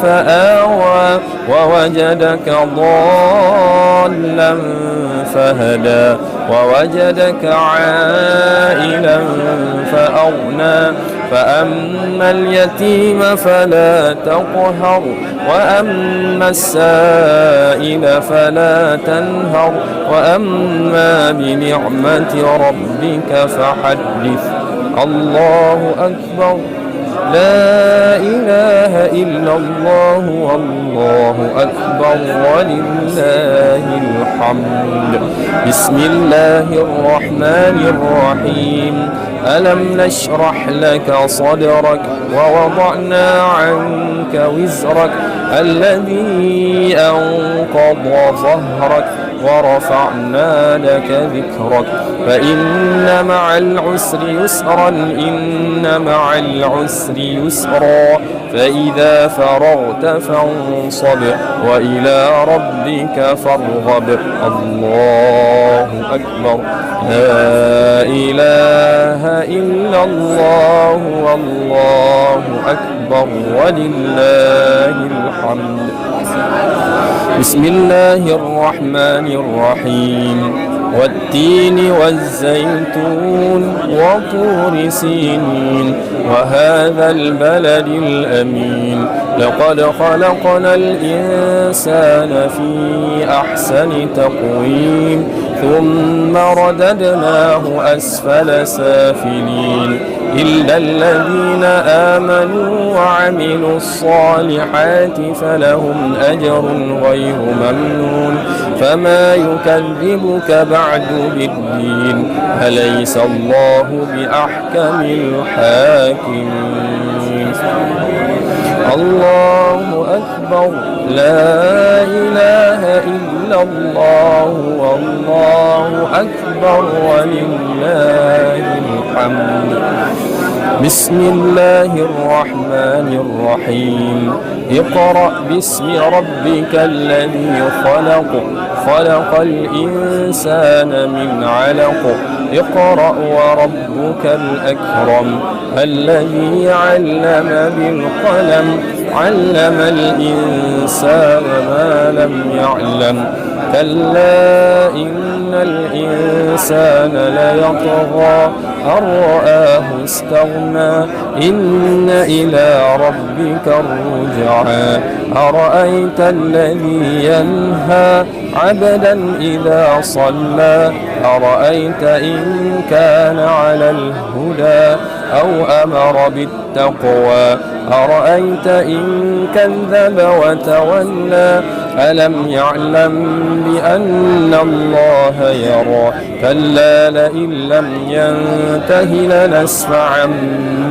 فآوى. ووجدك ضالا فهدى. ووجدك عائلا فأغنى. فأما اليتيم فلا تقهر. وأما السائل فلا تنهر. وأما بنعمة ربك فحدث. الله أكبر. لا إله إلا الله والله أكبر ولله الحمد. بسم الله الرحمن الرحيم. ألم نشرح لك صدرك ووضعنا عنك وزرك الذي أنقض ظهرك ورفعنا لك ذكرك. فإن مع العسر يسرا. إن مع العسر يسرا. فإذا فرغت فانصب. وإلى ربك فارغب. الله أكبر. لا إله إلا الله والله أكبر ولله الحمد. بسم الله الرحمن الرحيم. والتين والزيتون وطور سينين وهذا البلد الأمين. لقد خلقنا الإنسان في أحسن تقويم. ثم رددناه أسفل سافلين. إلا الذين آمنوا وعملوا الصالحات فلهم أجر غير ممنون. فما يكذبك بعد بالدين. أليس الله بأحكم الحاكمين. الله أكبر. لا إله إلا الله والله أكبر ولله الحمد. بسم الله الرحمن الرحيم. اقرأ باسم ربك الذي خلق. خلق الإنسان من علق. اقرأ وربك الأكرم. الذي علم بالقلم. علم الإنسان ما لم يعلم. كلا إن الإنسان ليطغى. أن رآه استغنى. إن إلى ربك الرجعى. أرأيت الذي ينهى عبدا إذا صلى. أرأيت إن كان على الهدى أو أمر بالتقوى. أرأيت إن كذب وتولى. ألم يعلم بأن الله يرى. كلا لئن لم ينته لنسفعا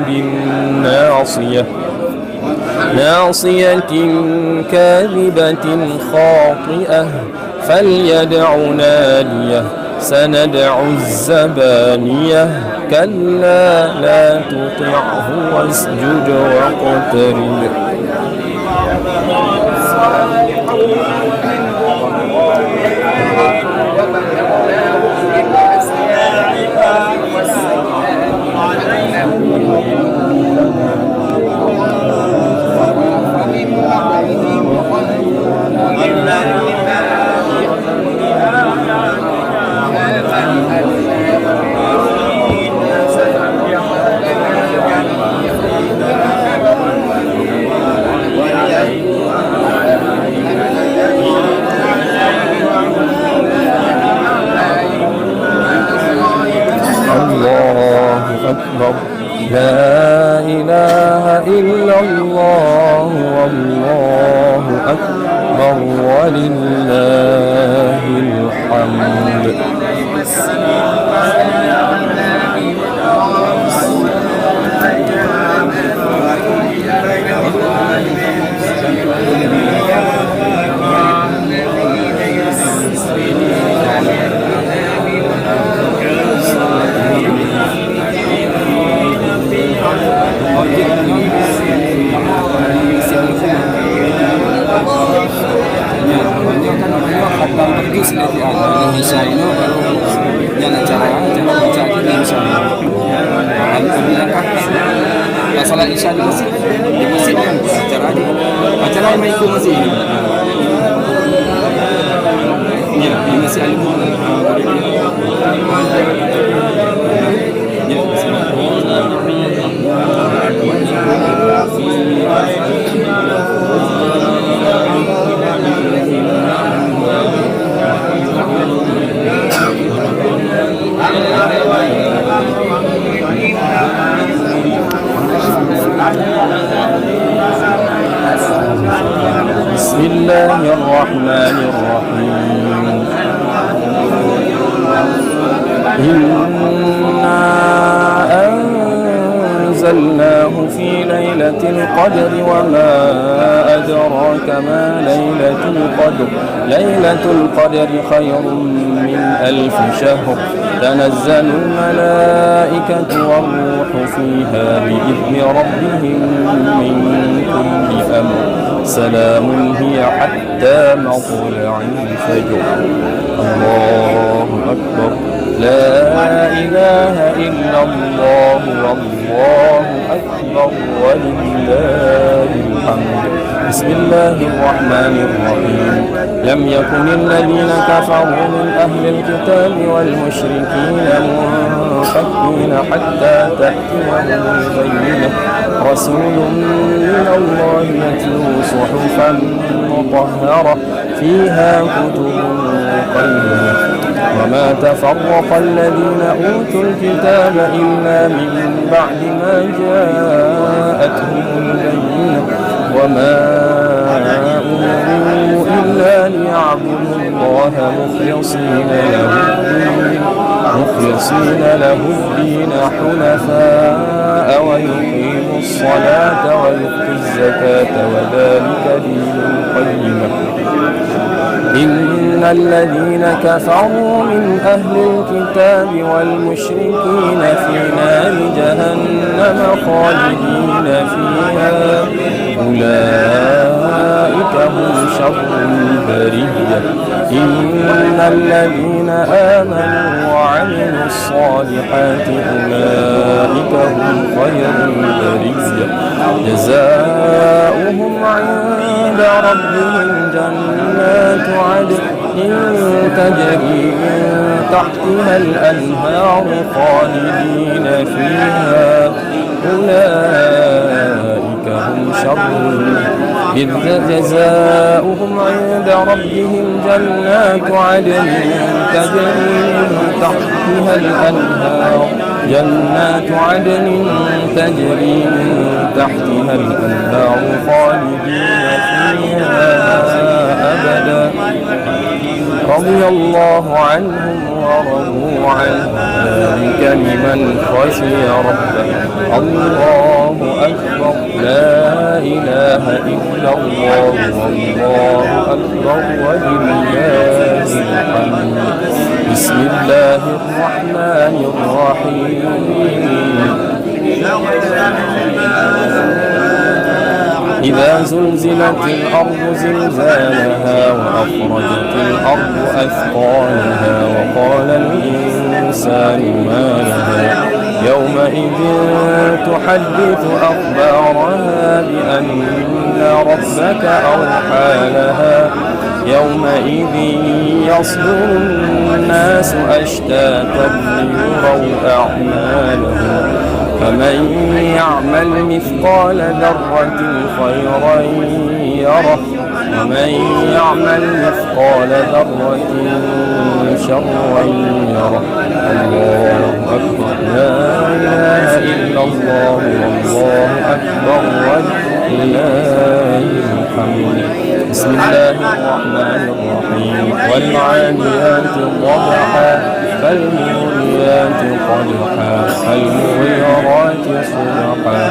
بالناصية. ناصية كاذبة خاطئة. فليدع ناديه. سندع الزبانية. كلا لا تطعه واسجد واقترب. الله أكبر. لا إله إلا الله والله أكبر ولله الحمد. بسم الله الرحمن الرحيم. إنا أنزلناه في ليلة القدر وما أدراك ما ليلة القدر. ليلة القدر خير من ألف شهر. تنزل الملائكة والروح فيها بإذن ربهم من كل أمر. سلام هي حتى مطلع الفجر. الله أكبر. لا إله إلا الله والله أكبر ولله الحمد. بسم الله الرحمن الرحيم. لم يكن الذين كفروا من أهل الكتاب والمشركين منفكين حتى تأتيهم البينة. رسول من الله يتلو صحفا مطهرة فيها كتب قيمة. وما تفرق الذين أوتوا الكتاب إلا من بعد ما جاءتهم البينة. وما أمروا إلا ليعبدوا الله مخلصين له الدين، مخلصين له الدين حنفاء ويقيموا الصلاة ويؤتوا الزكاة وذلك دين القيمة. إن الذين كفروا من أهل الكتاب والمشركين في نار جهنم خالدين فيها أولئك هم شر البرية. إن الذين آمنوا وعملوا الصالحات أولئك هم خير البرية. جزاؤهم عند ربهم جنات عدن تجري من تحتها الأنهار خالدين فيها أولئك هم شر البرية. جزاؤهم عند ربهم جنات عدن تجري من تحتها الأنهار، جنات عدن تجري من تحتها الأنهار خالدين فيها أبدا. رضي الله عنهم ورضوا عنه، ذلك لمن خشي ربه. الله أكبر. لا إله إلا الله والله أكبر ولله الحمد. بسم الله الرحمن الرحيم. إذا زلزلت الأرض زلزالها وأخرجت الأرض أثقالها وقال الإنسان ما لها يومئذ تحدث أخبارها بأن ربك أوحى لها. يومئذ يصدر الناس أشتاتا ليروا أعمالهم. فمن يعمل مثقال ذرة خيرا يره، ومن يعمل مثقال ذرة شرا يره. الله أكبر. لا إله إلا الله والله أكبر ولله الحمد. بسم الله الرحمن الرحيم. والعاديات ضبحا فالموريات قدحا فالمغيرات صبحا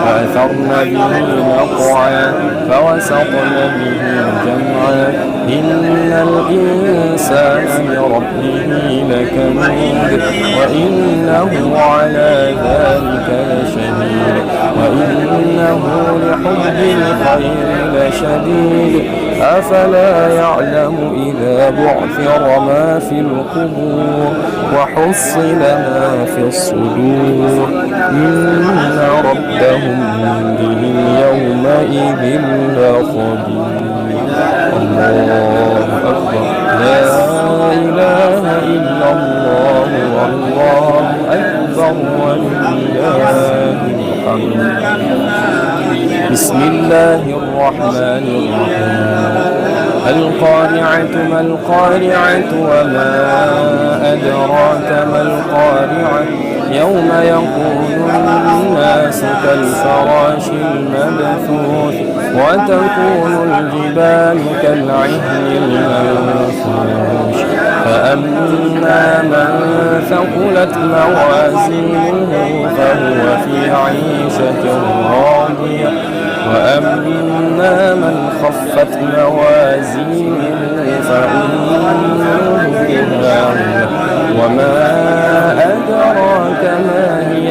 فأثرن به نقعا فوسطن به جمعا إن الإنسان لربه لكنود وإنه على ذلك لشهيد وإنه لحب الخير لشديد أفلا يعلم إذا بعثر ما في القبور وحصل ما في الصدور إن ربهم بهم يومئذ لخبير. الله أكبر. لا إله إلا الله والله أكبر ولله الحمد. بسم الله الرحمن الرحيم. القارعة ما القارعة وما أدراك ما القارعة. يوم يكون الناس كالفراش المبثوث. وتكون الجبال كالعهن المنفوش. فأما من ثقلت موازينه فهو في عيشة راضية. وأما من خفت موازينه فأمه هاوية. وما أدراك ما هي.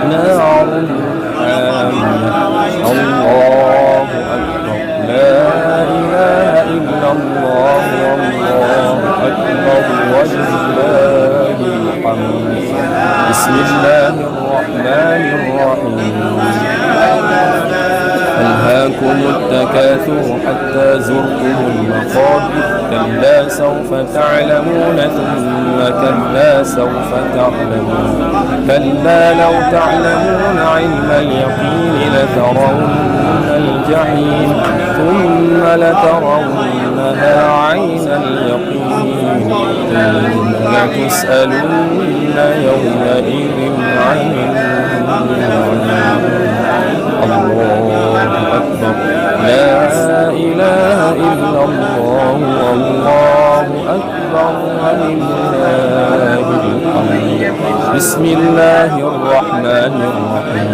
نار حامية. الله أكبر. لا إله إلا الله. والله أكبر. ولله الحمد. بسم الله الرحمن الرحيم. ألهاكم التكاثر حتى زرتم المقابر. كلا سوف تعلمون ثم كلا سوف تعلمون. كلا لو تعلمون علم اليقين لترون الجحيم ثم لترونها عين اليقين ثم لتسألن يومئذ عن النعيم. الله أكبر. لا إله إلا الله. الله أكبر. ولله الحمد. بسم الله الرحمن الرحيم.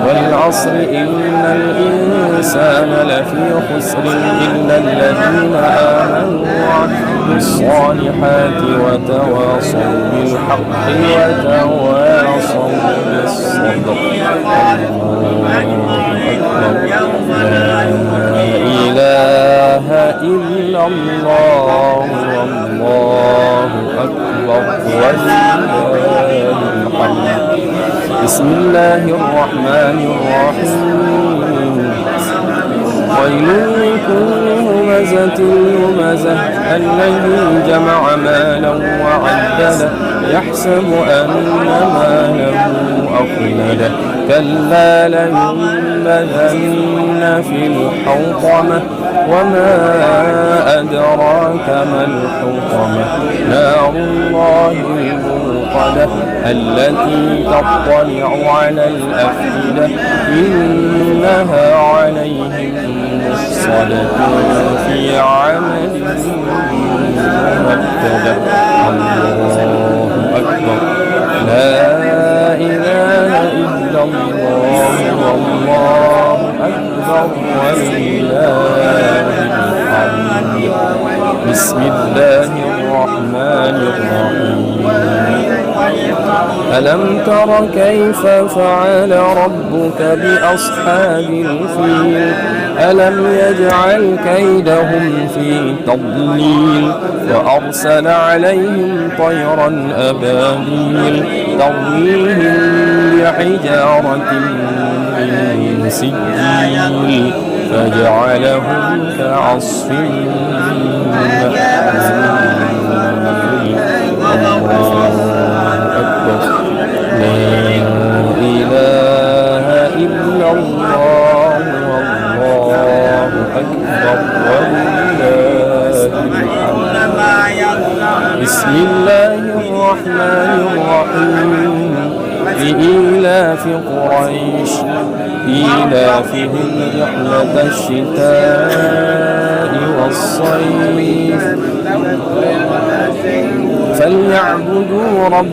والعصر إن الإنسان لفي خسر إلا الذين آمنوا وعملوا الصالحات وتواصوا بالحق وتواصوا بالصبر. الله أكبر. لا إله إلا الله. والله أكبر. ولله الحمد. بسم الله الرحمن الرحيم. ويل لكل همزة لمزة الذي جمع مالا وعدده يحسب أن ماله أخلده كلا لينبذن في الحطمة وما أدراك ما الحطمة نار الله الموقدة التي تطلع على الأفئدة إنها عليهم مؤصدة في عمد ممددة. الله أكبر. لا إله إلا الله. والله أكبر. ولله الحمد. بسم الله الرحمن الرحيم. ألم تر كيف فعل ربك بأصحاب الفيل؟ ألم يجعل كيدهم في تضليل وأرسل عليهم طيرا أبابيل ترميهم بحجارة من سجيل فجعلهم كعصف مأكول. الله أكبر. لا إله إلا الله. والله أكبر. ولله الحمد. بسم الله الرحمن الرحيم. لإيلاف قريش إيلافهم رحلة الشتاء والصيف فليعبدوا رب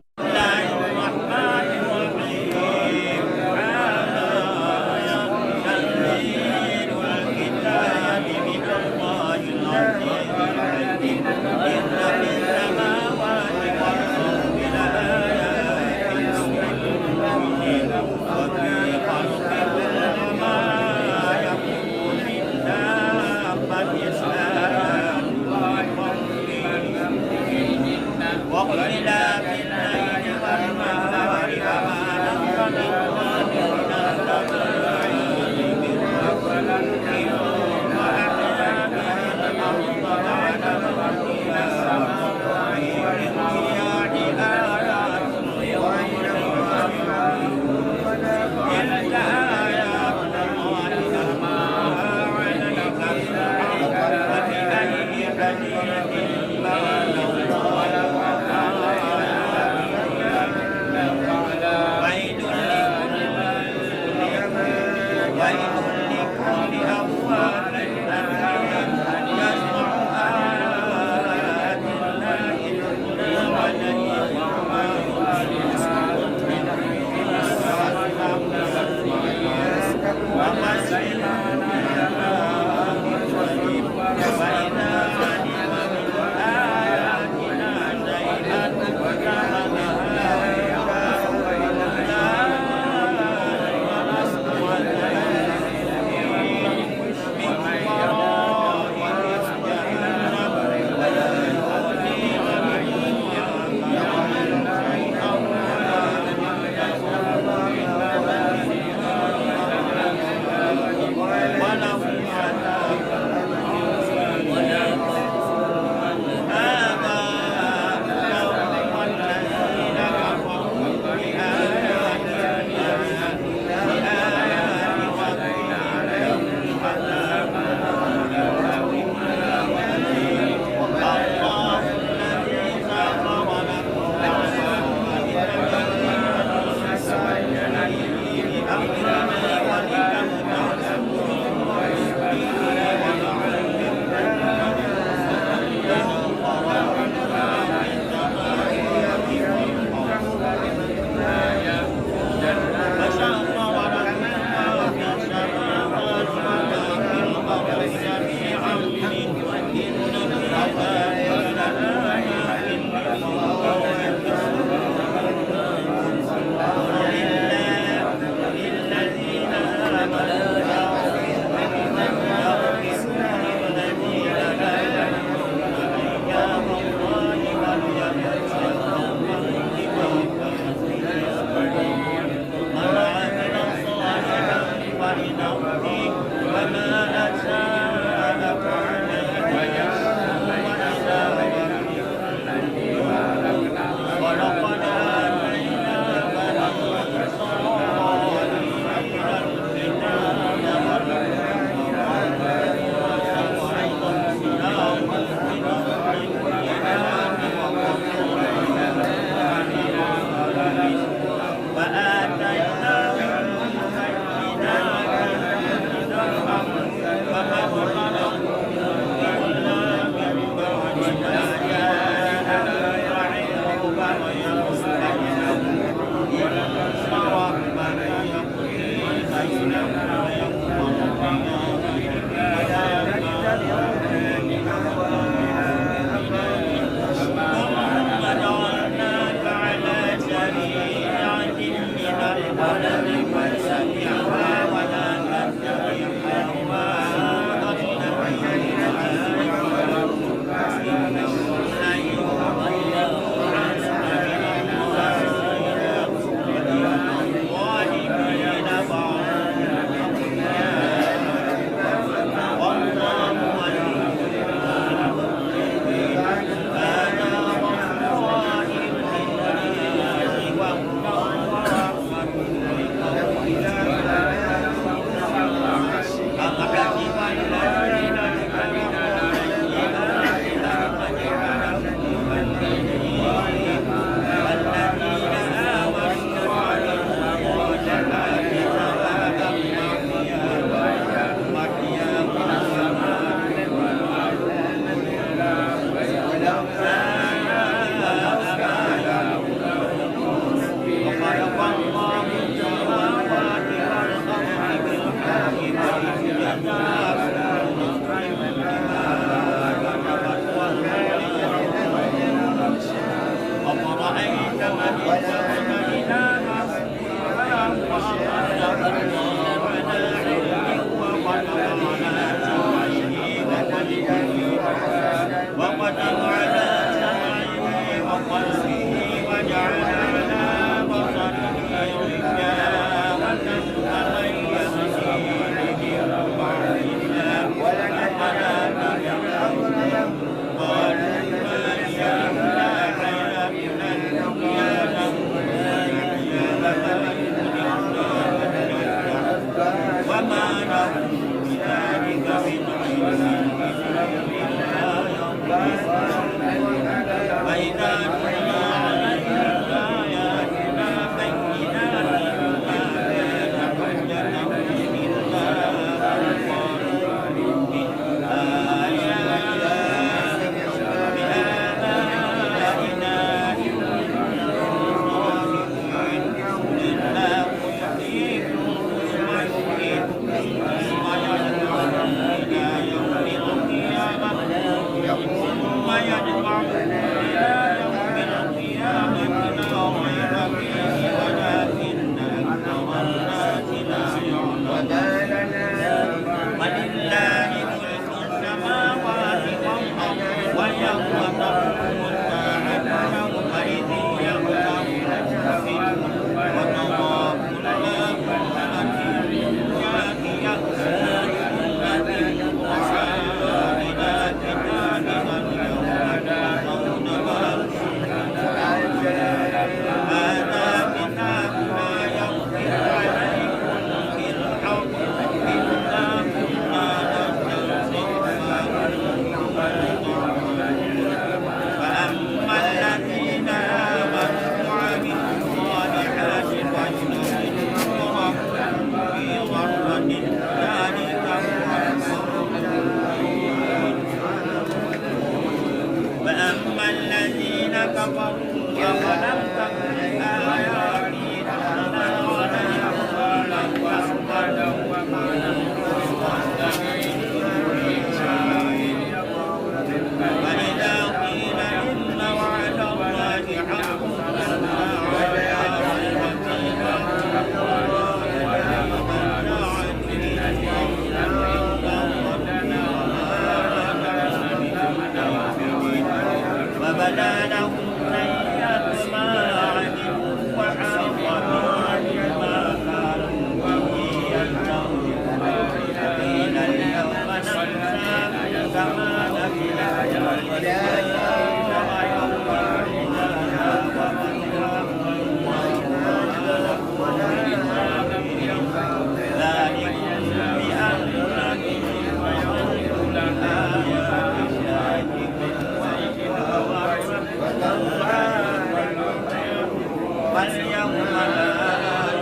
فاليوم لا يؤخذ فاليوم لا يؤخذ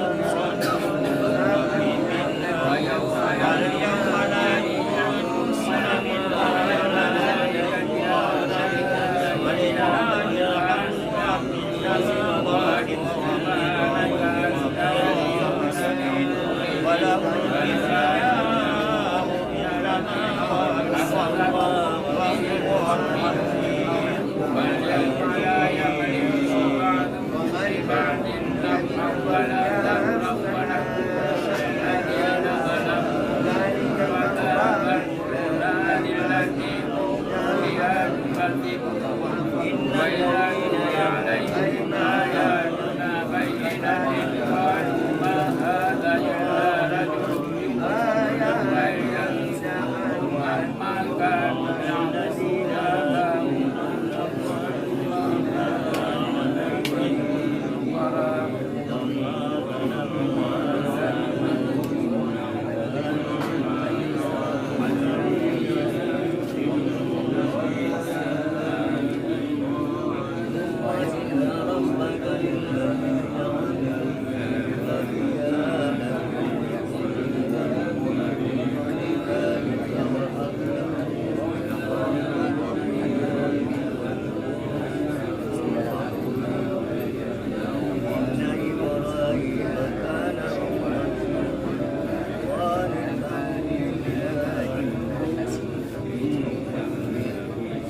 منهم فدية ولا ولا ولهم فداء إلى ما قربا وهو رحيم.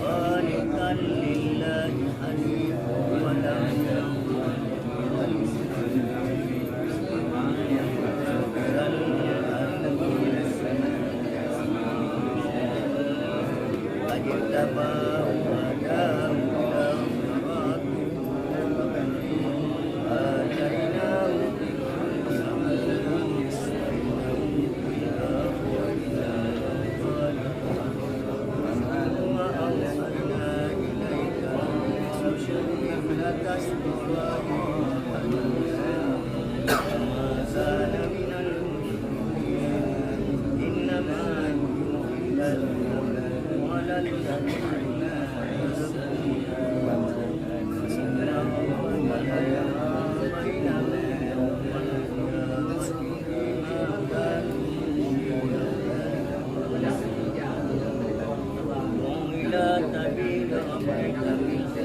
قانتا لله حنيفا ولم يكن من المشركين. فاجتباه وهداه إلى صراط مستقيم. آتيناه الحكمة وآتيناه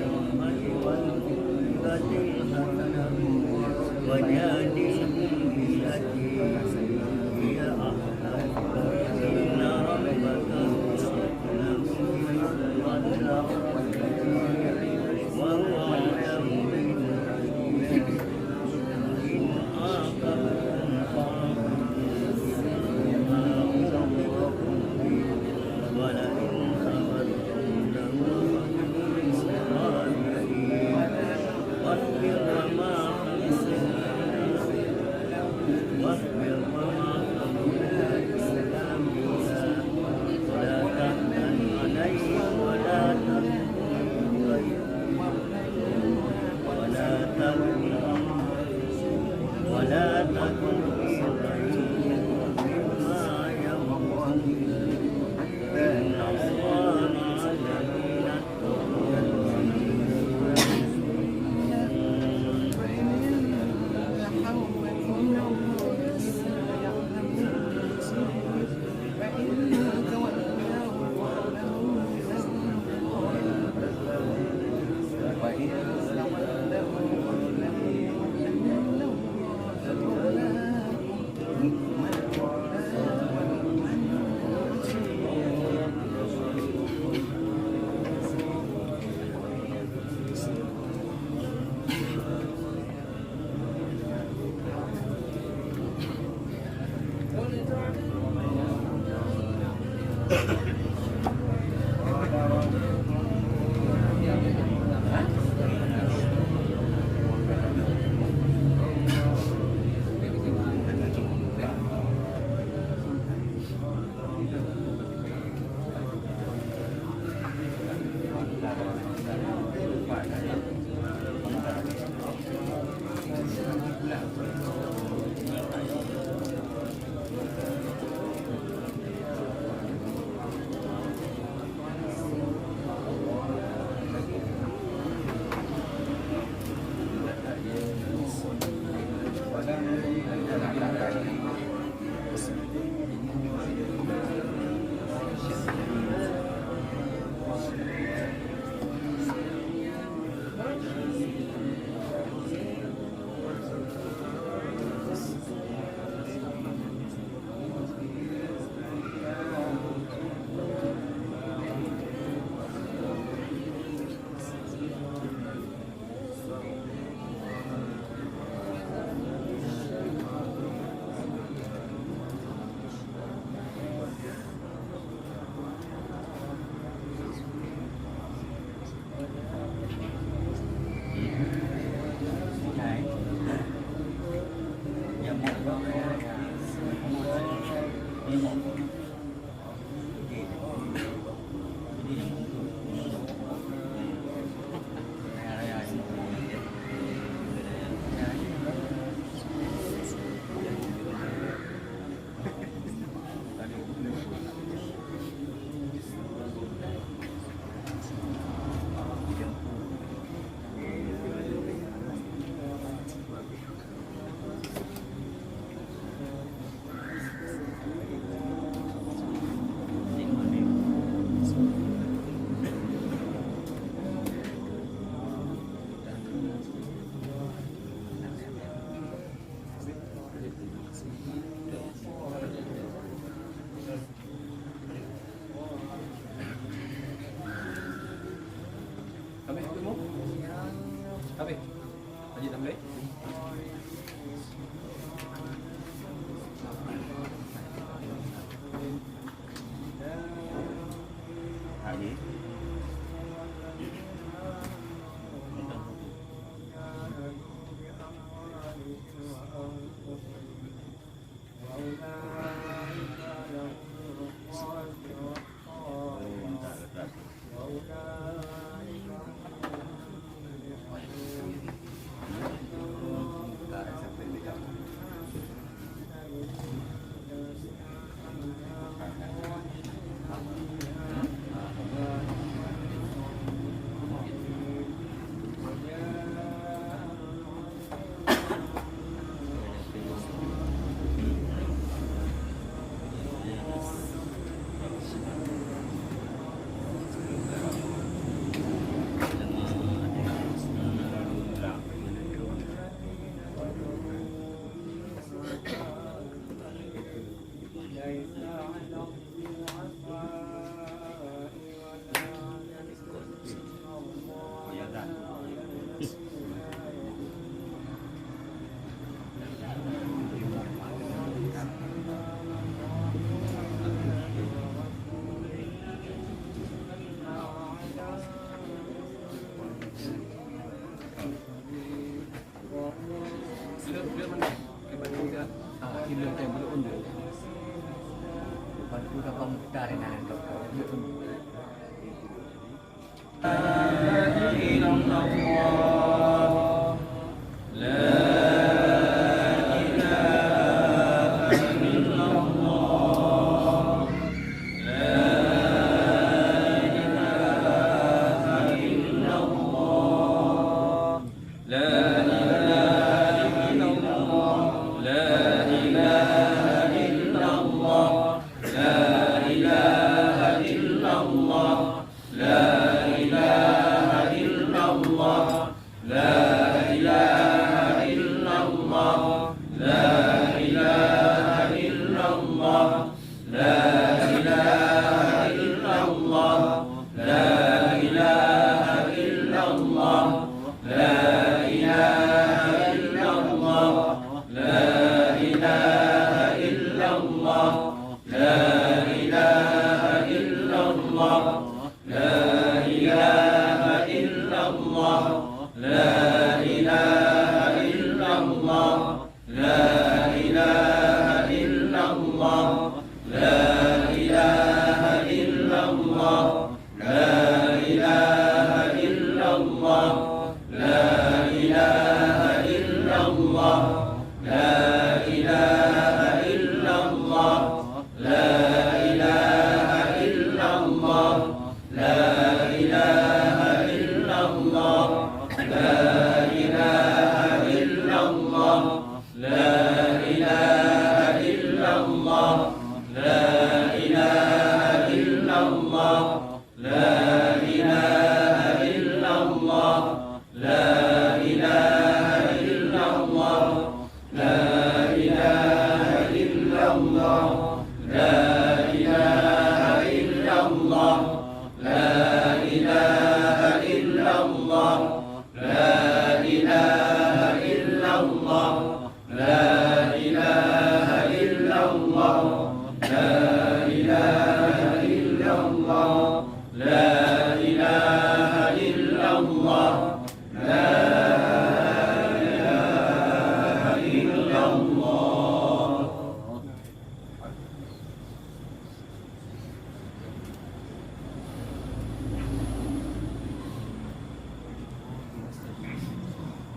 الحكمة وآتيناه الحكمة. وجادلهم بالتي هي أحسن، إن ربك هو أعلم بمن ضل عن سبيله وهو أعلم بالمهتدين. وإن عاقبتم فعاقبوا بمثل ما عوقبتم به ولئن صبرتم لهو خير للصابرين. واصبر وما صبرك إلا بالله واصبر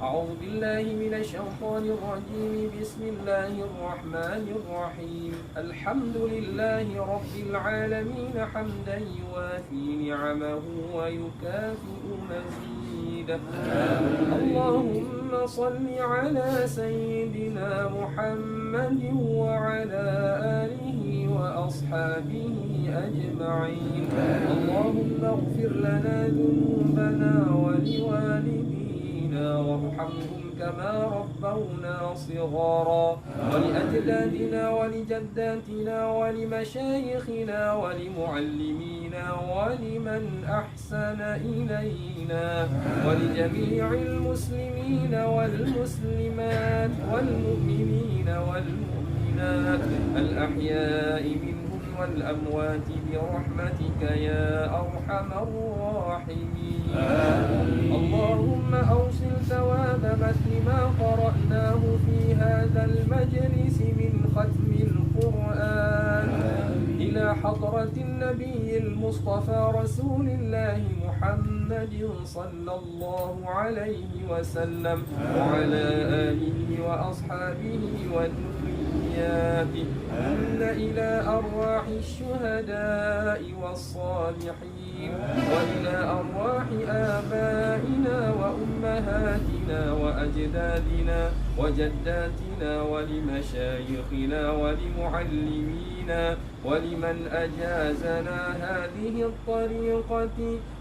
أعوذ بالله من الشيطان الرجيم. بسم الله الرحمن الرحيم. الحمد لله رب العالمين، حمدا يوافي نعمه ويكافئ مزيده. اللهم صل على سيدنا محمد وعلى آله وأصحابه أجمعين. اللهم اغفر لنا ذنوبنا ولوالدينا وارحمهم كما ربونا صغارا، ولأجدادنا ولجداتنا ولمشايخنا ولمعلمينا ولمن أحسن إلينا، ولجميع المسلمين والمسلمات والمؤمنين والمؤمنات الأحياء منهم والأموات برحمتك يا أرحم الراحمين. اللهم أوصل ثواب مثل ما قرأناه في هذا المجلس من ختم القرآن إلى حضرة النبي المصطفى رسول الله محمد صلى الله عليه وسلم وعلى آله وأصحابه وذرياته، ثم إلى أرواح الشهداء والصالحين، وإلى أرواح آبائنا وأمهاتنا وأجدادنا وجداتنا ولمشايخنا ولمعلمينا ولمن أجازنا هذه الطريقة،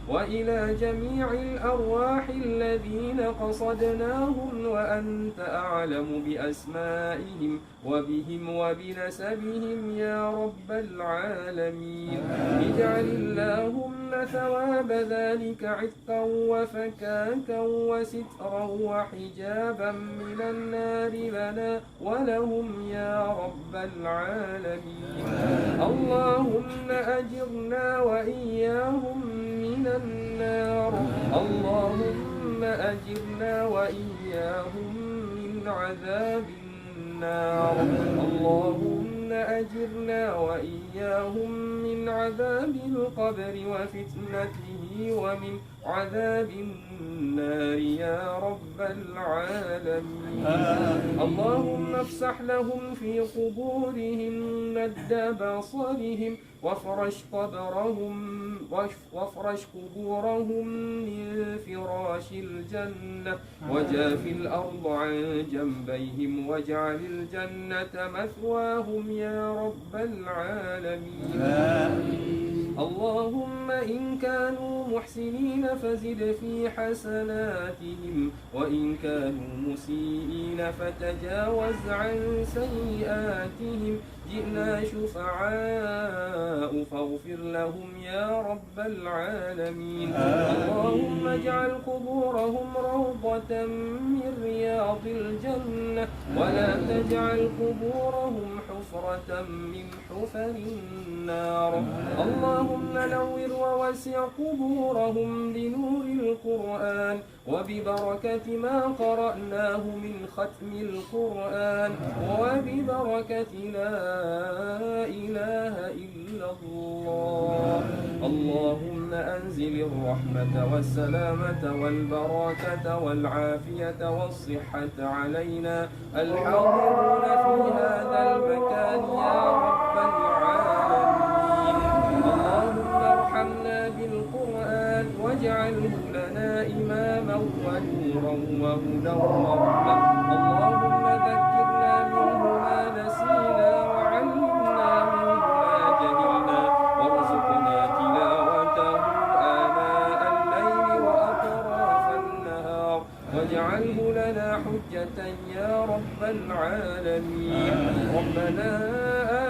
وإلى جميع الأرواح الذين قصدناهم وأنت أعلم بأسمائهم وبهم وبنسبهم يا رب العالمين. اجعل اللهم ثواب ذلك عتقا وفكاكا وسترا وحجابا من النار لنا ولهم يا رب العالمين. اللهم أجرنا وإياهم من النار. اللهم أجرنا وإياهم من عذاب النار. اللهم أجرنا وإياهم من عذاب القبر وفتنته ومن عذاب النار يا رب العالمين. اللهم افسح لهم في قبورهم مد بصرهم وافرش قبرهم، وافرش قبورهم من فراش الجنة، وجاف الأرض عن جنبيهم، واجعل الجنة مثواهم يا رب العالمين. اللهم إن كانوا محسنين فزد في حسناتهم، وإن كانوا مسيئين فتجاوز عن سيئاتهم، جئنا شفعاء فاغفر لهم يا رب العالمين. اللهم اجعل قبورهم روضة من رياض الجنة، ولا تجعل قبورهم حفرة من حفر النار. اللهم نور ووسع قبورهم بنور القرآن، وببركة ما قرأناه من ختم القرآن، وببركة لا إله إلا الله. اللهم أنزل الرحمة والسلامة والبركة والعافية والصحة علينا الحاضرون في هذا المكان يا رب العالمين. اللهم ارحمنا بالقرآن واجعله لنا إماما ونورا وهدى ورحمة. اللهم ذكرنا منه ما نسينا وعلمنا منه ما جهلنا وارزقنا تلاوته آناء الليل وأطراف النهار واجعله لنا حجة يا رب العالمين. ربنا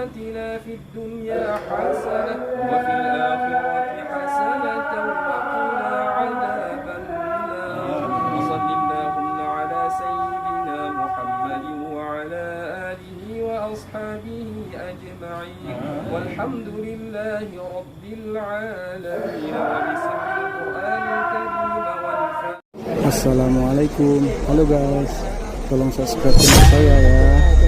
آتنا في الدنيا حسنة وفي الآخرة حسنة وقنا عذاب النار. وصل اللهم على سيدنا محمد وعلى آله وأصحابه أجمعين. والحمد لله رب العالمين. وبسر القرآن الكريم والفاتحة. Assalamualaikum. Halo guys, tolong subscribe channel saya ya.